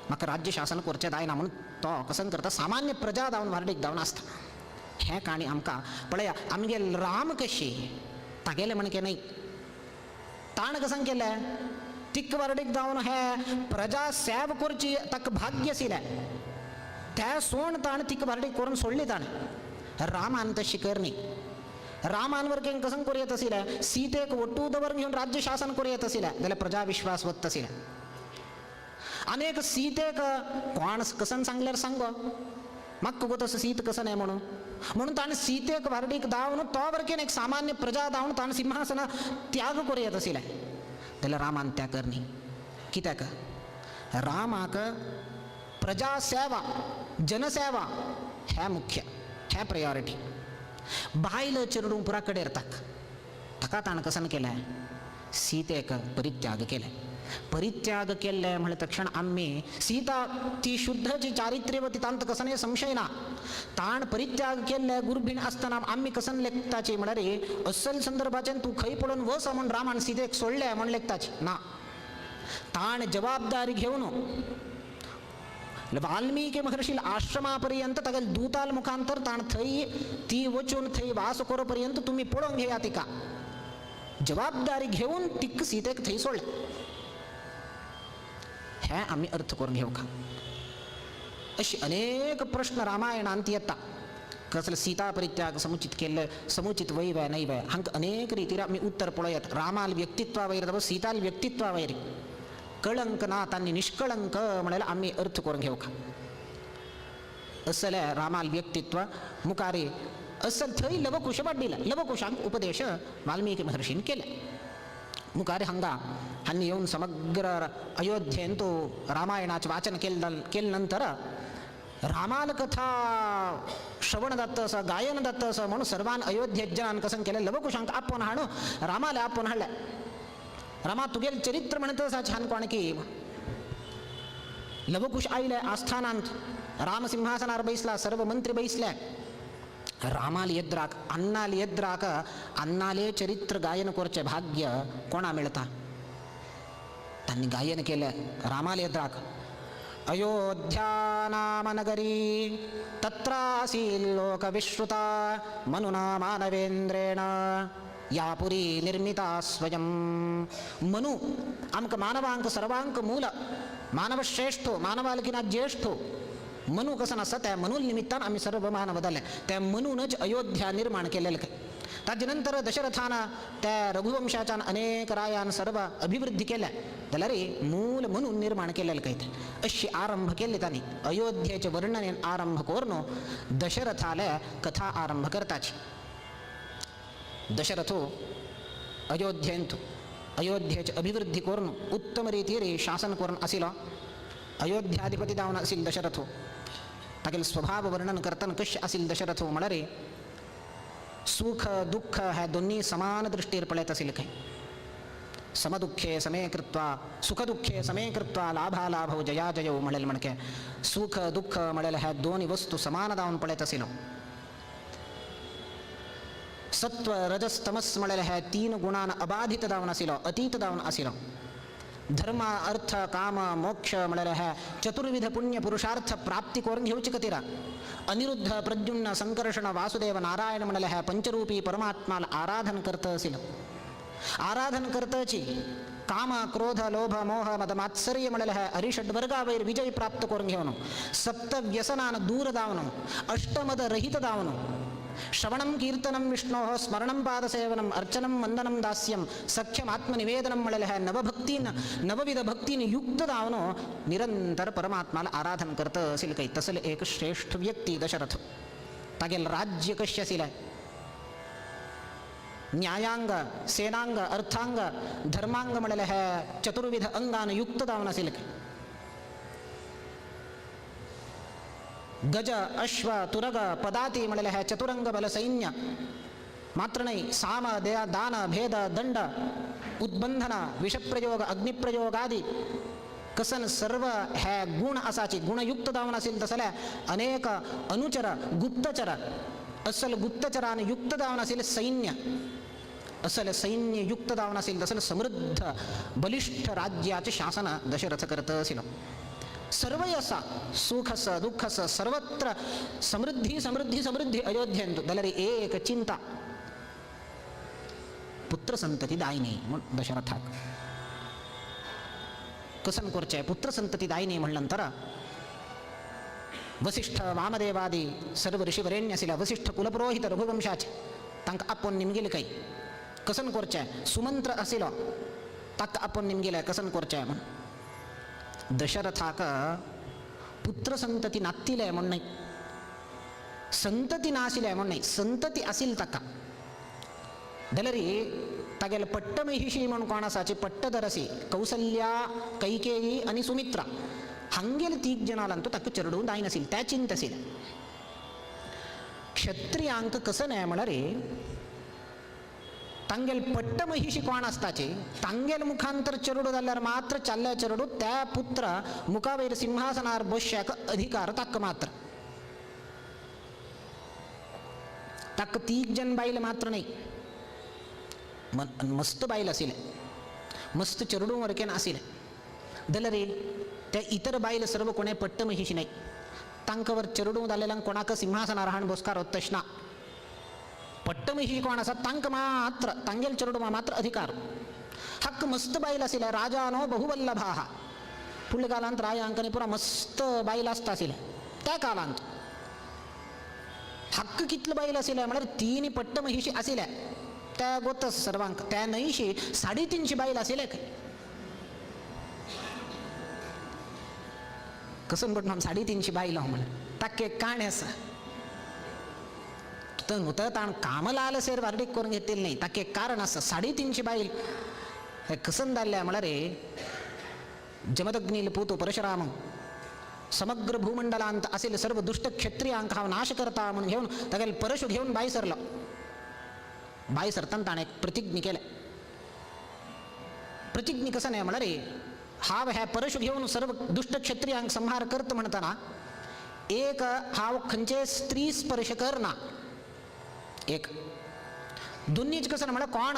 म्हाका राज्य शासन करचें जायना म्हणून तो कसं करता सामान्य प्रजा जावन व्हार्डीक जावन आसता. हें काणी आमकां पळया आमगेल राम कशी तागेलें म्हणके न्हय, ताण कसं केलें तिक व्हार्डीक जावन हे प्रजा सेव करची ताका भाग्य आशिल्लें, त्या सोण ताण तिक व्हार्डीक करून सोडली ताणें. रामान तशी करणी, रामान वर्गेन कसं करूं येत आशिल्लें सीतेक ಒಟ್ಟು दवर घेवन राज्य शासन करूं येत आशिल्लें जाल्यार प्रजा विश्वास वता आशिल्लें. अनेक सीतेक कोण कसन सांगल्यार सांगो म्हाका खबर तसो सीत कसं न्हय म्हणून, म्हणून ताणें सीतेक व्हार्डीक धांवन तो वर्गेन एक सामान्य प्रजा धांवन ताणें सिंहासना त्याग करूं येत आशिल्लें, जाल्यार रामान त्या करणी. कित्याक रामाक प्रजा सेवा जनसेवा हें मुख्य, हें प्रायोरिटी. बायल चेडूं पुरा कडेर ताक ताका ताणें कसन केलें सीतेक परित्याग केलें. परित्याग केल्ले म्हळ्यार तक्षण आमी सीता ती शुद्ध जी चारित्र्यवती तांत कसनय संशय ना, ताण परित्याग केल्ले गुर्भीण आसतना आमी कसन लेखताची म्हळ्यार अस्सल संदर्भाचें तूं खंय पळोवन वस म्हूण रामान सीतेक सोडलें म्हूण लेखताची ना, ताण जबाबदारी घेवन वाल्मीकी महर्षी आश्रमा पर्यंत तागेल दूताल मुखांतर ताण थंय ती वचून थंय वास करो पर्यंत तुमी पळोवन घेया तिका, जबाबदारी घेवन तिका सीतेक थंय सोडलें. हें आमी अर्थ करून घेवंक. अशे अनेक प्रश्न रामायणांत येता, कसले सीता परित्याग समुचित केल्ले समुचित वय वय न्हय वय, हांकां अनेक रितीर आमी उत्तर पळोवयात. रामाल व्यक्तित्वा वयर तसो सीताल व्यक्तित्वा वयर कळंक ना तांणी निष्कळंक म्हळ्यार आमी अर्थ करून घेवंक. असले रामाल व्यक्तित्व मुखारी असल थंय लवकुश वाडिल्ले, लवकुशांक उपदेश वाल्मीकी महर्षीन केले. मुखार हांगा हांणी येवन समग्र अयोध्येंतु रामायणाचें वाचन केले नंतर रामाल कथा श्रवण जाता आसा गायन जाता आसा म्हणून सर्वान अयोध्ये जनान कसं केलें लवकुशांक आपोवन हाडून रामाले आपोवन हाडलें. रामा तुगेल चरित्र म्हणत आसा छान कोण की लवकुश आयले आस्थानांत, राम सिंहासनार बैसला, सर्व मंत्री बैसले, रामाल येद्राक अन्नाल येद्राक अन्नाले चरित्र गायन करचें भाग्य कोणा मेळता? तांणी गायन केलें रामाल येद्राक. अयोध्या नाम नगरी तत्रासील लोकविश्रुता मनुना मानवेंद्रेण या पुरी निर्मिता स्वयं. मनु आमकां मानवांक सर्वांक मूल मानवश्रेष्ठो मानवालकिना ज्येष्ठो मनु कसं आसा त्या मनू निमित्तान आमी सर्व मानव जाले. त्या मनूनच अयोध्या निर्माण केलेले. ताजे नंतर दशरथान त्या रघुवंशाच्यान अनेक रायान सर्व अभिवृद्धी केल्या जाल्यार मूल मनून निर्माण केलेले काय. अशी आरंभ केल्ले तांणी अयोध्येचे वर्णनेन आरंभ करून दशरथाले कथा आरंभ करताची. दशरथो अयोध्येंत अयोध्येचे अभिवृद्धी करून उत्तम रीतीर शासन करून आशिल्लो, अयोध्याधिपती जावन आशिल्लो दशरथो. तागेले स्वभाव वर्णन करतना कशें आशिल्लें दशरथ म्हळ्यार सुख दुःख ह्या दोन्ही समान दृष्टीर पळयत आशिल्ले खंय. समदुःखे समे कृत्वा सुखदुःखे समे कृत्वा लाभालाभौ जयाजयौ म्हणेल म्हणके सुख दुःख म्हणेल ह्या दोन वस्तू समान जावन पळयत आशिल्लो. सत्व रजस तमस म्हणेल ह्या तीन गुणान अबाधित जावन आशिल्लो, अतीत जावन आशिल्लो. धर्म अर्थ काम मोक्ष म्हणल्यार ह्या चतुर्विध पुण्य पुरुषार्थ प्राप्ती करून घेवची खातीर अनिरुद्ध प्रद्युम्न संकर्षण वासुदेव नारायण म्हणल्यार ह्या पंचरूपी परमात्माला आराधन करत आशिल्लो. आराधन करतची काम क्रोध लोभ मोह मद मात्सर्य म्हणल्यार ह्या अरिषड्वर्गावयर विजय प्राप्त करून घेवन सप्त व्यसनान दूर जावन अष्टमद रहित जावन श्रवणं कीर्तनं विष्णोः स्मरणं पादसेवनम् अर्चनं वंदनं दास्यं सख्यम आत्मनिवेदनं म्हणलेलं ह्या नवभक्तीन नवविध भक्तीन युक्त जावन निरंतर परमात्माला आराधन करतं असेल काही तसले एक श्रेष्ठ व्यक्ती दशरथ. तागेल राज्य कशी असेल न्यायांग सेनांग अर्थांग धर्मांग म्हणलेलं ह्या चतुर्विध अंगान युक्त जावन असेल काही. गज अश्व तुरग पदाती म्हणलेले ह्या चतुरंग बल सैन्य मात्र नाही साम दया दान भेद दंड उद्बंधन विषप्रयोग अग्निप्रयोगादी कसन सर्व ह्या गुण असाची गुणयुक्त जावन असेल तसल्या अनेक अनुचर गुप्तचर असल गुप्तचरान युक्त जावन असेल सैन्य असल सैन्य युक्त जावन असेल तसल समृद्ध बलिष्ठ राज्याचे शासन दशरथ करत असेल. सर्वय असा सुखस दुःखस सर्वत्र समृद्धी समृद्धी समृद्धी अयोध्येंतु जाल्यार एक चिंता पुत्र संतती दायनी म्हूण दशरथाक कसन करचें पुत्र संतती दायनी म्हणनंतर वसिष्ठ वामदेवादी सर्व ऋषिवरेण्य आशिल्ल्या वसिष्ठ कुलपुरोहित रघुवंशाचे तांकां आपोवन निमगेले काही कसन करचें सुमंत्र आशिल्लो ताका आपोवन निमगेले कसन करचें म्हूण. दशरथाक पुत्र संतती नातिले म्हूण न्हय, संतती नाशिल्ले म्हूण न्हय, संतती आशिल्ली ताका. जाल्यार तागेले पट्टमहिषी म्हूण कोण आसाची पट्टदरसी कौसल्या कैकेयी आनी सुमित्रा हांगेले तीग जनालांतू ताका चेडूं जायनाशिल्लें त्या चिंत आशिल्लें. क्षत्रियांक कसं न्हय म्हळ्यार तांगेल पट्टमहिषी कोण आसताची तांगेल मुखांतर चेडूं जाल्यार मात्र चाल्ल्या चेडूं त्या पुत्र मुखावयर सिंहासनार बसच्याक अधिकार ताका मात्र. ताका तीग जन बायल मात्र न्हय, मस्त बायल आशिल्लें, मस्त चेडूं वरकेन आशिल्लें. जाल्यार त्या इतर बायल सर्व कोणें पट्टमहिषी न्हय, तांकां वर चेडूं जाल्ल्यान कोणाक सिंहासनार हाण बसकार तशें ना. पट्टमहिषी कोण आसा तांकां मात्र तांगेल चेडूं मात्र अधिकार. हक्क मस्त बायल आशिल्ले राजानो बहुवल्लभाः फुडल्या कालांत रायांकांनी पुरा मस्त बायल आसता आशिल्ले त्या कालांत. हक्क कितले बायल आशिल्ले म्हळ्यार तीन पट्टमहिषी आशिल्ले त्या गोतस सर्वांक त्या न्हयशी 350 बायल आशिल्ले. कसं म्हणून 350 बायलो म्हळ्यार ताका एक काणी आसा. ताण कामलाल सेर वार्डीक करून घेतिल्लें न्हय, ताका एक कारण आसा. 350 बायल हे कसन जाल्लें म्हळ्यार जमदग्नील पूत परशुराम समग्र भूमंडलांत आशिल्ले सर्व दुश्ट क्षत्रियांक हांव नाश करता म्हणून घेवन तागेले परशु घेवन बाय सरलो. बाय सरतना ताणें एक प्रतिज्ञा केलें. प्रतिज्ञा कसं न्हय म्हळ्यार हांव हे परशु घेवन सर्व दुश्ट क्षत्रियांक संहार करता म्हणटना एक हांव खंयचे स्त्री स्पर्श करना. एक दोन्हीच कसं म्हळ्यार कोण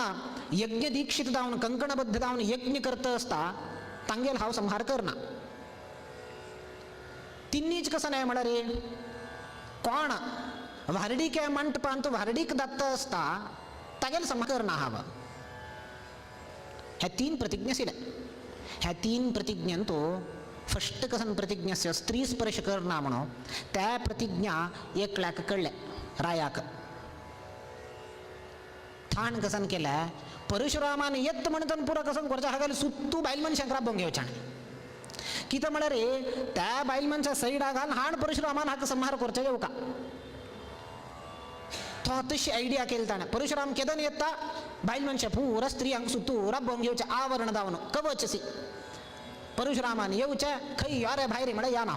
यज्ञ दीक्षित जावन कंकणबद्ध जावन यज्ञ करता आसता तांगेल हांव संहार करना. तिन्हीच कसं न्हय म्हळ्यार कोण व्हार्डीक मंटपांत व्हार्डीक दात्ता आसता तागेल संहार करना हांव. ह्या तीन प्रतिज्ञा आशिल्ल्या. ह्या तीन प्रतिज्ञांतो फस्ट कसन प्रतिज्ञा स्त्री स्पर्श करना म्हणून त्या प्रतिज्ञा एकल्याक कळ्ळ्या रायाक. ठाण कसन केल्या परशुरामान येत म्हणटन पुरा कसन करच्या हागाले सुत्तू बायल मनशांक राबोवंक घेवचें कितें म्हळ्यार त्या बायल मनशा सैडा घाल हाण परशुरामान हाका संहार करचें येवका. तो तशी आयडिया केली ताणें. परशुराम केदन येता बायल मनशां पुरा स्त्रियांक सुत्तू राबोवंक घेवचें आवरण जावन कवचसी. परशुरामान येवचें खंय यो रे भायर म्हळ्यार या ना.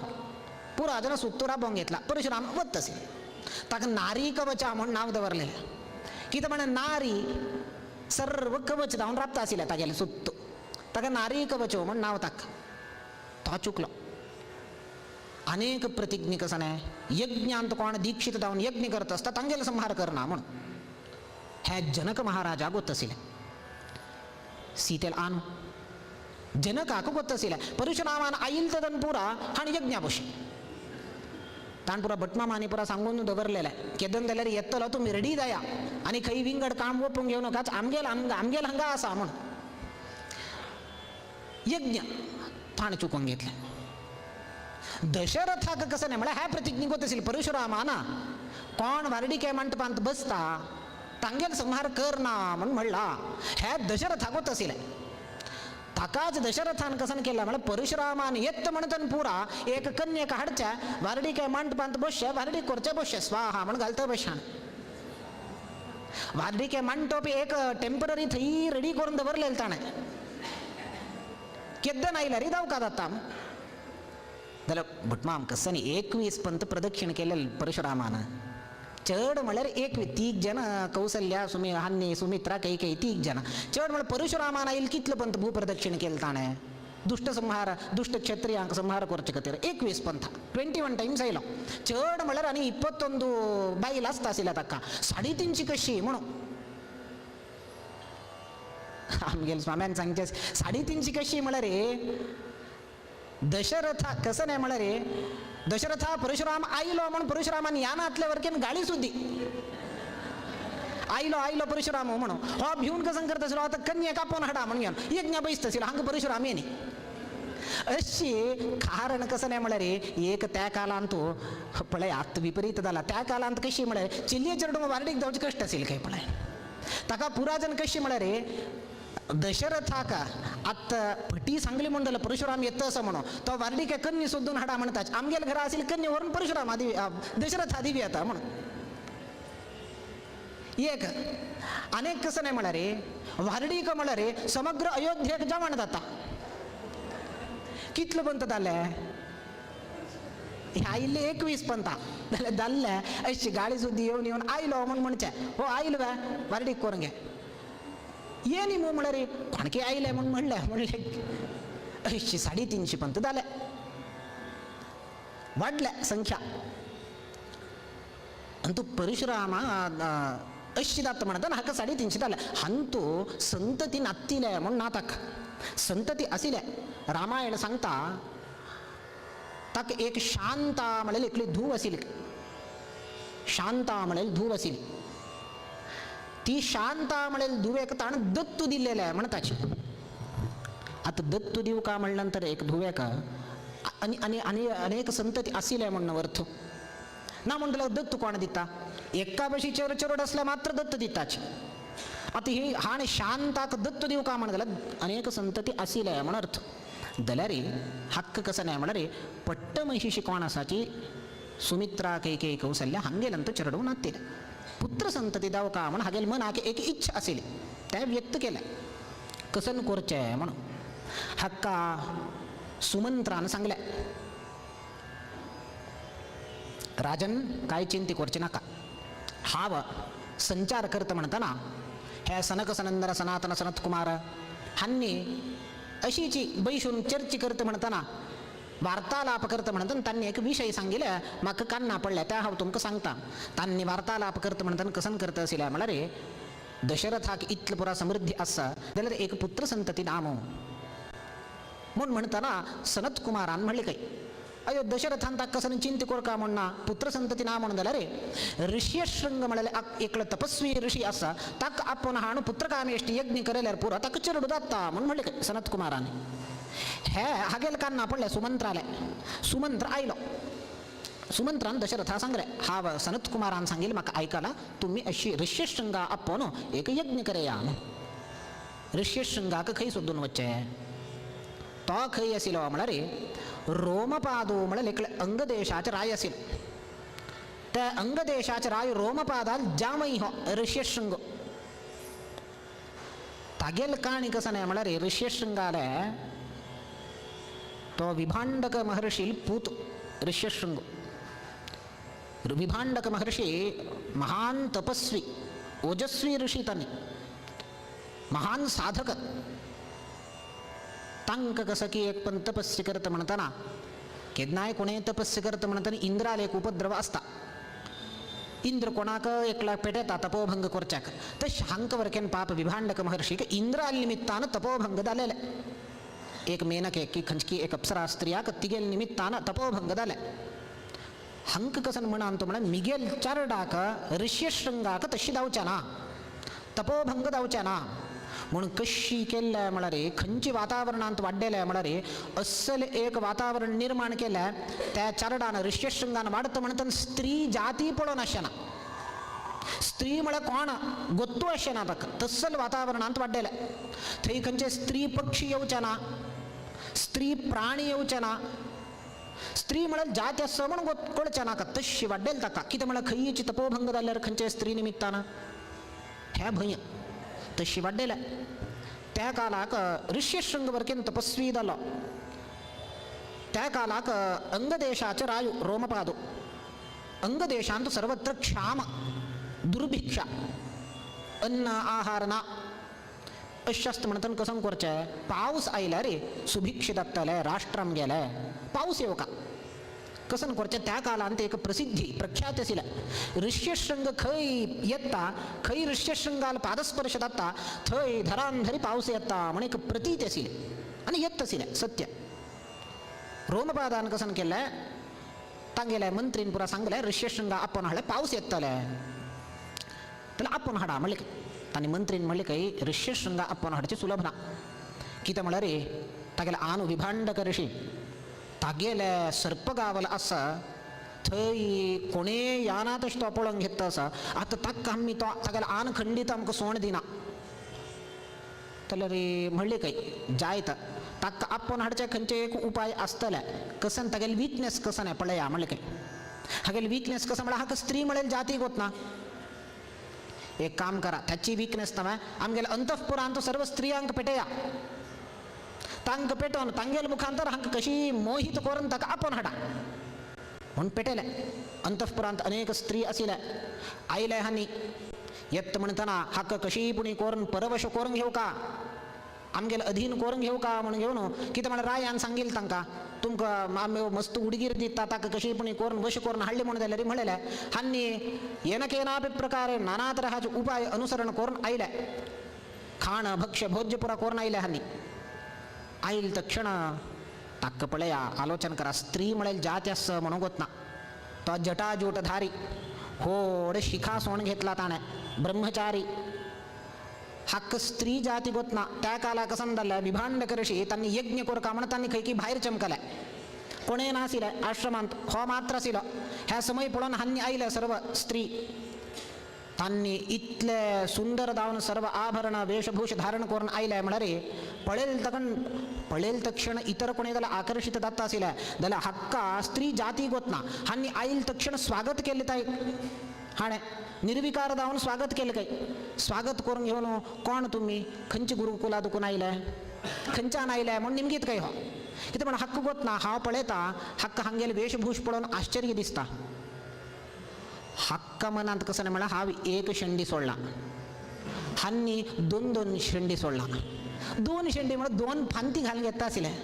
पुराजन सुत्तू राबोवंक घेतला परशुराम वत असेल ताका नारी कवचा म्हूण नांव दवरलेलें. कितें म्हण नारी सर्व कवच जावन राबता आशिल्लें तागेलें सुत्तू, ताका नारी कवचो म्हूण नांव ताका. तो चुकलो. अनेक प्रतिज्ञ कसने यज्ञांत कोण दीक्षित जावन यज्ञ करत आसता तांगेलो संहार करना म्हूण हे जनक महाराजाक गोत आशिल्लें. सीतेल आनु जनकाक गोत आशिल्लें परशुरामान आयल तदन पुरा आनी यज्ञा बशी ताण पुरा भटमामानी पुरा सांगून दवरलेलें केदन जाल्यार येतलो तुमी रेडी जाया आनी खंय विंगड काम वोपूंक घेवं नाकाच, आमगेल आमगेल हांगा आसा म्हूण यज्ञ ताणें चुकोवन घेतलें. दशरथाक कसं नाही म्हळ्यार ह्या प्रतिज्ञे गोत आशिल्ली परशुरामान कोण वार्डिके मंटपांत बसता तांगेल संहार करना म्हूण म्हणला ह्या दशरथाक गोत आशिल्लें. ताकाच दशरथान कसन केला म्हळ्यार परशुरामान येत म्हणतन पुरा एक कन्येक हाडच्या वार्डिके मंटपांत बसचे वार्डीक करचे बसचे स्वाहा म्हण घालता बशान वार्डिके मंटप एक टेंपररी थंय रेडी करून दवरलेलें ताणें. केद्दन आयल्यार जावका जाता जाल्यार भटमाम कसनी 21 पंत प्रदक्षिण केलें परशुरामान. चड म्हळ्यार 21 तीग जन कौसल्या सुमी हान्नी सुमित्रा कैकेयी तीग जन चड म्हळ्यार परशुरामान आयल कितले पंत भूप्रदक्षिण केलें ताणें दुश्ट संहार दुश्ट क्षत्रियांक संहार करचे खातीर 21 पंथ 21 टायम्स आयलो. चड म्हळ्यार आनी 21 बायल आसता आशिल्ल्या ताका 350 कशी म्हणून आमगेले स्वाम्यान सांगचें 350 कशी म्हळ्यार दशरथा कसं नाही म्हळ्यार दशरथा परशुराम आयलो म्हूण परशुरामान यानांतल्या वरकेन गाळी सुद्दी आयलो आयलो परशुराम म्हणून हो भिवन कसं करता आशिल्लो आतां कन्या कापोवन हाडा म्हूण घेवन यज्ञ बैसता आशिल्लो हांगा परशुराम येनी. अशी कारण कसं नाही म्हळ्यार एक त्या कालांत पळय आत विपरीत जाला त्या कालांत कशी म्हळ्यार चिल्ले चेडूं वार्डीक जावचे कश्ट आशिल्ले काय पळय ताका पुराजन कशी म्हळ्यार दशरथाक आतां फटी सांगली म्हूण जाल्यार परशुराम येता असो म्हणून तो वार्डिके कन्या सोदून हाडा म्हणटा आमगेल्या घरा आशिल्ली कन्या व्हरून परशुराम आदी दशरथ आदी येता म्हणून. एक अनेक कसं नाही म्हळ्यार वार्डीक म्हळ्यार समग्र अयोध्येक जेवण जाता कितलो पंत जालें हे आयिल्ले 21 पंता जाल्यार जाल्लें अशी गाळी सुद्दी येवन येवन आयलो म्हूण म्हणचें हो आयलो वे वार्डीक करून घे ये न्ही मू म्हळ्यार कोणके आयले म्हूण म्हणलें म्हणलें अशी 350 पंत जाले वाडल्या संख्या. अंतू परशुरामा अशी जाता म्हणटा हाका 350 जाले हांतू संतती नात्तिले म्हूण ना ताका संतती आशिल्ले. रामायण सांगता ताका एक शांता म्हणलेली एकली धूव आशिल्ली शांता म्हणलेली धूव आशिल्ली ती शांता म्हणलेली धुवेक ताणें दत्तू दिल्लेलें म्हणटाची. आतां दत्तू दिवका म्हणल्या नंतर एक धुवेक आनी आनी आनी अनेक संतती आशिल्ले म्हण अर्थ ना म्हणटल्यार दत्तू कोण दिता एका बशी चेर चेरोड आसल्यार मात्र दत्त दिताची. आतां ही हाणें शांताक दत्तू दिवका म्हण जाल्यार अनेक संतती आशिल्ले म्हण अर्थ. जाल्यार हक्क कसो न्हय म्हळ्यार पट्ट महिषी कोण आसाची सुमित्रा कैकेयी कौसल्या हांगेल्यान तो चेरडूं नातिल्लें पुत्र संतती दावका म्हण हागेले मनाक एक इच्छा आशिल्ली तें व्यक्त केलें कसन करचें म्हणून. हाका सुमंत्रान सांगलें राजन काय चिंती करचें नाका हांव संचार करता म्हणटना हे सनक सनंदन सनातन सनत कुमार हांणी अशीची बैसून चर्चा करता म्हणटना वार्तालाप करता म्हणटना तांणी एक विशय सांगिल्ले म्हाका कान्ना पडल्या त्या हांव तुमकां सांगता. तांणी वार्तालाप करता म्हणटना कसन करता आशिल्लें म्हळ्यार दशरथाक इतले पुरा समृद्धी आसा जाल्यार एक पुत्र संतती नाम म्हूण म्हणटना सनत कुमारान म्हणलें काय अयो दशरथान ताका कसन चिंता करका म्हण ना पुत्र संतती ना म्हणून जाल्यार ऋष्यशृंग म्हणल्यार एकलो तपस्वी ऋषी आसा ताका आपोवन हाणू पुत्रकामेष्टी यज्ञ केल्यार पुरो ताका चेरडू जाता म्हूण म्हणलें काय सनत कुमारान. हे हागेल कान्ना पडलें सुमंत्राले सुमंत्र आयलो सुमंत्रान दशरथा सांगले हांव सनत कुमारान सांगिल्लें म्हाका आयकला तुमी अशी ऋष्यशृंगा आपोवन एक यज्ञ करया. ऋष्यशृंगाक खंय सोदून वचचें तो खंय आशिल्लो म्हळ्यार रोमपादो म्हळ्यार एकले अंगदेशाचे राय आशिल्ले त्या अंगदेशाचे राय रोमपादाल जामय हो ऋष्यशृंग. तागेल काणी कसं न्हय म्हळ्यार ऋष्यशृंगाले तो विभांडक महर्षी पूत ऋष्यशृंग. विभांडक महर्षी महान तपस्वी, ओजस्वी ऋषी, तांणी महान साधक. तांकां कसं की एक पण तपस्य करता म्हणताना केन्नाय कोणेय तपस्य करता म्हणताना इंद्राल एक उपद्रव आसता. इंद्र कोणाक एकला पेटयता तपोभंग करच्याक. तशें हांकां वरकेन पाप विभांडक महर्षीक इंद्राल निमित्तान तपोभंग जालेले. एक मेनके की खंचकी एक अप्सरा स्त्रियाक तिगेल निमित्तान तपोभंग जाले. हांकां कसन म्हणान तो म्हळ्यार मिगेल चारडाक ऋष्यशृंगाक तशी जावचें ना, तपोभंग जावचें ना म्हूण कशी केल्लें म्हळ्यार खंयचे वातावरणांत वाड्डेलें म्हळ्यार अस्सल एक वातावरण निर्माण केलें त्या चारडान ऋष्यशृंगान वाडता म्हणटना स्त्री जाती पळोवन आसना, स्त्री म्हळ्यार कोण गोत्तू आसना ताका, तस्सल वातावरणांत वाड्डेलें. थंय खंयचे स्त्री पक्षी येवचे ना, स्त्री प्राणी येवचे ना, स्त्री म्हळ्यार जाती आसा म्हूण कळचें नाका, तशी वाड्डेल ताका. कितें म्हळ्यार खंयची तपोभंग जाल्यार खंयचे स्त्री निमित्तान हे भंय तशी वाड्डेलें. त्या कालाक ऋष्यशृंग वरकेन तपस्वी जालो. त्या कालाक अंगदेशाचे रायु रोमपादो. अंगदेशांत सर्वत्र क्षाम, दुर्भिक्षा, अन्न आहार ना. अशें आसता म्हणटना कसं करचें, पावस आयल्यार रे सुभिक्ष जातलें राष्ट्र आमगेलें, पावस येवका कसन करचें. त्या कालांत एक प्रसिद्धी प्रख्यात आशिल्लें ऋष्यशृंग खंय येता, खंय ऋष्यशृंगाल पादस्पर्श जाता थंय धरान धरी पावस येता म्हण एक प्रतीत आशिल्लें आनी येत आशिल्लें सत्य. रोमपादान कसन केलें, तांगेले मंत्रीन पुरा सांगलें ऋष्यशृंगा आपोवन हाडलें पावस येतले जाल्यार आपोवन हाडा म्हणलें. तांणी मंत्रीन म्हणलें खंय ऋष्यशृंगा आपोवन हाडचें सुलभ ना. कितें म्हळ्यार तागेले आनु विभांडक ऋषी तागेले सर्पगावल आसा थंय कोणेय याना तशें तो पळोवन घेता आसा. आतां ताका आमी तो तागेले आन खंडीत आमकां सोण दिना जाल्यार म्हणलें खंय जायत ताका आपोवन हाडचें खंयचे एक उपाय आसतले. कसन तागेले विकनेस कसन पळया म्हणलें खंय हागेले विकनेस कसं म्हळ्यार हाका स्त्री म्हळ्यार जाती गोतना. एक काम करा, त्याची विकनेस नव्हे आमगेले अंतःपुरांत सर्व स्त्रियांक पेटया, तांकां पेटोवन तांगेले मुखांतर हांकां कशी मोहित करून ताका आपोवन हाडा म्हूण पेटयलें. अंतःपुरांत अनेक स्त्री आशिल्ले आयले हांणी येत म्हणटना हाका कशी पुणी करून परवश करून घेवका, आमगेले अधीन करून घेवका म्हूण घेवन कितें म्हळ्यार रायान सांगिल्लें तांकां तुमकां आमी मस्त उडगीर दिता ताका कशी पुणी करून वश करून हाडली म्हूण जाल्यार म्हणलें. हांणी येन केनापि प्रकारे नाना तराचे उपाय अनुसरण करून आयले, खाण भक्ष्य भोज्य पुरा करून आयले. हांणी आयल तक्षण ताका पळया आलोचन करा स्त्री म्हळ्यार जाती आसा म्हणूंक वतना तो जटाजूटधारी होड शिखा सोण घेतला ताणें ब्रह्मचारी हाका स्त्री जाती गोतना. त्या कालाक कसन जालें विभांडक ऋषी तांणी यज्ञ करका म्हण तांणी खंय की भायर चमकले, कोणेय नाशिल्लें आश्रमांत, हो मात्र आशिल्लो. ह्या समय पळोवन हांणी आयले सर्व स्त्री, तांणी इतले सुंदर जावन सर्व आभरण वेशभूष धारण करून आयले म्हळ्यार पळयल तकण पळयल तक्षण इतर कोणी जाल्यार आकर्षित जाता आशिल्लें जाल्यार हाका स्त्री जाती गोतना. हांणी आयल तक्षण स्वागत केलें ताय हाणें निर्विकार जावन स्वागत केलें. काय स्वागत करून घेवन कोण तुमी खंयचे गुरुकुला दुकून आयले खंयच्यान आयले म्हूण निमगीत काय हो कितें म्हण हक्क गोतना. हांव पळयता हक्क हांगेले वेशभूष पळोवन आश्चर्य दिसता. हक्क मनांत कसं म्हळ्यार हांव एक शेंडी सोडला, हांणी दोन दोन शेंडी सोडला, दोन शेंडी म्हळ्यार दोन फांती घालून घेता आशिल्लें.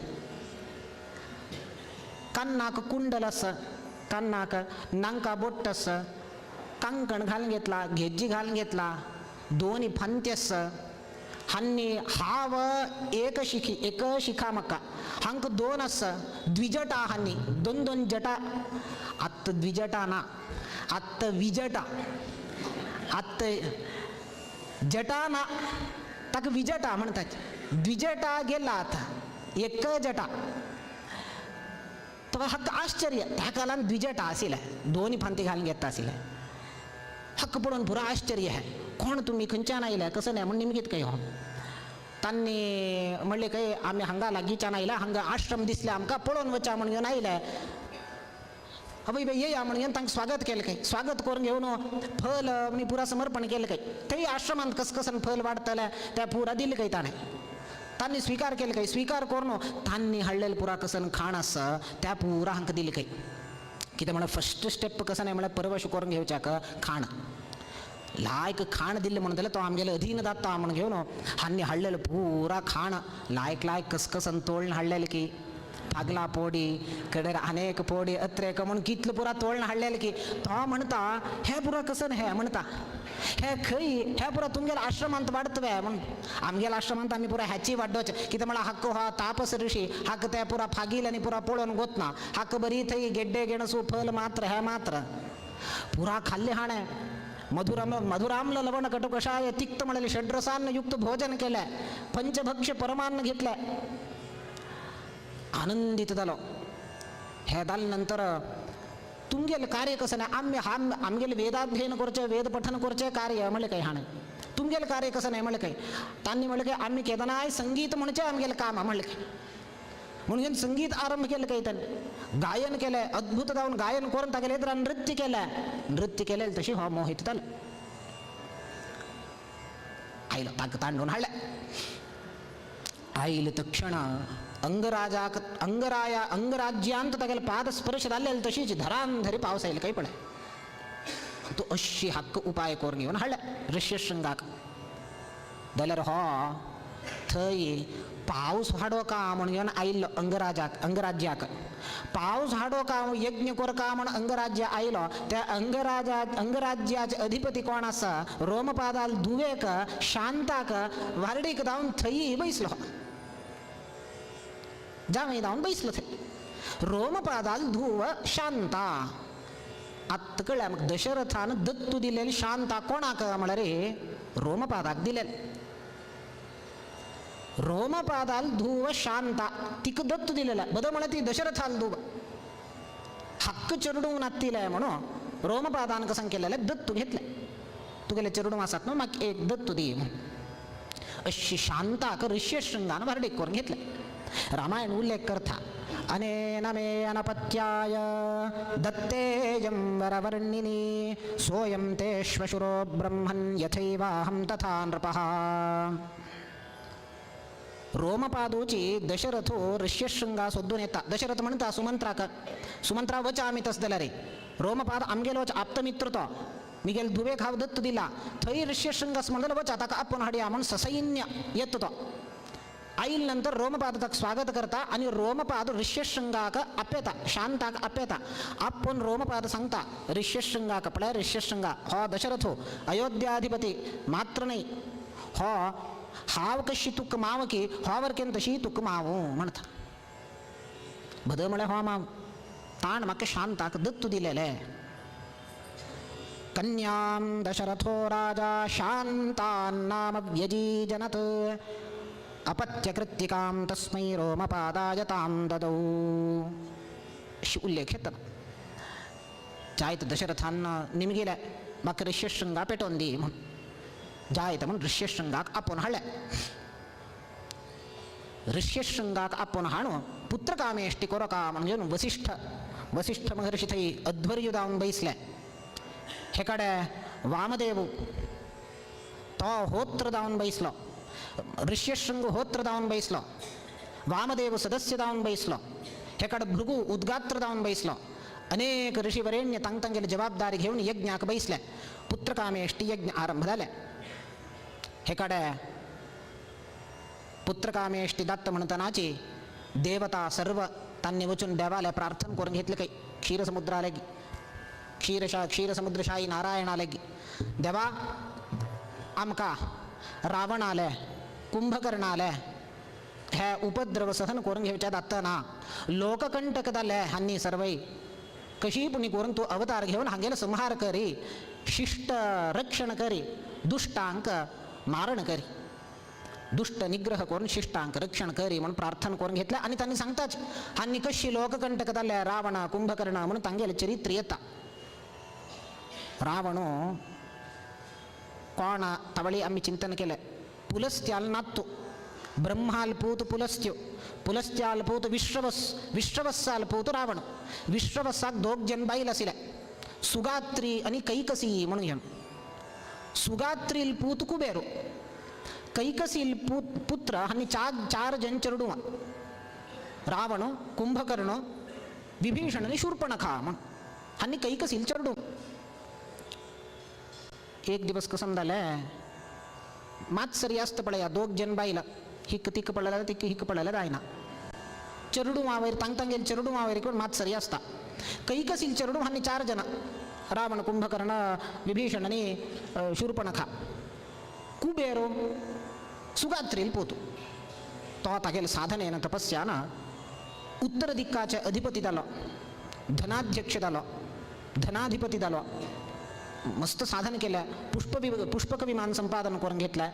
कान्नाक कुंडल आसा, कान्नाक नांका बोट्ट आसा, कांकण घालून घेतला, घेजी घालून घेतला, दोन फांती आसा. हांणी हांव एक शिखी एक शिखा म्हाका हांकां दोन आसा द्विजटा, हांणी दोन दोन जटा. आत्त द्विजटा ना, आत्त विजटा, आत्त जटा ना ताका विजटा म्हणटात. द्विजटा गेला आतां एक जटा. तो हाका आश्चर्य त्या काळान द्विजटा आशिल्लें दोन फांती घालून घेता आशिल्लें. हक्क पळोवन पुरो आश्चर्य है कोण तुमी खंयच्यान आयले कसं नाही म्हण निमगीत काय हो. तांणी म्हणलें काय आमी हांगा लागींच्यान आयला, हांगा आश्रम दिसले आमकां पळोवन वचा म्हण घेवन आयले. अबय बाई येया म्हण घेवन तांकां स्वागत केलें काय. स्वागत करून घेवन फल आनी पुरा समर्पण केलें काय. थंय आश्रमांत कस कसन फल वाडटलें तें पुरा दिलें काय ताणें. तांणी स्वीकार केले काही स्वीकार करून तांनी हाडलेलं पुरा कसन खाण आसा त्या पुरा हांकां दिले काही. कितें म्हळ्यार फर्स्ट स्टेप कसं नाही म्हळ्यार परवश करून घेवच्याक खाण लायक खाण दिल्लें म्हणून जाल्यार तो आमगेलो अधीन जाता म्हणून घेवन हांणी हाडलेलं पुरा खाण लायक लायक कसकसन तोळून हाडलेलें की पागला पोडी कडेर अनेक पोडी अत्रेक म्हणून कितलं पुरा तोळून हाडलेलें की तो म्हणटा हें पुरा कसन हें म्हणटा हे खंय हे पुरा तुमगेल्या आश्रमांत वाडतवे म्हणून आमगेल्या आश्रमांत आमी पुरा ह्याची वाडोवचें कितें म्हळ्यार हक्क हो तापस ऋषी हक्क ते पुरा फागील आनी पुरा पळोवन गोतना हक्क बरी थंय गेड्डे गेणसू फल मात्र हे मात्र पुरा खाल्ले हाणें मधुरम मधुराम्ल लवण कटुकषाय तिक्त म्हणले षड्रसान्न युक्त भोजन केलें पंचभक्ष परमान्न घेतलें आनंदित जालो. हे जाले नंतर तुमगेलें कार्य कसं नाही आम्ही आमगेलें वेदाध्ययन करचें वेद पठन करचें कार्य म्हणलें काय हाणें तुमगेलें कार्य कसं नाही म्हणलें काय तांणी म्हणलें काय आम्ही केदनाय संगीत म्हणचें आमगेलें काम म्हणलें काय म्हणून संगीत आरंभ केलें काय ताणें गायन केलें अद्भुत जावन गायन करून तागेलें एदरा नृत्य केलें नृत्य केलें तशी हो मोहित जालो आयलो ताका तांडून हाडलें आयले तक्षण अंगराजाक अंगराया अंगराज्यांत तागेले पाद स्पर्श जाल्ले तशीच धरान धरी पावस आयले काही पळय तो अशी हक्क उपाय करून घेवन हाडले ऋष्यशृंगाक जाल्यार हो थंय पावस हाडो का म्हणून घेवन आयिल्लो अंगराजाक अंगराज्याक पावस हाडो का यज्ञ करका म्हण अंगराज्य आयलो त्या अंगराजा अंगराज्याचे अधिपती कोण आसा रोमपादाल दुवेक शांताक वार्डीक धांवन थंय बैसलो जावं धांवन बैसलो थंय रोमपादाल धुव शांता. आत्तां कळ्ळें आमकां दशरथान दत्तू दिलेली शांता कोणाक म्हळ्यार रोमपादाक दिलेले रोमपादाल धुव शांता तिका दत्तू दिलेला बद म्हळ्यार ती दशरथाल धुव हक्क चेडूंक नातिलें म्हणून रोमपादान कसं केलेलें दत्तू घेतलें तुगेलें चेडूं आसात न्हू म्हाका एक दत्तू दी म्हणून अशी शांताक ऋष्यशृंगान व्हारडीक करून घेतलें. रामायण उल्लेख करता अनेन मे अनपत्याय दत्तेयं वरवर्णिनी सोऽयं ते श्वशुरो ब्रह्मन् यथैवाहं तथा नृपः. रोमपादोची दशरथो ऋष्यशृंगा सोदून येता. दशरथ म्हणटा सुमंत्राक सुमंत्रा वच आमी तस जाल्यार रोमपाद आमगेलो वच आप्तमित्र तो मिगेल धुवेक हांव दत्त दिला थंय ऋष्यशृंगास म्हणलेलो वच ताका आपोवन हाडया म्हूण ससैन्य येता तो आयल नंतर रोमपाद ताका स्वागत करता आनी रोमपाद ऋष्यशृंगाक आपयता शांताक आपयता आपोवन रोमपाद सांगता ऋष्यशृंगाक पळय ऋष्यशृंगा हो दशरथो अयोध्याधिपती मात्र न्हय हो हांव कशी तुका माव की हो वरकेन तशी तुका माव म्हणटा बद म्हळ्यार हो माव ताण म्हाका शांताक दत्तू दिलेले. कन्यां दशरथो राजा शांतान नाम व्यजीजनत अपत्यकृत्तिकां तस्मै रोमपादाय तां ददौ अशी उल्लेख येता. जायत दशरथान निमगिले म्हाका ऋष्यशृंगा पेटोवन दी म्हूण जायत म्हूण ऋष्यशृंगाक आपोवन हाडलें. ऋष्यशृंगाक आपोवन हाडून पुत्रकामेष्टि कोरका म्हणून वसिष्ठ वसिष्ठ महर्षी थंय अध्वर्यू जावन बैसले. हे कडेन वामदेव तो होत्र जावन बैसलो ऋष्यशृंग होत्र जावन बैसलो वामदेव सदस्य जावन बैसलो हे कडेन भृगु उद्गात्र जावन बैसलो अनेक ऋषिवरेण्य तांग तांगेली जबाबदारी घेवन यज्ञाक बैसले. पुत्रकामेष्टि यज्ञ आरंभ जाले. हे कडेन पुत्रकामेष्टि दत्त म्हणटनाची देवता सर्व तांणी वचून देवाले प्रार्थना करून घेतले काही क्षीरसमुद्राले क्षीरशा क्षीरसमुद्रशाही नारायणाले देवा आमकां रावणाले कुंभकर्णाले हे उपद्रव सहन करून घेवचे जाता ना लोककंटक जाले हांनी सर्वय कशी पुणी करून तूं अवतार घेवन हांगेलो संहार करी शिष्ट रक्षण करी दुश्टांक मारण करी दुष्ट निग्रह करून शिष्टांक रक्षण करी म्हणून प्रार्थना करून घेतले. आनी तांणी सांगताच हांनी कशी लोककंटक जाले रावण कुंभकर्ण म्हणून तांगेलें चरित्र येता. रावणो कोण तवळी आमी चिंतन केलें पुलस्त्याल नात्तु ब्रह्माल पूत पुलस्त्यो पुलस्त्याल पूत विश्रवस विश्रवस्साल पूत रावण विश्रवस्साक दोग जन बायल आशिल्ले सुगात्री आनी कैकसी म्हणून घेवन सुगात्रील पूत कुबेरो कैकसील पुत्र आनी चार चार जन चेडवां, रावण, कुंभकर्ण, विभीषण आनी शूर्पणखा म्हण आनी कैकसील चेडूं. एक दिवस कसं जालें, मात सरी आसता पळया दोग जन बायलां हिक तिक पळयल्यार तिक हिक पळयल्यार जायना. चेडूं वयर तांग तांगेल चेडूं वयर कोण मात सरी आसता. कैकसील चेडूं आनी चार जाणां, रावण, कुंभकर्ण, विभीषण आनी शूर्पणखा. कुबेरो सुगात्रील पोतू तो तागेले साधनेन तपस्यान उत्तर दिक्काचे अधिपती जालो, धनाध्यक्ष जालो, धनाधिपती जालो. मस्त साधन केलें, पुष्पक विमान संपादन करून घेतलें.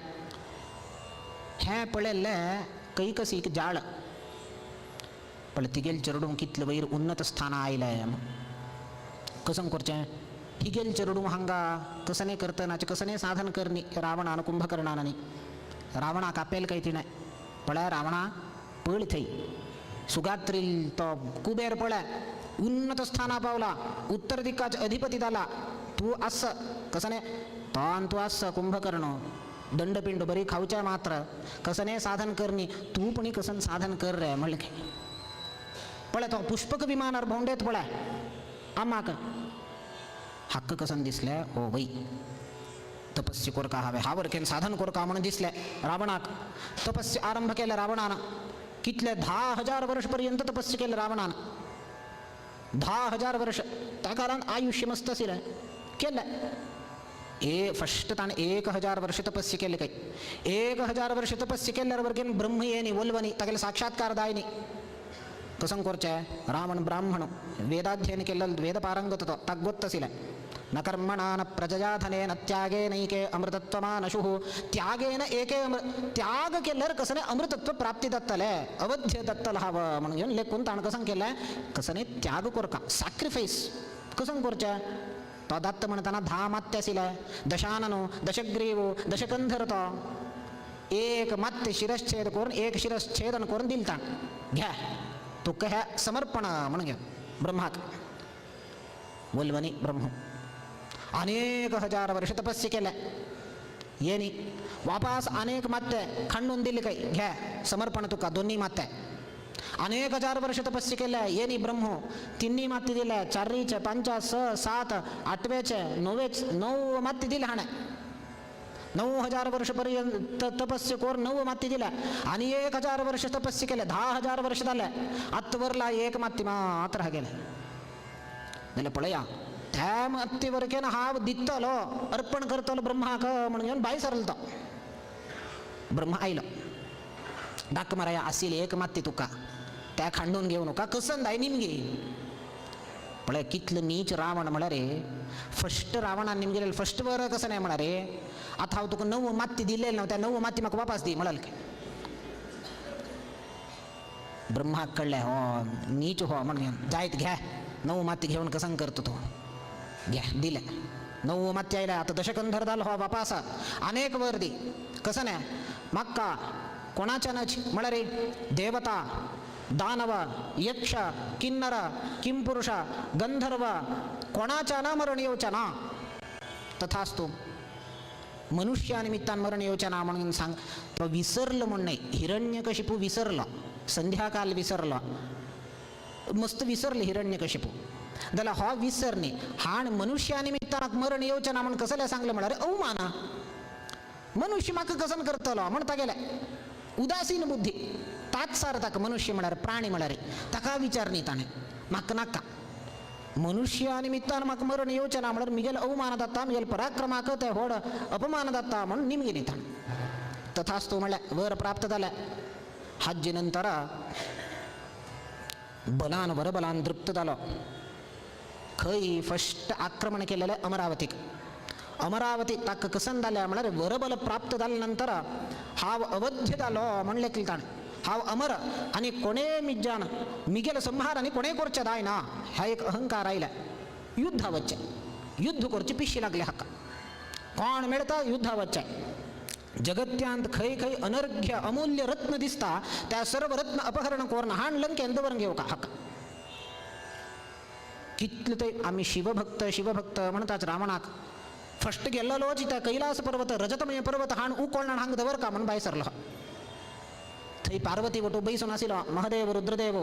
हें पळयल्लें कैकसीक जाळ पण तिगेल चेडूं कितलें वयर उन्नत स्थाना आयलें. कसं करचें हिगेल चेडूं हांगा कसने करतनाचें कसने साधन करनी रावणान कुंभकर्णान. आनी रावणाक आपेल काय तिणें पळय रावणा पळ थंय सुगात्रील तो कुबेर पळय उन्नत स्थाना पावला, उत्तर दिक्काचे अधिपती जाला. तूं आस कसने तो आनी तूं आस कुंभकर्ण दंडपिंड बरी खावच्या मात्र कसने साधन करनी तूं पण कसन साधन कर रे म्हणलें. पळय तो पुष्पक विमानार भोंवडेत पळय आमाक हक्क कसन दिसलें. हो वय तपस्य कोरका हांवें हावर केन साधन कोरका म्हणून दिसलें रावणाक. तपस्य आरंभ केलें रावणान. कितले 10,000 वर्ष पर्यंत तपस्य केलें रावणान. 10,000 वर्ष त्या काळान आयुष्य मस्त आशिल्लें केलें. फस्ट ताणें 1,000 वर्ष तपस्य केलें. काय 1,000 वर्ष तपस्य केल्यार वरकेन ब्रह्म येनी वल्वनी तागेले साक्षात्कार दायनी. कसं करचें रावण ब्राह्मण वेदाध्ययन केल्लो वेद पारंगत तो ताका गोत्त आशिल्लें. न कर्मणा न प्रजया धनेन त्यागेनैके अमृतत्वमानशुः. त्यागेन एके त्याग केल्यार कसने अमृतत्व प्राप्ती जातलें अवध्य दत्तल हाव म्हणून घेवन लेखून ताणें कसं केलें कसने त्याग कोरका सॅक्रिफायस कसं करचें. तो दत्त म्हणटाना 10 मात्य आशिल्ले, दशाननो दशग्रीवो दशकंधर. तो एक मात्य शिरश्छेद करून एक शिरश्छेदन करून दिल ताणें घ्या तुका ह्या समर्पण म्हणून घेवन ब्रह्माक. वल्वनी ब्रह्म अनेक हजार वर्ष तपस्य केलें. येनी वापास अनेक मात्य खंडून दिले काय घ्या समर्पण तुका दोन्ही मात्य. अनेक हजार वर्ष तपस्य केलें. येनी ब्रह्म तिन्ही मात्य दिले, 4, 5, 6, 7, 8वेचे 9 मात्य दिले हाणें. 9,000 वर्ष पर्यंत तपस्य करून 9 मात्य दिल्या आनी 1,000 वर्ष तपस्य केलें. 10,000 वर्ष जालें. आतां वरला एक मात्य मात्र हा गेलें. जाल्यार पळया त्या मात्य वरकेन हांव दितलो अर्पण करतलो ब्रह्माक म्हणून घेवन भायर सरलो तो. ब्रह्म आयलो दाक माराया आशिल्ली एक मात्य तुका त्या खांडून घेवं नका कसन दाय निमगी. पळय कितलो नीच रावण म्हळ्यार रे. फस्ट रावणान निमगेले फस्ट वर कसं नाही म्हळ्यार रे आतां हांव तुका 9 मात्य दिलेले न्हू त्या 9 मात्य म्हाका वापास दी म्हळाल. ब्रह्माक कळ्ळें हो नीच हो म्हणून घेवन जायत घ्या 9 मात्य घेवन कसं करतो तो घ्या दिले 9 मात्य आयले. आतां दशकंधर जालो हो वापास अनेक वर दी कसं नाही म्हाका कोणाच्यानच म्हळ्यार देवता दानव यक्ष किन्नर किंपुरुष गंधर्व कोणाच्या ना मरण येवचें ना. तथास्तु मनुष्या निमित्तान मरण येवचें ना म्हणून सांग. तो विसरलो म्हण न्हय हिरण्यकशिपू विसरलो, संध्याकाल विसरलो, मस्त विसरले हिरण्यकशिपू. जाल्यार हो विसर न्ही हाण मनुष्या निमित्तान मरण येवचें ना म्हण कसलें सांगलें म्हळ्यार अवमाना. मनुष्य म्हाका कसन करतलो म्हण तागेलें उदासीन बुद्धी ताच सार ताका मनुष्य म्हळ्यार प्राणी म्हळ्यार ताका विचार न्ही ताणें म्हाका नाका मनुष्या निमित्तान म्हाका मरण येवचें ना म्हळ्यार मिगेल अवमान जाता मिगेल पराक्रमाक ते व्हड अपमान जाता म्हणून निमगेली ताणें. तथास्तु म्हळ्यार वर प्राप्त जालें. हाजे नंतर बलान वरबलान तृप्त जालो. खंय फस्ट आक्रमण केलेलें अमरावतीक. अमरावती ताका कसन जालें म्हळ्यार वरबल प्राप्त जाले नंतर हांव अवध्य जालो म्हण लेखलें ताणें. हांव अमर आनी कोणे मिज्जान मिगेल संहार आनी कोणे करचें जायना ह्या एक अहंकार आयला. युद्धा वचचें युद्ध करचें पिशी लागले हाका कोण मेळटा युद्धा वचचें. जगत्यांत खंय खंय अनर्घ्य अमूल्य रत्न दिसता त्या सर्व रत्न अपहरण करून हाण लंकेन दवरून घेवका हाका. कितले ते आमी शिवभक्त शिवभक्त म्हणटात रावणाक. फस्ट गेल्लोच त्या कैलास पर्वत रजतमय पर्वत हाण उकोळणार हांग दवर का म्हण भायर सरलो. थंय पार्वती वटू बैसून आशिल्लो महादेव रुद्रदेव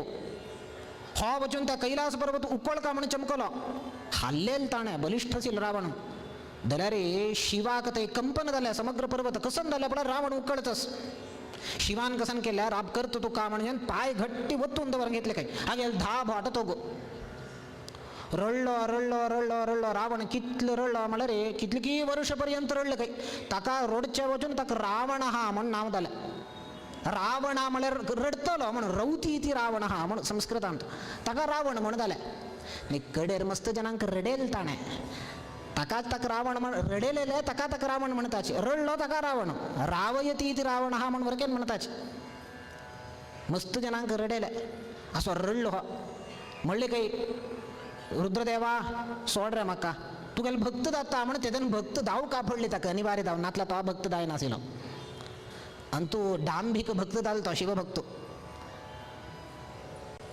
हो वचून त्या कैलास पर्वत उकळ का म्हण चमकलो. हाल्लेल ताणें बलिश्ठ आशिल्लो रावण. जाल्यार शिवाक थंय कंपन जालें समग्र पर्वत कसन जालें पळय रावण उकळतस. शिवान कसन केल्यार राब करतो तुका म्हणजे पाय घट्टी वतून दवर घेतले काय हागेल धा भाट तो गो रडलो रडलो रडलो रडलो रावण कितलो रडलो म्हळ्यार रे कितली वर्ष पर्यंत रडले काय ताका रडचे वचून ताका रावण हा म्हण नांव जालें. रावणा म्हळ्यार रडतलो म्हण रवती ती रावण हा म्हण संस्कृतांत ताका रावण म्हण जालें. आनी कडेर मस्त जणांक रडेल ताणें ताकाच ताका रावण म्हण रडेलेले ताका ताका रावण म्हणताचे रडलो ताका रावण रावयती ती रावण हा म्हण वरकेन म्हणताचे मस्त जणांक रडेले असो रडलो हो म्हणले काही रुद्रदेवा सोड रे म्हाका तुगेले भक्त जाता म्हण तेदन भक्त धांव कापडली ताका अनिवार्य धांव नातला तो भक्त जायनाशिल्लो. आनी तूं डांभीक भक्त जालो तो शिवभक्त.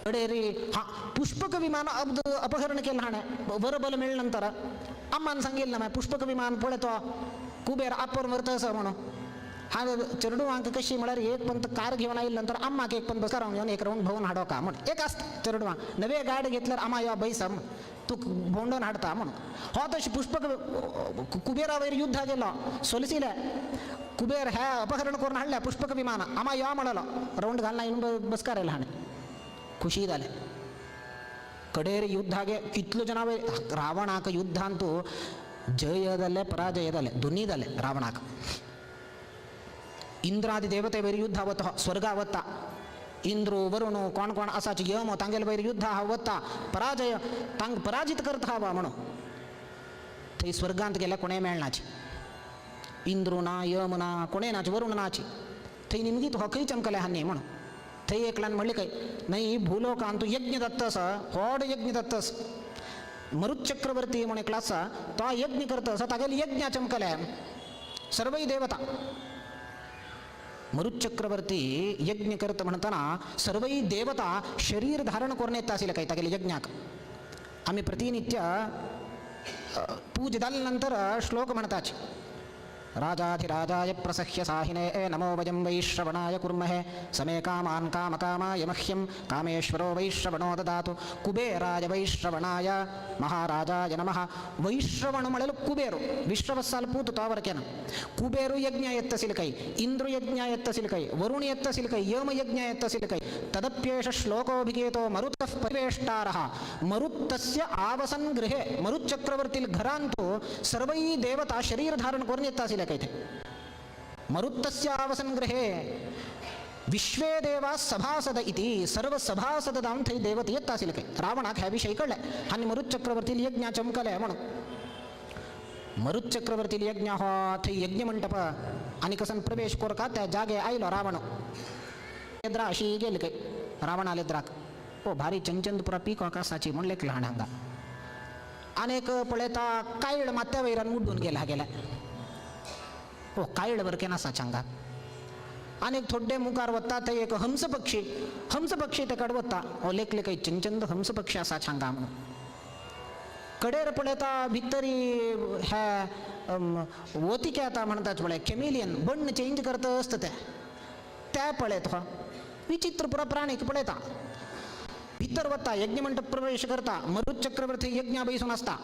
रे हा पुष्पक विमान अपहरण केलं हाणें बरोबर मेळ्ळे नंतर अम्मान सांगितलं मागीर पुष्पक विमान पळय तो कुबेर आपोर व्हरता असो म्हणून हा चेडवांक कशी म्हळ्यार एक पंत कार घेवन आयले नंतर अम्माक एक पंत बसकार घेवन एक रावंड भोंवन हाडो का म्हण एक आसता चेडवांक नवे गाडी घेतल्यार आमा यो बैसा म्हण तूं भोंवडोन हाडता म्हणून हो तशें पुष्पक कुबेरा वयर युद्धा गेलो सोलसिले कुबेर हे अपहरण करून हाडलें पुष्पक विमान आमा यो म्हणलो रावंड घालना येवन बसकार आयलो हाणें खुशी जाले. कडेर युद्धागे कितलो जनां वयर रावणाक युद्धांतू जय जाले पराजय जाले दोनी जाले रावणाक. इंद्रादि देवते वयर युद्ध वता स्वर्गा वता इंद्र वरुण कोण कोण आसाचे यम तांगेले वयर युद्ध वता पराजय तांक पराजित करता हवा म्हणून थंय स्वर्गांत गेल्यार कोणें मेळनाचे इंद्र ना यम ना कोणें नाचे वरुण नाचे थंय निमगीत हो खंय चमकले हानी म्हणून थंय एकल्यान म्हणलें काय नाही भूलोकांत तूं यज्ञ दत्तस व्हड यज्ञ दत्तस मरुत चक्रवर्ती म्हण एकलो आसा तो यज्ञ करता आसा तागेले यज्ञ चमकले सर्वय देवता. मरुत चक्रवर्ती यज्ञ करता म्हणतना सर्वय देवता शरीर धारण करून येता आशिल्ले काय तागेले यज्ञाक. आमी प्रतिनित्य पूज जाले नंतर श्लोक म्हणताचे राजाधिराजाय प्रसह्य साहिने नमो वयं वैश्रवणाय कुर्महे समे कामान् कामकामाय मह्यं कामेश्वरो वैश्रवणो ददातु कुबेराय वैश्रवणाय महाराजाय नमः. वैश्रवण म्हळ्यार कुबेरो विश्रवसाल पूत तो वरकेन कुबेरो यज्ञ येत्तसील काही इंद्र यज्ञ येत्तसील काही वरुण येत्तसील काही यम यज्ञ येत्तसील काही तदप्येष श्लोकोभिगेतो मरुतः परिवेष्टारः मरुत्तस्य आवसन गृहे मरुच्चक्रवर्तील घरांतु सर्वै देवता शरीर धारण करून येत आशिल्ले काय ते मरुत्तस्य आवसन गृहे विश्वे देवा सभासद इति सर्व सभासद जावन थंय देवते येत आशिल्ले काय. रावणाक ह्या विशय कळ्ळें आनी मरुत चक्रवर्तील यज्ञ चमकले म्हणून मरुत चक्रवर्तील यज्ञ हो थंय यज्ञ मंटप आनी कसन प्रवेश कोरका त्या जागे आयलो रावण लेद्रा अशी गेली काय रावणा लेद्राक ओ भारी चंचंद पुरा पीक आकाशाची म्हण लेखलं हाणें हांगा आनी एक पळयता कायळ माथ्या वयल्यान उड्डून गेला गेल्या ओ कायळ वरकेन आसा हांगा. आनी एक थोड्डे मुखार वता थंय एक हंस पक्षी हंस पक्षी तेकड वता ओ लेखले काय चंचंद हंस पक्षी आसा हांगा म्हणून. कडेर पळयता भितरी हे वोतिके येता म्हणतात पळय केमिलियन बण्ण चेंज करता आसता ते ते पळयत हो विचित्र पुरा प्राणीक पळयता भितर वता यज्ञमंडप प्रवेश करता मरुत चक्रवर्ती यज्ञ बैसून आसता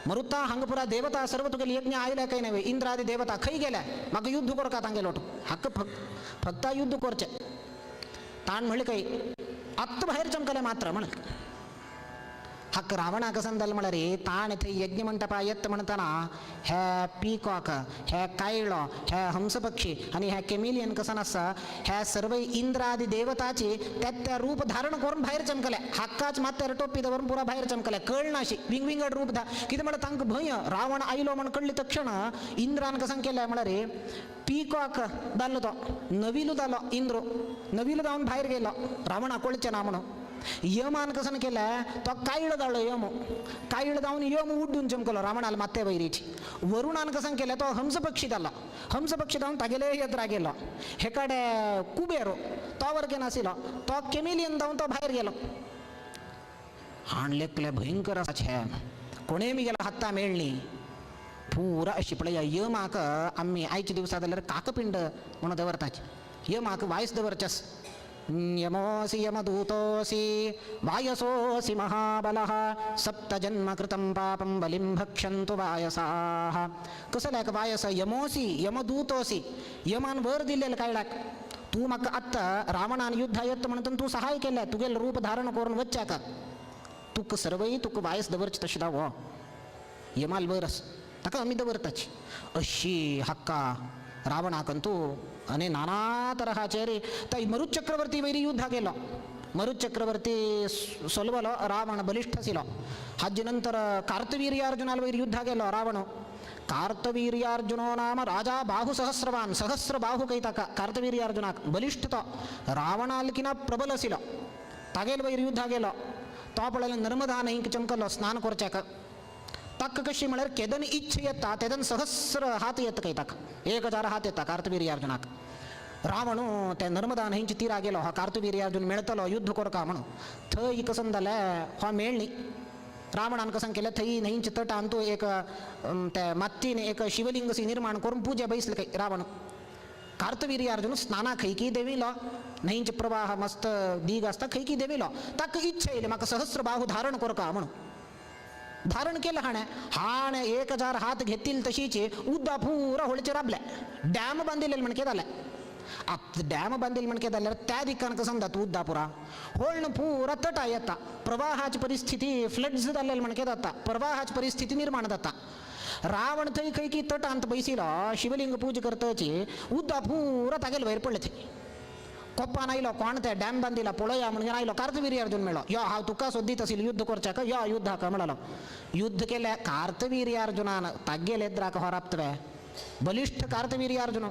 मरुता हांगा पुरा देवता सर्व तुगेले यज्ञ आयले काय न्हय इंद्रादी देवता खंय गेले म्हाका युद्ध करका तांगेलो हाका फक्त युद्ध करचें ताण म्हणलें काय आत्त भायर चमकले मात्र म्हण हाका रावणा कसन जालें म्हळ्यार रे ताण थंय यज्ञ मंटपा येत म्हणटना हे पिकॉक हे कायळो हे हंसपक्षी आनी हे केमिलियन कसन आसा हे सर्व इंद्रादी देवताची त्या त्या रूप धारण करून भायर चमकले हाकाच माथ्यार टोपी दवरून पुरा भायर चमकले कळनाशी विंगविंगड रूप धा कितें म्हळ्यार तांकां भंय रावण आयलो म्हण कळ्ळी तक्षण इंद्रान कसन केलें म्हळ्यार रे पिकॉक जालो तो नविलू जालो इंद्र नविलू जावन भायर गेलो रावणा कळचें ना म्हणून. यमान कसन केलें तो कायळ जालो यम कायळ जावन यम उड्डून चमकलो रावणाल माथ्या वयरीची. वरुणान कसन केलें तो हंसपक्षी जालो हंसपक्षी जावन तागेले येद्रा गेलो हे कडेन कुबेरो तो वरकेन नाशिल्लो तो केमिलियन जावन तो भायर गेलो. हाण लेखले भयंकर आसा कोणें बी गेलो हाता मेळ्ळी पुरा अशी पळया यमाक आमी आयच्या दिवसा जाल्यार काकपिंड म्हणून दवरताची यमाक वायस दवरच्यास यमोऽसि यमदूतोऽसि वायसोऽसि महाबलः सप्तजन्म कृतं पापं बलिं भक्षन्तु वायसाः. कसल्याक वायस? यमोसी यमदूतोसी. यमान वर दिलेलं कायडाक तूं म्हाका आत्तां रावणान युद्धा येत म्हणून तूं सहाय केलें, तुगेलें रूप धारण करून वच्च्याक तुका सर्वय तुका वायस दवरचे तशें दावो यमाल वर आस ताका आमी दवरताची. अशी हक्का रावणाकन तूं आनी नाना तराचेर ताई मरुत चक्रवर्ती वैरी युद्ध केलो. मरुत चक्रवर्ती सोलवलो, रावण बलिष्ठ आशिल्लो. हाजे नंतर कार्तवीर्यार्जुनाल वैर युद्ध केलो रावण. कार्तवीर्यार्जुनो नाम राजा बाहु सहस्रवान, सहस्र बाहु कही ताका कार्तवीर्यार्जुनाक बलिष्ठ तो रावणालकिना प्रबल आशिल्लो. तागेल वैर युद्ध केलो. तो पळयलो नर्मदा न्हंयक चमकलो स्नान करच्याक. ताका कशी म्हळ्यार केदन इच्छ येता तेदन सहस्र हात येता खंय ताका, 1000 हात येता कार्तवीर्यार्जुनाक. रावण त्या नर्मदा न्हंयच्या तिरा गेलो, हा कार्तवीर्यार्जुन मेळटलो युद्ध करका म्हणून. थंय कसं जालें हो मेळ्ळी. रावणान कसं केलें थंय न्हंयच्या तटान तूं एक त्या मातयेन एक शिवलिंग निर्माण करून पुजा बैसले खंय रावण. कार्तवीर्यार्जुन स्नाना खंयकी देविलो, न्हंयचे प्रवाह मस्त दीग आसता खंयकी देविलो. ताका इच्छा येयली म्हाका सहस्र बाहू धारण करका म्हणून. धारण केलं हाणें, हाणें 1000 हात घेतील तशीची उद्दा पुरा होळीचेर राबले. डॅम बांदिल्ले म्हणके जालें. आतां डॅम बांदिल्ले म्हणके जाल्यार त्या दिकान कसं जाता उद्दा पुरा होळण पुरा तटा येता. प्रवाहाची परिस्थिती फ्लड्स जाल्ले म्हणके जाता, प्रवाहाची परिस्थिती निर्माण जाता. रावण थंय खंय की तटांत बैसिलो शिवलिंग पूजा करताची उद्दा पुरा तागेले वयर पडले थंय. कोप्पान आयलो कोण ते डॅम बांदिला पळोवया म्हणून आयलो. कार्तवीर्यार्जुन मेळ्ळो, यो हांव तुका सोदीत आशिल्लो युद्ध करच्याक, यो युद्धाक म्हणलो. युद्ध केलें कार्तवीर्यार्जुनान तागेले एद्राक होराप्तवे बलिष्ठ कार्तवीर्यार्जुन.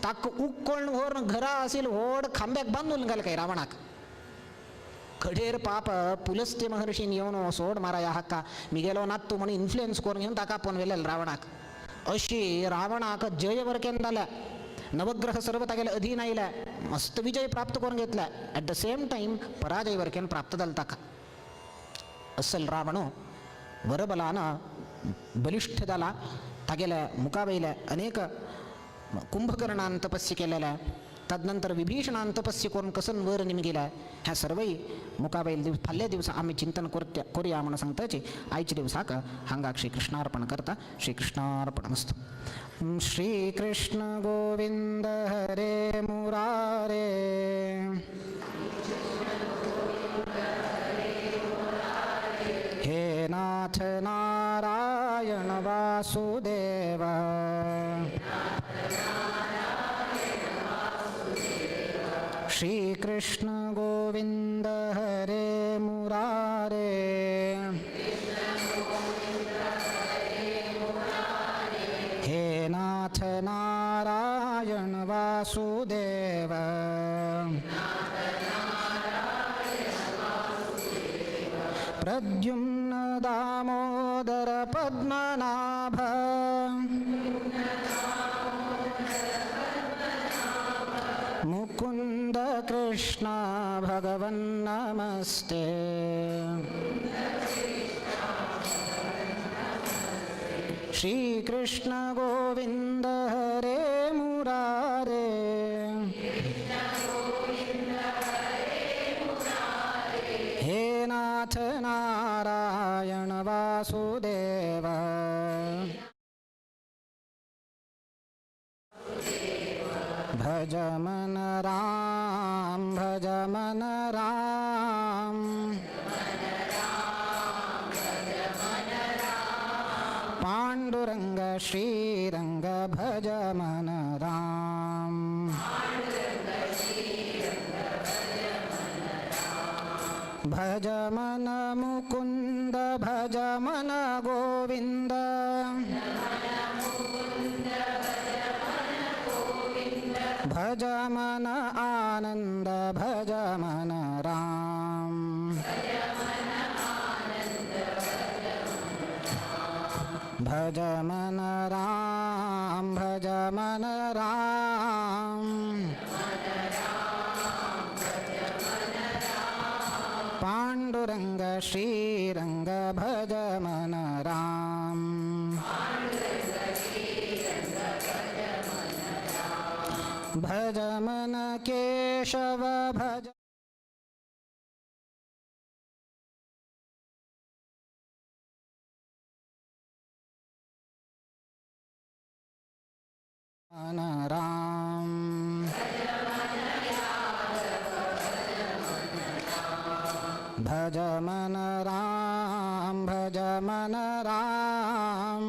ताका उक्कोण व्हरून घरा आशिल्लो व्हड खांब्याक बांदून घाल काय रावणाक. खडेर पाप पुलस्त्य महर्षीन येवन सोड माराया हाका मिगेलो नात्तू म्हणून इन्फ्लुएन्स करून घेवन ताका आपोवन व्हेलें रावणाक. अशी रावणाक जय वरकेन जाल्या. नवग्रह सर्व तागेले अधीन आयले, मस्त विजय प्राप्त करून घेतला. ॲट the same time पराजय वरकेन प्राप्त जालो ताका. असल रावण वरबलान बलिष्ठ जाला. तागेल्या मुखावयल्या अनेक कुंभकर्णान तपस्य केलेल्या, तदनंतर विभीषणान तपस्य करून कसन वर निमगिला. ह्या सर्वय मुखावयल दिवस फाल्ल्या दिवसा आमी चिंतन करुया म्हणून सांगताची. आयच्या दिवसाक हांगाक श्रीकृष्णार्पण करता. श्रीकृष्णार्पणमस्तु. श्रीकृष्ण गोविंद हरे मुरारे. हे नाथ नारायण वासुदेव. श्रीकृष्ण गोविंद हरे मुरारे. हे नाथ नारायण वासुदेव. प्रद्युम्न दामोदर पद्मनाभ. मुकुंद कृष्ण भगवन् नमस्ते. श्री कृष्ण गोविंद हरे मुरारे. हे नाथ नारायण वासुदेव. भज मन राम भज मन राम. पांडुरंग श्रीरंग भज मन राम. भज मन मुकुंद भज मन गोविंद. भज मन आनंद भज मन राम. भज मन राम भज मन राम. पांडुरंग श्रीरंग भज मन राम. भज मन केशव भज मन राम। भज मन राम भज मन राम।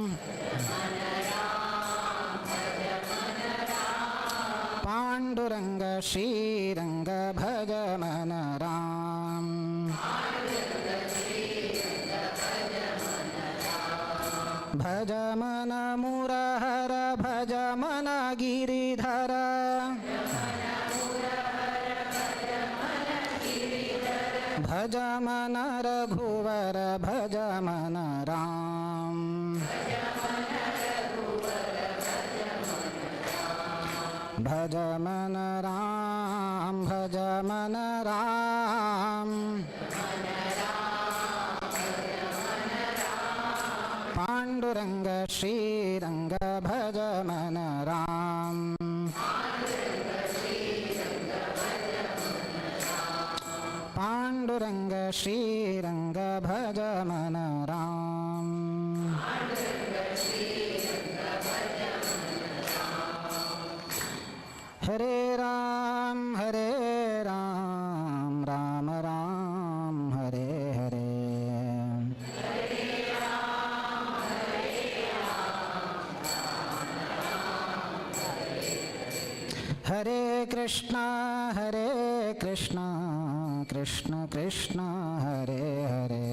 पांडुरंग श्रीरंग भज मन राम। भज मन मुरहर भज मन गिरिधर। भज मन रघुवर भज मन राम। भज मन राम भज मन राम। पांडुरंग श्रीरंग भज मन राम। पांडुरंग श्रीरंग भज मन राम। हरे राम राम राम हरे हरे। हरे कृष्णा कृष्ण कृष्ण हरे हरे।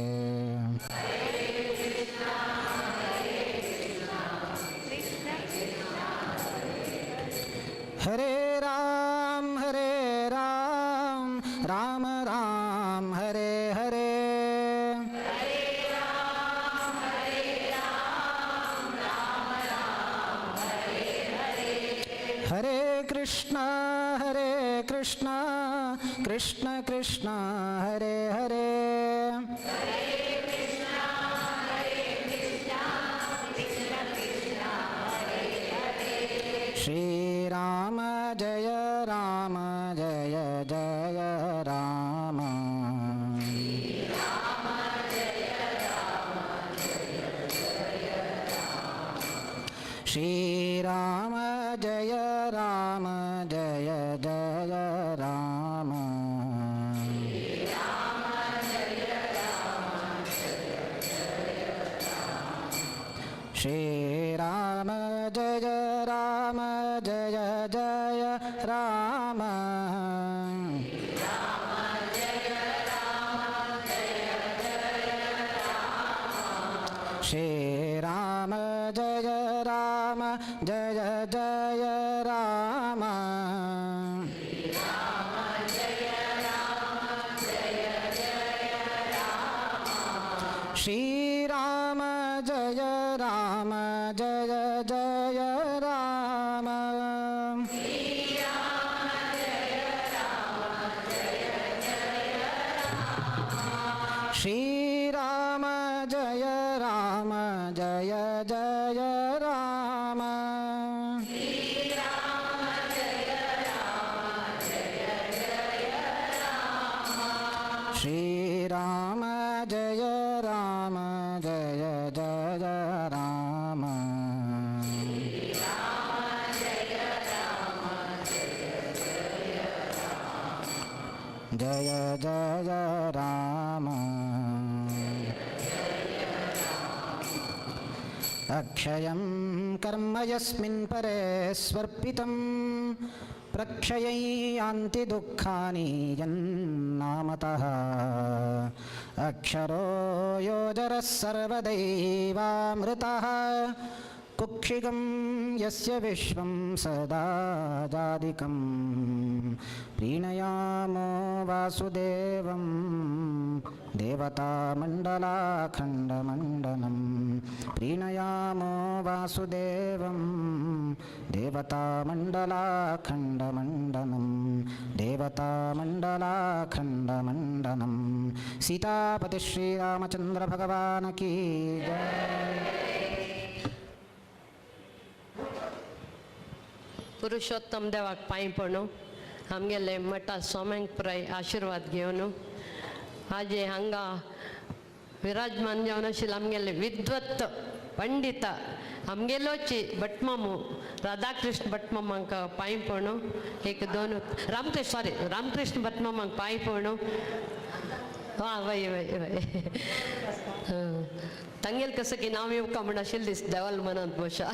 हरे राम राम राम हरे हरे। हरे कृष्णा कृष्ण कृष्ण हरे हरे। श्री राम जय जय राम। श्री राम जय जय राम। श्री राम जय जय राम। श्री राम जय जय राम। श्री राम जय जय राम। श्री राम जय जय राम। श्री राम जय जय राम। जय जय राम। अक्षयं कर्म यस्मिन् परे स्वर्पितं प्रक्षयं यान्ति दुःखानि यन्नामतः। अक्षरो योजरः सर्वदैवामृतः कुक्षिगं यस्य विश्वं सदा जादिकं प्रीणयामो वासुदेवं देवतामण्डलाखण्डमण्डनं। प्रीणयामो वासुदेवं देवतामण्डलाखण्डमण्डनं देवतामण्डलाखण्डमण्डनं। सीतापति श्रीरामचंद्र भगवान की जय। पुरुषोत्तम देवाक पांय पडू आमगेले मठा स्वाम्यांक पुराय आशिर्वाद घेवन आजे हांगा विराजमान जावन आशिल्ले आमगेले विद्वत्त पंडित आमगेलोची भटमामू राधाकृष्ण भटमामांक पांय पडू एक दोन रामकृष्ण सॉरी रामकृष्ण भटमामांक पांय पडू. हां वय वय वय. तांगेल कसं की नांव येवका म्हण आशिल्लें दीस देवाल मनांत बोशा.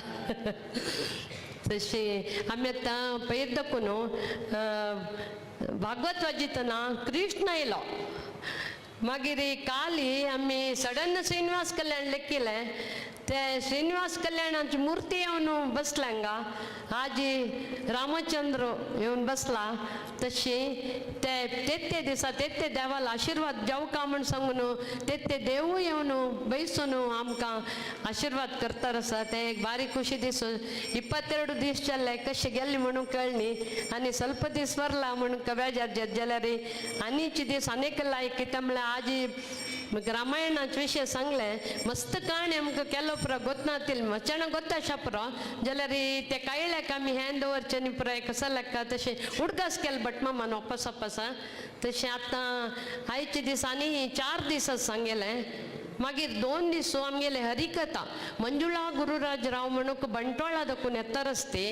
तशी आमी आतां पयर दाखोवन भागवत वाजितना कृष्ण आयलो. मागीर काली आमी सडन श्रीनिवास कल्याण लेखिलें ते श्रीनिवास कल्याणाची मूर्ती येवन बसला हांगा आजी रामचंद्र येवन बसला. तशी ते ते दिसा ते देवाला आशिर्वाद जावका म्हूण सांगून ते देवूय येवन बैसून आमकां आशिर्वाद करता आसा. ते एक बारीक खुशी दिसून 22 दीस चल्ले कशे गेल्ले म्हणून कळ्ळी आनी ಸ್ವಲ್ಪ दीस वरला म्हणून बेजार जात जाल्यार आनीचे दीस अनेक लायक कितें म्हळ्यार आजी रामायणाचे विशय सांगले मस्त काणी आमकां केलो पुरो गोतनातील मचाण गोता शापरो जाल्यार ते कळ्ळेक आमी हें दवरचें न्ही पुराय कसो लेखा तशें उडगास केलो भट मामान वापस वापस. तशें आतां आयचे दीस आनी 4 दीस सांगलें. मागीर 2 दीस आमगेले हरिकथा मंजुळा गुरुराज राव म्हणून ಬಂಟ್ವಾಳ ದಕ್ಕೂನ್ ಎತ್ತರಸ್ತಿ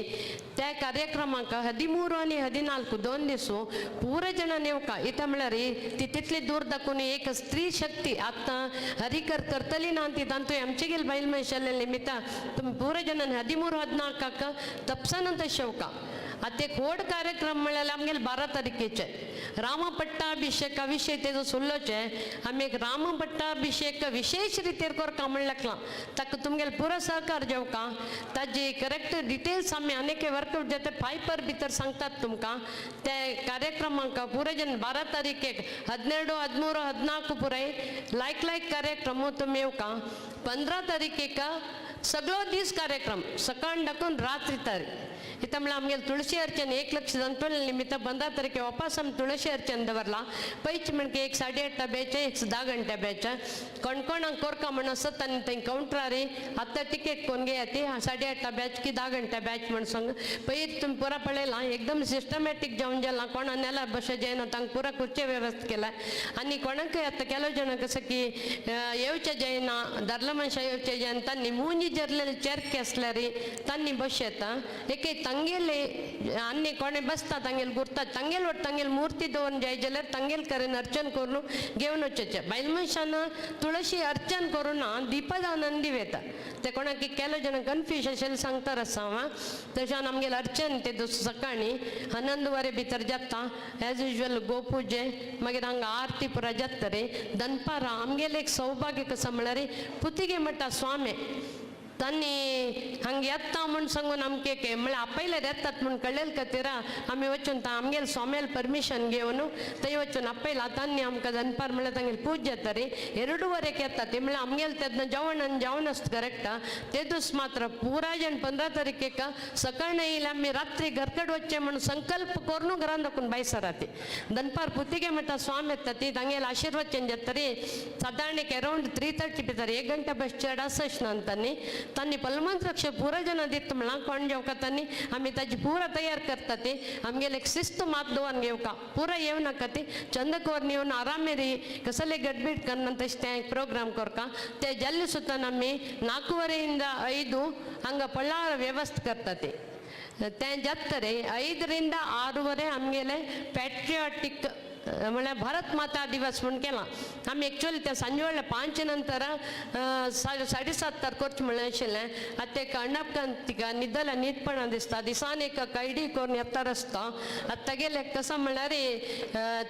त्या ಕಾರ್ಯಕ್ರಮಕ್ಕೆ 13 आणि 14 2 दीस ಪೂರ ಜನ नेवका इथं म्हळ्यार ती तितली दूर दाखोवन एक स्त्री शक्ती आतां हरिकर करतली ना ती तांतू आमचे गेल बायल मनशाले निमित्त तुमी पूರ ಜನ 13 14 तपसानंतर शेवका. आतां एक व्हड कार्यक्रम म्हळ्यार आमगेले 12 तारखेचे राम पट्टाभिषेक विशय तेजो सुल्लोचे आमी एक राम पट्टाभिषेक विशेष रितीर करका म्हण लेखलां ताका तुमगेले पुरो सहकार जेवका ताजी करेक्ट डिटेल्स आमी आनीक वर्कआउट जाता पायपर भितर सांगतात तुमकां. ते कार्यक्रमाक पुरो जन 12 तारखेक 12, 13, 14 पुराय लायक लायक कार्यक्रम तुमी येवका. 15 तारखेक सगळो दीस कार्यक्रम सकाळ दाखोवन रात्री तारीख इथं म्हळ्यार आमगेले तुळशी अर्चन 1 लक्ष जनपण निमित्त 15 तारखे वापस आमी तुळशी अर्चन दवरला. पैच म्हणके एक 8:30 बॅच एक 10 घंटे बॅच कोण कोरका म्हण आसत आनी थंय कावंटरारी आतां टिकेट कोण घेया ती 8:30 बॅच की 10 घंटे बॅच म्हण सांग. पयर तुमी पुरा पळयलां एकदम सिस्टमॅटीक जावन गेलां कोणा नेला बशे जायना तांकां पुरा खुर्चे व्यवस्था केल्या. आनी कोणाकय आतां केलो जाणां कसं की येवचें जायना दादलो मनशां येवचें जायना तांणी मुंजी जरलेले चेरके आसल्यार तांणी बस येता एक ತಂಗೇಲಿ ಅನ್ನಿ ಕೊನೆ ಬಸ್ತಾ ತಂಗೇಲಿ ಗುರ್ತ ತಂಗೇಲಿ ಒಟ್ಟು ತಂಗೇಲಿ ಮೂರ್ತಿ ದವरून जाय जाल्यार ತಂಗೇल करेन अर्चन करून घेवन वचचें. बायल मनशान तुळशी अर्चन करून ना दीपदान दिवेता ते कोणाक केलो जण कन्फ्यूज आशिल्लें सांगता आसा हांव. तशें आमगेलें अर्चन ते दुसरे सकाळीं 11:30 भितर जाता एज युजल गोपुजे मागीर हांगा आरती पुरा जाता रे. दनपारां आमगेलें एक सौभाग्य कसो म्हळ्यार पुतिगे म्हणटा स्वामी तांणी हांगा येता म्हूण सांगून आमकां एक म्हळ्यार आपयल्यार येतात म्हूण कळ्ळेल खातीर आमी वचून आमगेले स्वाम्याल परमिशन घेवन थंय वचून आपयला. तांणी आमकां दनपार म्हळ्यार तांगेली पूजा जाता रे 2:30 येता ती म्हळ्यार आमगेले तेन्ना जेवण आनी जेवण आसता करेक्ट. ते दीस मात्र पुरा जण 15 तारखेक सकाळीं येयले आमी रात्री घरकड वचचें म्हूण संकल्प करून घरान दाखोवन भायर सराती. दनपार पुतिगे म्हणटा स्वामी येता ती तांगेले आशिर्वचन जाता रे सादारण एक अरावंड 3:30 भितर 1 घंटा बस चड आसच ना तांणी तांणी पलमंत्रक्ष पुरा जण दित म्हणला कोण जेवका तांणी आमी ताजी पुरा तयार करता ती आमगेले एक शिस्त मात दवरून घेवका पुरा येवं नाका ती चंद करून येवन आरामेरी कसले गडबीड करना तशें तें प्रोग्राम करका. ते जाल्ले सुद्दां आमी 4:30 5 हांगा पळार व्यवस्था करता ते तें जाता रे 5 ರಿಂದ 6:30 आमगेले पॅट्रिऑटीक म्हळ्यार भारत माता दिवस म्हूण केला आमी. एक्चुअली ते सांजे वेळार 5 नंतर 7:30 करचें म्हणलें आशिल्लें. आतां ते अण्णपकान तिका न्हिदल्या न्हिदपणा दिसता दिसान एक कायडी करून येता रस्ता. आतां तागेलें कसो म्हणल्यार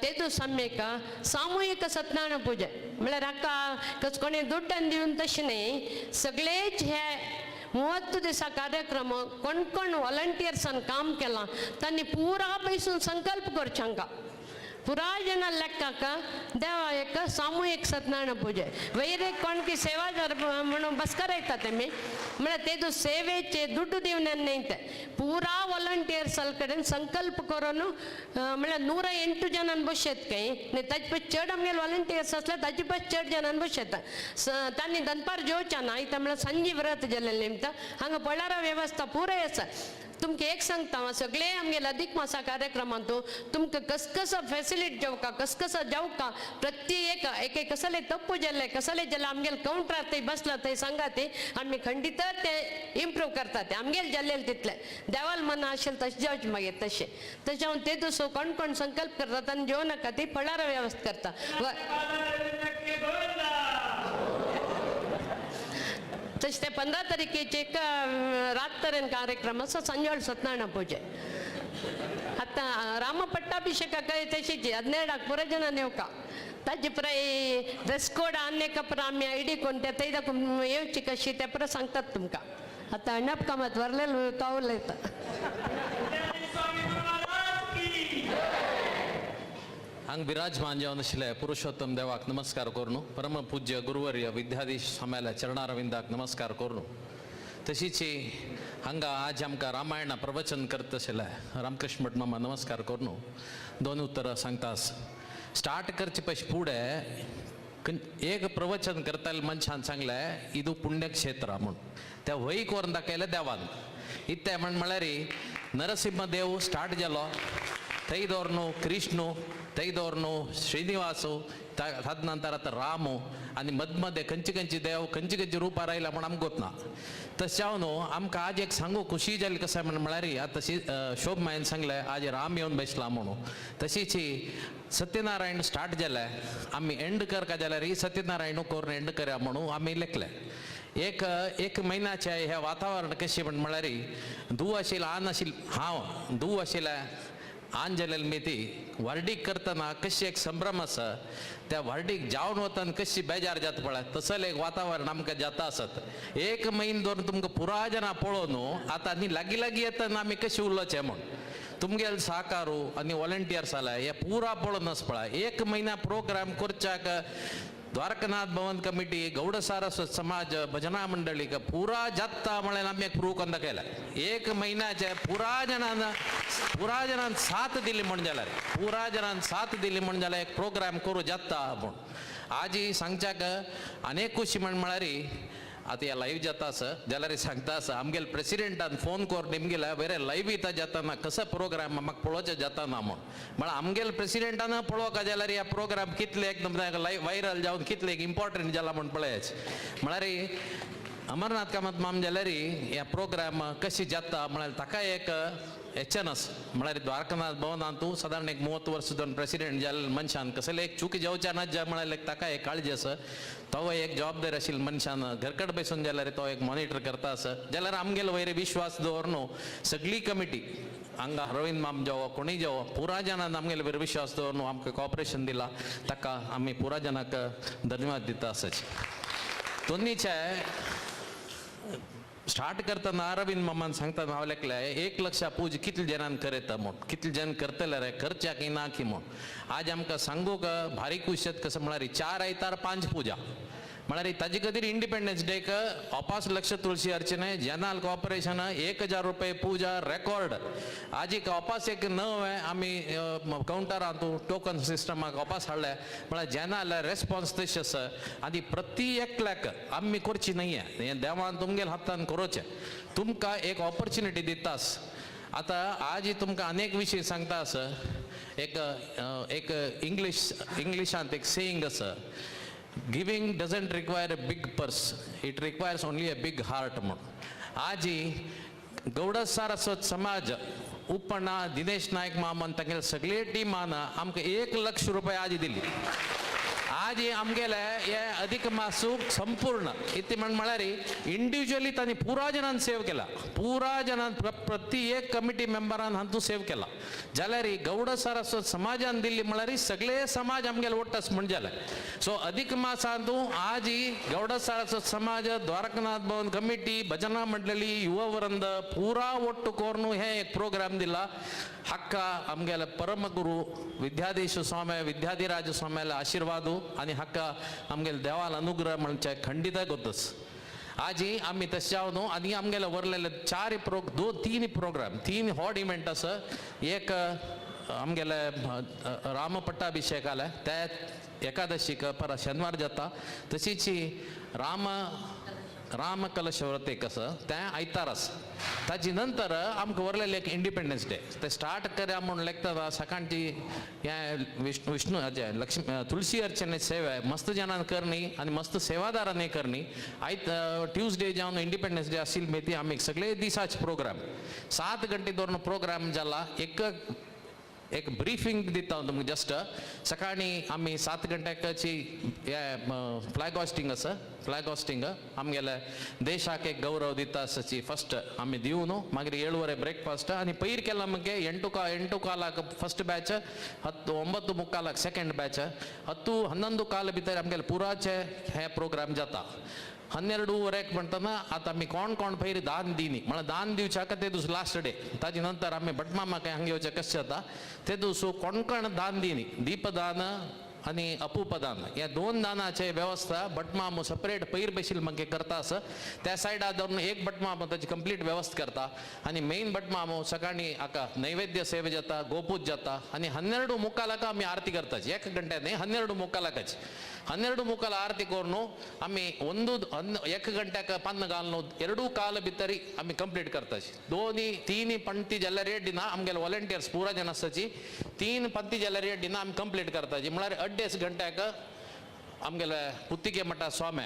ते दीस आमी एक सामुहीक सत्यनारायण पुजा म्हळ्यार हाका कस कोणी दुड्डान दिवन तशें न्ही सगळेच हे 30 दिसा कार्यक्रम कोण कोण वॉलंटियर्सान काम केलां तांणी पुरा पयसून संकल्प करचें हांकां पुरा जण लेखाक देवा एक सामुहीक सत्यनारायण पुजे वयर एक कोणकी सेवा म्हणून बसकर येता तेमी म्हळ्यार ते सेवेचे दुड्डू दिवन न्ही ते पुरा वॉलंटियर्स कडेन संकल्प करून म्हळ्यार 108 जणांक बसयत काय न्ही ताजे पस चड आमगेले वॉलंटियर्स आसले ताजे पस चड जणांक बसयता. तांणी दनपार जेवच्या ना इथं म्हळ्यार सांजे व्रत जाल्लें निमित्त हांगा पळारा व्यवस्था पुराय आसा. तुमकां एक सांगता हांव, सगळे आमगेले अधिक मासा कार्यक्रमांतू तुमकां कसकसो फेसिलिटी जेवका, कसकसो जेवका, प्रत्येक एक एक कसले तप्पू जाल्ले कसले जाल्ले आमगेले कावंटरार थंय बसला थंय सांगा ते आमी खंडीत ते इम्प्रूव करता ते आमगेले जाल्लेले तितले देवाल मना आशिल्लें तशें जावचें मागीर तशें तशें हांव ते दुसरो कोण कोण संकल्प करतात आनी जेवण नाका ती फळार व्यवस्था करता. तशें ते 15 तारखेचे एक रात तरेन कार्यक्रम आसा, सांजवेळ सत्यनारायण पुजे. आतां राम पट्टाभिषेकाक तशीच 12 पुरो जणां येवका, ताजे पुराय ड्रेस कोड आनी एका पुरो आमी आयडी कोण ते थंय दाखोवन येवची कशी ते पुरो सांगतात तुमकां. आतां अण्णप कामत वरलेलो तो उलयता. हांग विराजमान जावन आशिल्ले पुरुषोत्तम देवाक नमस्कार करून, परम पूज्य गुरुवर्य विद्याधीश स्वाम्याल्या चरणारविंदाक नमस्कार करून, तशीच हांगा आज आमकां रामायण प्रवचन करत आशिल्ले रामकृष्ण भट मामा नमस्कार करून दोन उतरां सांगता. स्टार्ट करचे पयशे फुडें एक प्रवचन करताले मनशान सांगलें इदू पुण्यक्षेत्र म्हूण, त्या वयक व्हरून दाखयलें देवान. इत्तें म्हण म्हळ्यार नरसिंह देव स्टार्ट जालो, थंय दवरनु कृष्णू, थंय दवरनु श्रीनिवासू, तदनंतर आतां रामू, आनी मदमदें खंयचे खंयचे देव खंयचे खंयचे रुपार आयला म्हूण आमकां गोत ना. तशें जावन न्हू आमकां आज एक सांगू खुशी जाली कशें म्हण म्हळ्यार आतां शोभ मायन सांगलें आज राम येवन बसला म्हणून, तशीच सत्यनारायण स्टार्ट जालें आमी एंड करका जाल्यार सत्यनारायण करून एंड करया म्हणून आमी लेखलें. एक एक म्हयन्याचें हें वातावरण कशें म्हण म्हळ्यार धूव आशिल्लें आन आशिल्लें, हांव धूव आशिल्लें आन जालेली मेती व्हार्डीक करतना कशी एक संभ्रम आसा, त्या व्हार्डीक जावन वतना कशी बेजार जाता पळय तसलें एक वातावरण आमकां जाता आसत. एक म्हयनो दवरून तुमकां पुराय जाणां पळोवन आतां आनी लागीं लागीं येतना आमी कशी उलोवचें म्हूण तुमगेले सहकारू आनी वॉलंटियर्स आल्या हे पुरा पळोवन आसा पळय. एक म्हयन्या प्रोग्राम करच्याक द्वारकनाथ भवन कमिटी, गौड सारस्वत समाज, भजना मंडळीक पुरा जाता म्हळ्यार आमी एक प्रूव करून दाखयला. एक म्हयन्याचे पुरा जाणान साथ दिली म्हण जाल्यार, पुरा जाणान साथ दिली म्हण जाल्यार एक प्रोग्राम करूं जाता म्हूण आजी सांगच्याक अनेक खुशी म्हण म्हळ्यार आतां ह्या लायव्ह जाता आसा जाल्यार सांगता आसा आमगेले प्रेसिडेंटान फोन करून निमगेले बरें लायव्ह येता जाताना कसो प्रोग्राम म्हाका पळोवचें जाता ना म्हूण, म्हळ्यार आमगेले प्रेसिडेंटान पळोवका जाल्यार ह्या प्रोग्राम कितले एकदम लायव्ह व्हायरल जावन कितले इम्पॉर्टंट जाला म्हूण पळयाच. म्हळ्यार अमरनाथ कामत माम जाल्यार ह्या प्रोग्राम कशी जाता म्हळ्यार ताका एक एचएन आसा. म्हळ्यार द्वारकानाथ भवनांतू सादारण एक 30 वर्स दोन प्रेसिडेंट जाल्ले मनशान कसले एक चुकी जावच्या ना ज्या म्हळ्यार ताका एक काळजी आसा, तो एक जबाबदार आशिल्ले मनशान घरकट बसून जाल्यार तो एक मॉनिटर करता आसा. जाल्यार आमगेलो वयर विश्वास दवरून सगळी कमिटी हांगा रवींद्र माम जावो कोणूय जावो पुरा जाणान आमगेले वयर विश्वास दवरून आमकां कॉपरेशन दिला, ताका आमी पुरा जाणांक धन्यवाद दिता आसाच. दोन्हीचे स्टार्ट करतना अरविंद मामान सांगतना हांव लेखलें 1 लक्षा पूज कितले जाणान करयता म्हूण, कितले जाण करतले रे करच्या की ना की म्हूण. आज आमकां सांगूंक भारी खुश कसो म्हळ्यार 4 आयतार 5 पुजा म्हळ्यार ताजे खातीर इंडिपेंडन्स डेक अपास लक्ष तुळशी अर्चने जेनाल कॉर्पोरेशन 1000 रुपये पुजा रेकॉर्ड. आज एक अपास एक नवें आमी कावंटरांतू टोकन सिस्टमाक अपास हाडले म्हळ्यार जेनाल रेस्पॉन्स तशें आसा. आनी प्रति एकल्याक आमी करची न्हय, हें देवान तुमगेले हातान करोचें, तुमकां एक ऑपॉर्च्युनिटी दितास. आतां आज तुमकां अनेक विशय सांगता आसा. एक एक इंग्लिशांत एक सेईंग आसा, giving doesn't require a big purse, it requires only a big heart म्हूण. आजी गौड सारस्वत समाज उपणा दिनेश नायक मामान तांगेले सगळे टिमान आमकां 1 लक्ष रुपया आजी दिली. आज आमगेले हे अधिक मासू संपूर्ण इतलें म्हण म्हळ्यार इंडिविज्युअली तांणी पुरा जणान सेव केला, पुरा जणान प्रति एक कमिटी मेंबरान हातूंत सेव केला. जाल्यार गौड सारस्वत समाजान दिल्ली म्हळ्यार सगळे समाज आमगेले वट्टस म्हण जाले. सो अधिक मासांतू आज गौड सारस्वत समाज, द्वारकनाथ भवन कमिटी, भजना मंडळी, युववृंद पुरा ಒಟ್ಟು ಕೋರ್ನು हे एक प्रोग्राम दिला. हक्का आमगेले परमगुरू विद्याधीश स्वामी विद्याधिराज स्वाम्याले आशीर्वाद आनी हक्का आमगेले देवाल अनुग्रह म्हणचे खंडीत गोतस. आजी आमी तशें जावन न्हू आनी आमगेले वरलेले 4 2 3 प्रोग्राम 3 हॉट इव्हेंट आसा. एक आमगेले राम पट्टाभिषेक आले त्या एकादशीक पर शेनवार जाता. तशीच राम रामकलश व्रत एक आसा तें आयतार आसा. ताजे नंतर आमकां उरलेलें एक इंडिपेंडन्स डे ते स्टार्ट करया म्हूण लेखता सकाळची हें विष्णु विष्णु हाजें लक्ष्मी तुळशी अर्चने सेवा मस्त जणान करणी आनी मस्त सेवादारांनी करणी. आयत ट्युजडे जावन इंडिपेंडन्स डे आशिल्ली मेती आमी सगळे दिसाचे प्रोग्राम 7 गंटे दवरून प्रोग्राम जाला. एक एक ब्रीफिंग दिता हांव तुमकां जस्ट. सकाळीं आमी 7 गंट्याची हे फ्लॅग हॉस्टिंग आसा. फ्लॅग हॉस्टिंग आमगेले देशाक एक गौरव दिता आसाची फस्ट आमी दिवन मागीर 7 वरे ब्रेकफास्ट आनी पयर केला मगे 8:15 फस्ट बॅच, 9:45 सेकंड बॅच, 10 11:15 भितर आमगेले पुराचे हे प्रोग्राम जाता. 12:15 म्हणटना आतां आमी कोण कोण पयर दान दिनी म्हळ्यार दान दिवच्याक ते दीस लास्ट डे. ताजे नंतर आमी भटमामा काय हांगा येवचें कशें जाता ते दीस कोण कोण दान दिनी दीपदान आनी अपूपदान ह्या 2 दानाचे वेवस्था भटमामू सेपरेट पयर बशील मागीर करता आसा. त्या सायडा धरून एक भटमामू ताची कंप्लीट वेवस्था करता आनी मेन भटमामू सकाळीं हाका नैवेद्य सेवे जाता, गोपूज जाता आनी 12:45 आमी आरती करताची. 1 गंटे न्ही 12:45 12:45 आरती करून आमी 1 गंट्याक पन्न घालून 2 काल भितर आमी कंप्लीट करताची. 2 3 पंक्ती जाल्यार रेडी ना आमगेले वॉलंटियर्स पुरा जन आसताची 3 पंक्ती जाल्यार रेडी ना आमी कंप्लीट करताची. म्हळ्यार 2.5 गंट्याक आमगेले पुत्तिके मठा स्वामी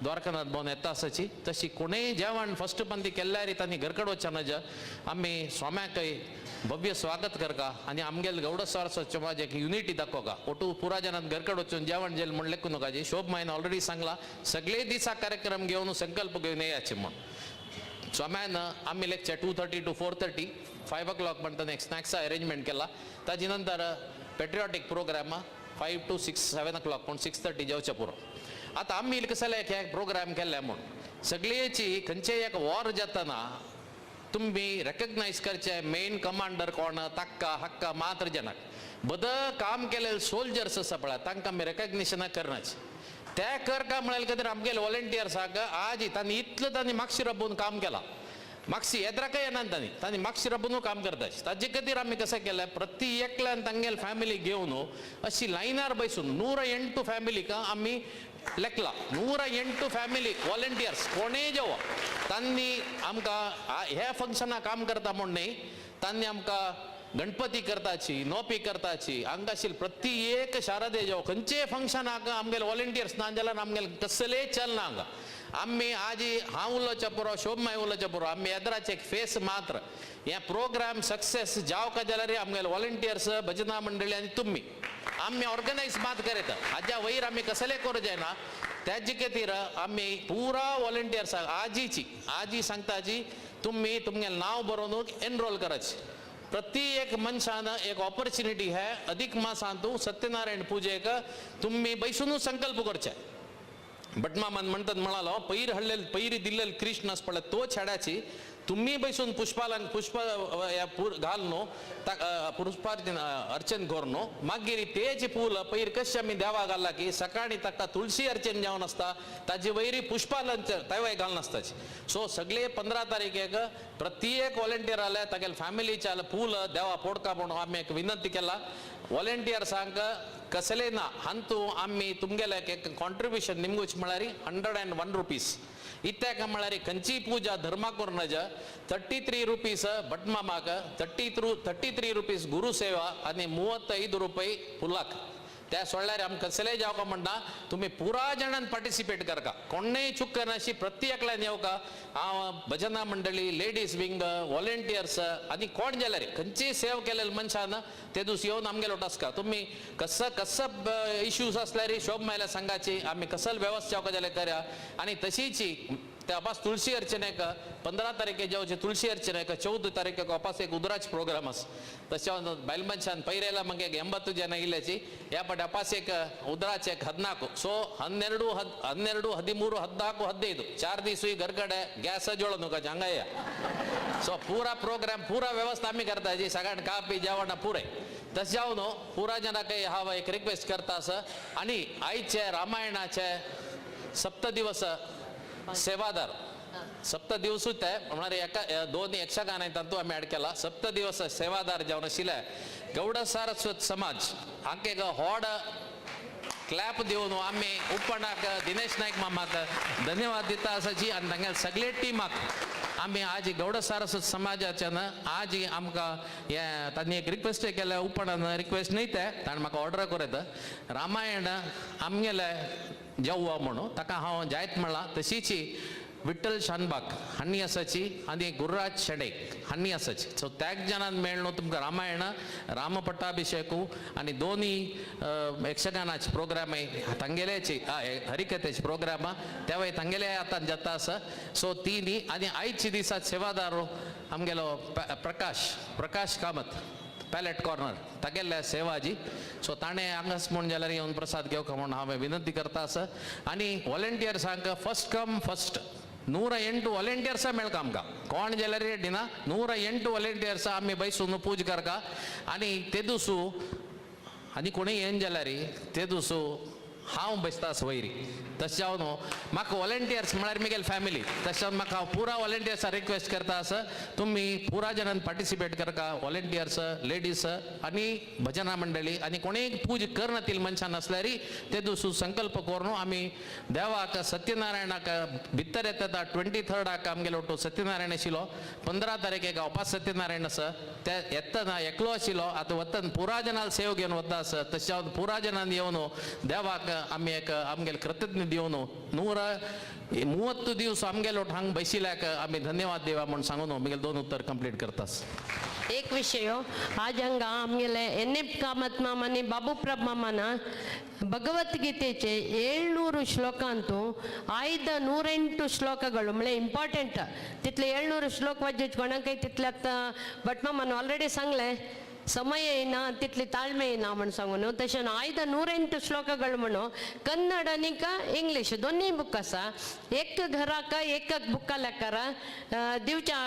द्वारकानाथ भवन येता आसाची. तशी कोणेय जेवण फस्ट पंक्ती केल्यार तांणी घरकड वचना नज आमी स्वाम्याकय भव्य स्वागत करका आनी आमगेले गौड सारस्वत समाज एक युनिटी दाखोवका. ओटू पुरा जनान घरकड वचून जेवण जेल म्हण लेखू नका. जी शोभमायन ऑलरेडी सांगला सगळे दिसा कार्यक्रम घेवन संकल्प घेवन येयाचे म्हण. स्वाम्यान आमी lecture 2:30 to 4:30 5 o'clock म्हणटना एक स्नॅक्सा अरेंजमेंट केला. ताजे नंतर पेट्रिऑटीक प्रोग्राम 5 to 6 7 o'clock पूण 6:30 जेवचें पुरो. आतां आमी कसले एक प्रोग्राम केल्ले म्हूण सगळ्याची खंयचेय एक वॉर जातना तुमी रेकग्नायज करचे मेन कमांडर कोण ताक्का हक्का मात्र जनाक बद काम केलेले सोल्जर्स आसा पळय तांकां आमी रेकग्निशना करनाच ते कर का म्हळ्यार खातीर आमगेले वॉलंटियर्साक आज तांणी इतलें तांणी मागशी राबोवन काम केलां. मागशी येद्राकय येना तांणी तांणी मागशी राबोवन काम करता. ताजे खातीर आमी कशें केलें प्रति एकल्यान तांगेले फॅमिली घेवन अशी लायनार बसून 108 फॅमिलीक आमी लेखला. 108 फॅमिली वॉलंटियर्स कोणेय जेव तांणी आमकां ह्या फंक्शनाक काम करता म्हूण न्ही तांणी आमकां गणपती करताची नोपी करताची हांगा आशिल्ले प्रति एक शारदे जेव खंयचेय फंक्शनाक आमगेले वॉलंटियर्स ना जाल्यार आमगेले कसलेय चलना हांगा. आमी आजी हांव उलोवचें पुरो शोभमाय उलोवचें पुरो आमी येद्राचे एक फेस मात्र हे प्रोग्राम सक्सेस जावका जाल्यार आमगेले वॉलंटियर्स भजना मंडळी आनी तुमी आमी ऑर्गनायज मात करता. हाज्या वयर आमी कसले करूं जायना त्याजे खातीर आमी पुरा वॉलंटियर्साक आजीची आजी सांगता आजी तुमी तुमगेलें नांव बरोवन एनरोल करायचे. प्रति एक मनशान एक ऑपॉर्च्युनिटी है अधिक मासांतू सत्यनारायण पुजेक तुमी बैसून संकल्प करचे. भटमामान म्हणतात म्हणालो पैर हडलेले पैरी दिल्लेले कृष्ण आस पळय तो छेड्याची तुम्ही बैसून पुष्पालंक पुष्प घाल न्हू पुष्पार्चन अर्चन कर न्हू मागीर तेज फूल पैर कशें आमी देवा घालला की सकाळी ताका तुळशी अर्चन जावन आसता ताजे वयरी पुष्पालंच तेवय घालून आसताची. सो सगळे 15 तारखेक प्रत्येक वॉलंटियर आले तागेले फॅमिलीचे आले फूल देवा पोडका म्हणून आमी एक विनंती केला. वॉलंटियर्सांक कसले ना हांतू आमी तुमगेले एक कॉन्ट्रिब्युशन निमगूच म्हळ्यार 101 रुपीज इत्याक म्हळ्यार खंयची पुजा धर्मा करून 33 रुपीज भटमामाक 33 रुपीज गुरु सेवा आनी 35 रुपये फुलाक. त्या सोडल्यार आमकां कसलेय जावका म्हणटा तुमी पुरा जाणान पार्टिसिपेट करका कोणूय चूक करनाशी प्रत्येकल्यान येवका. हांव भजना मंडळी लेडीज विंग वॉलंटियर्स आनी कोण जाल्यार खंयचीय सेव केलेले मनशान ते दीस येवन आमगेलो टसका तुमी कस कस इश्यूज आसल्यार शोभ मायल्या सांगाची आमी कसल वेवस्था जावका जाल्यार करया. आनी तशीची ते अपास तुळशी अर्चनेक 15 तारखे जेवचे तुळशी अर्चनेक 14 तारखेक अपास एक उदराच प्रोग्राम आसा. तशें बायल मनशान पयरेला मागीर 80 जन इल्ल्याची ह्या पाटी अपास एक उदराचे एक 14 सो 12 12 13 14 15 4 दीस घरकडे गॅस जोळ नुका हांगा या. सो पुरा प्रोग्राम पुरा व्यवस्था आमी करता जी सगळ्यां कापी जेवण पुरे. तशें जावन न्हू पुरा जनाक हांव एक रिक्वेस्ट करता आसा. आनी आयचे रामायणाचे सप्तदिवस सेवादार सप्त दिवसूच ते म्हळ्यार एका 2 यक्षगान तातूंत आमी ऍड केला. सप्त दिवस सेवादार जावन आशिल्ले गौड सारस्वत समाज हांकां एक व्हड क्लॅप दिवन आमी उपणाक दिनेश नायक मामाक धन्यवाद दिता आसाची आनी तांगेले सगळे टिमाक आमी आज गौड सारस्वत समाजाच्यान आज आमकां हें तांणी एक रिक्वेस्ट केल्या उपणान रिक्वेस्ट न्हय तें ताणें म्हाका ऑर्डर करयता रामायण आमगेले जेववा म्हणून ताका हांव जायत म्हणलां. तशीच विठ्ठल शानबाग हांणी आसाची आनी गुरुराज शेडे हांणी आसाची. सो त्याग जाणान मेळ्ळो तुमकां रामायण रामपट्टाभिषेकू आनी दोनी यक्षगानाचे प्रोग्राम तांगेल्याचे हरिकथेचे प्रोग्राम तेवय तांगेले आतां जाता आसा. सो ती न्ही आनी आयचे दिसा सेवादार आमगेलो प्रकाश प्रकाश कामत पॅलेट कॉर्नर तागेल्या सेवाजी. सो ताणें हांगास म्हूण जाल्यार येवन प्रसाद घेवका म्हूण हांवें विनंती करता आसा. आनी वॉलंटियर्सांक फर्स्ट कम फर्स्ट 108 वॉलंटियर्सां मेळका आमकां कोण जाल्यार रेडी ना 108 वॉलंटियर्सां आमी बैसून पूज करका. आनी ते दिसू आनी कोणूय येन जाल्यार ते दिसू हांव बसता वयरी तशें जावन म्हाका वॉलंटियर्स म्हळ्यार म्हगेली फॅमिली तशें जावन म्हाका हांव पुरा वॉलंटियर्सां रिक्वेस्ट करता आसा तुमी पुरा जाणान पार्टिसिपेट करका वॉलंटियर्स लेडीज आनी भजना मंडळी आनी कोणीय पूज करनातील मनशां नासल्यार ते दिसू संकल्प करून आमी देवाक सत्यनारायणाक भितर येता 23 आमगेलो ಒಟ್ಟು सत्यनारायण आशिल्लो 15 तारखेक गावपा सत्यनारायण आसा ते येतना एकलो आशिल्लो आतां वतना पुरा जनाल सेव घेवन वता आसा तशें जावन पुरा जनान येवन देवाक आमी एक आमगेले कृतज्ञ दिवन 130 दिवस आमगेलो हांग बशिल्ल्याक आमी धन्यवाद देवा म्हूण सांगून म्हगेले 2 उत्तर कंप्लीट करतास. एक विषय आज हांगा आमगेले एन एफ कामत मामा आनी बाबू प्रभ मामाನ ಭಗವದ್ಗೀತೆಚೆ 700 ಶ್ಲೋಕ ಅಂತೂ ಆಯ್ದ 108 ಶ್ಲೋಕಗಳು म्हळ्यार इम्पॉर्टंट तितले 700 श्लोक वाजोवचे कोणाकय तितले आतां भट मामान ऑलरेडी सांगलें ಸಮಯ ಏನ ತಿತ್ಲಿ ತಾಳ್ಮೆ ಏನ म्हण सांगून तशें आयद 108 ಶ್ಲೋಕಗಳು म्हणून कन्नड आनीक इंग्लीश दोनूय बूक आसा. एक घराक एक बुका लेकार दिवच्या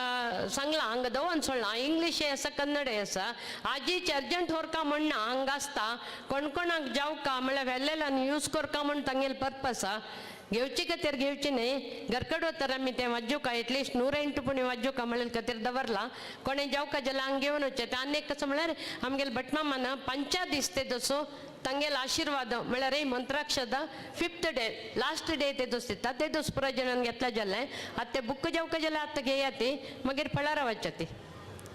सांगलां हांगा दवरून सोडलां इंग्लीश आसा कन्नड आसा. आजीचे अर्जंट होरका म्हणना हांगा आसता कोण कोणाक जावका म्हळ्यार व्हेल्लेल्यान यूज करका म्हण तांगेले पर्पस आसा. घेवची खातीर घेवची न्हय घरकड वतर आमी तें वाजोवका एटलिस्ट 108 पुणी वाजोवका म्हणले खातीर दवरला कोणें जावका जाल्यार हांगा घेवन वचचें. तें आनी एक कसो म्हळ्यार आमगेले भटमामान पंचा दीस ते दसो तांगेलो आशिर्वाद म्हळ्यार मंत्राक्षदा 5th day last day ते दोस दिता ते दोस पुराय जाणान घेतला जालें आतां ते बुक जावका जाल्यार आतां घेया ती मागीर फळारा वचच्या ती.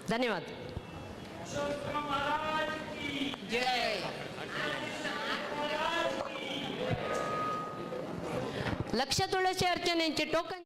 धन्यवाद. जय. लक्ष तुळशी अर्चनेचे टोकन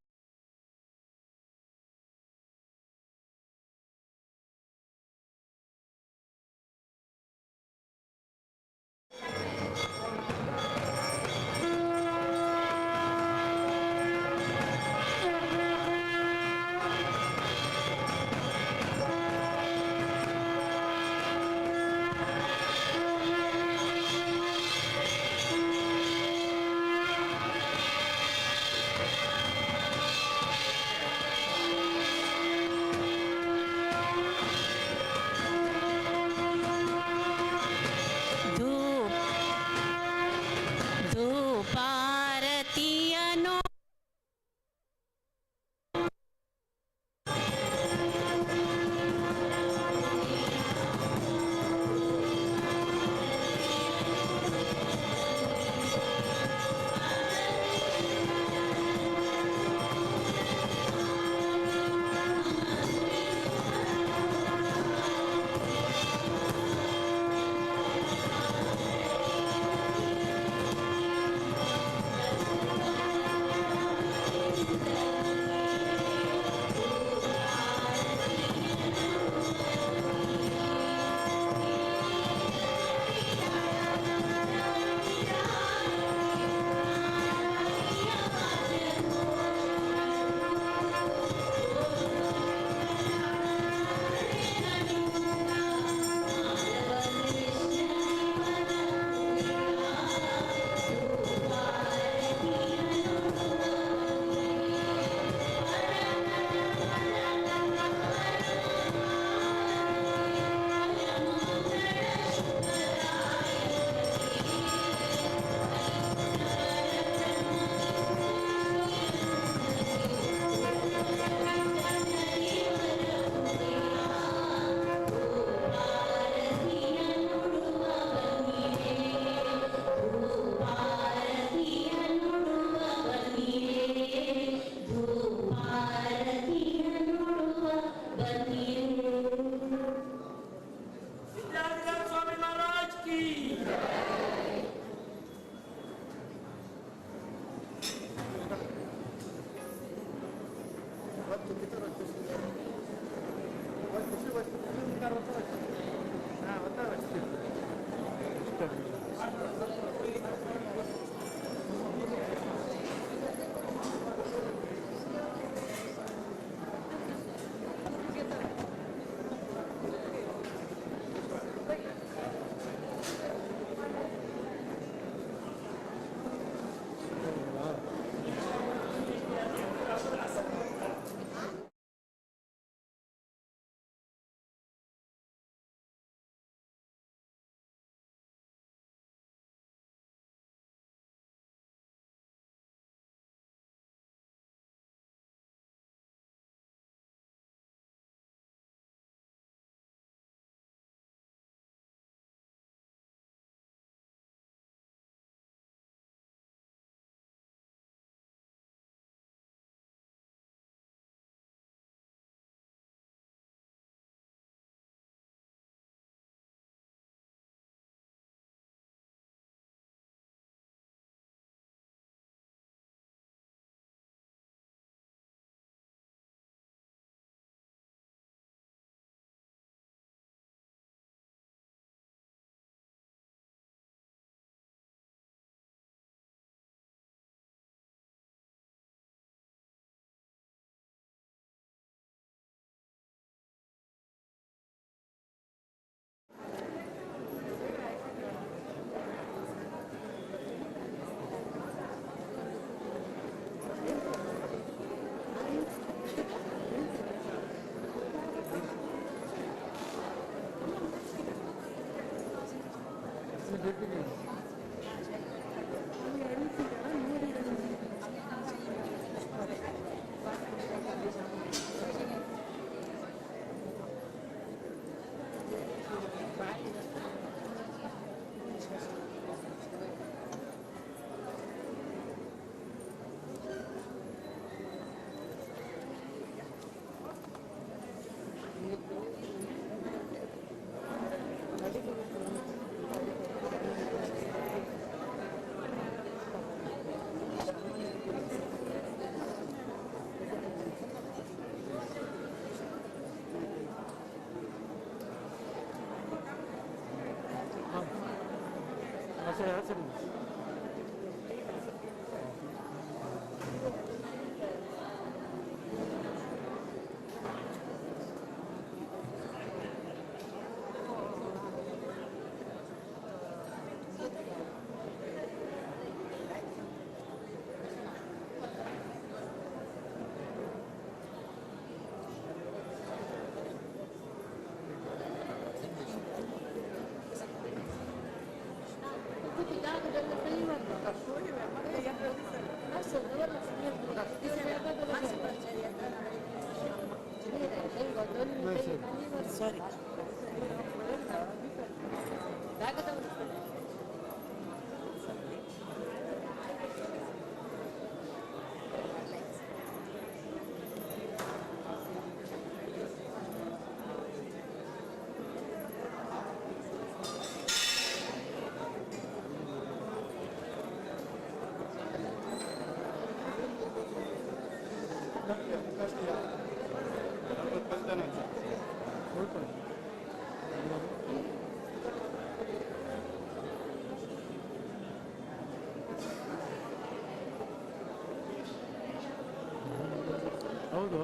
ಹೌದು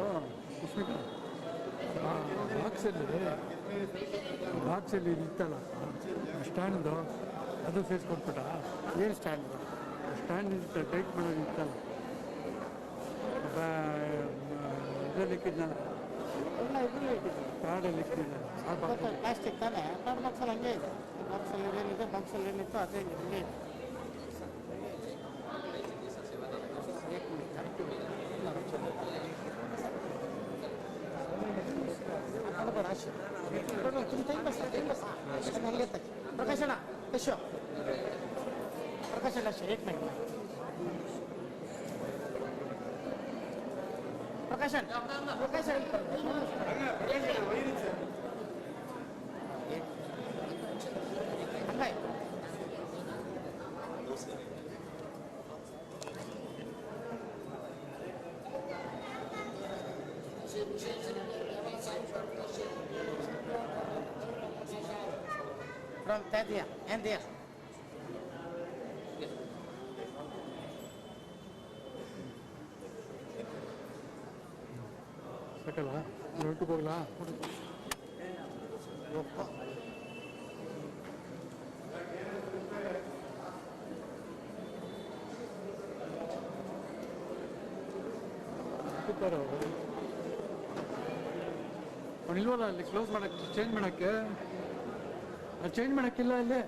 ಪುಷ್ಪಿಕಾ, ಬಾಕ್ಸಲ್ಲಿ ಬಾಕ್ಸಲ್ಲಿ ಇತ್ತಲ್ಲ ಸ್ಟ್ಯಾಂಡು, ಅದು ಸೇರಿಸ್ಕೊಟ್ಬಿಟ್ಟ. ಏನು ಸ್ಟ್ಯಾಂಡ್? ಸ್ಟ್ಯಾಂಡ್ ಇತ್ತು, ಟೈಟ್ ಮಾಡೋದು ಇತ್ತಲ್ಲ, ಇದರಲ್ಲಿ ಇಕ್ಕಿದ್ನಲ್ಲ, ಎಲ್ಲ ಇದರಲ್ಲೇ ಇಟ್ಟಿದ್ದೀನಿ. ಕಾರ್ಡಲ್ಲಿ ಇಕ್ಕಿದ್ನಲ್ಲ ಆ ಬಾಕ್ಸ್. ಪ್ಲಾಸ್ಟಿಕ್ ತಾನೇ, ಕಾರ್ಡ್ ಬಾಕ್ಸಲ್ಲಿ ಹಂಗೆ ಇದೆ. ಬಾಕ್ಸಲ್ಲಿ ಏನಿದೆ, ಬಾಕ್ಸಲ್ಲಿ ಏನಿತ್ತು ಅದೇ ಹಂಗೆ ಇದೆ. ಪ್ರಕಾಶಣ್ಣ ಯಶು, ಪ್ರಕಾಶಣ್ಣ ಯಶು, ಏಕ್ ಮಿನಿಟ್. ಪ್ರಕಾಶನ್, ಪ್ರಕಾಶನ್ ಹಂಗಾಯ್. From India. India. ಸಾಕಲ್ಲ ಊಟಕ್ಕೆ ಹೋಗ್ಲಾ? ಅವ್ನು ಇಲ್ವಲ್ಲ ಅಲ್ಲಿ ಕ್ಲೋಸ್ ಮಾಡಕ್ಕೆ, ಚೇಂಜ್ ಮಾಡೋಕ್ಕೆ, ಅದು ಚೇಂಜ್ ಮಾಡೋಕ್ಕಿಲ್ಲ ಅಲ್ಲಿ.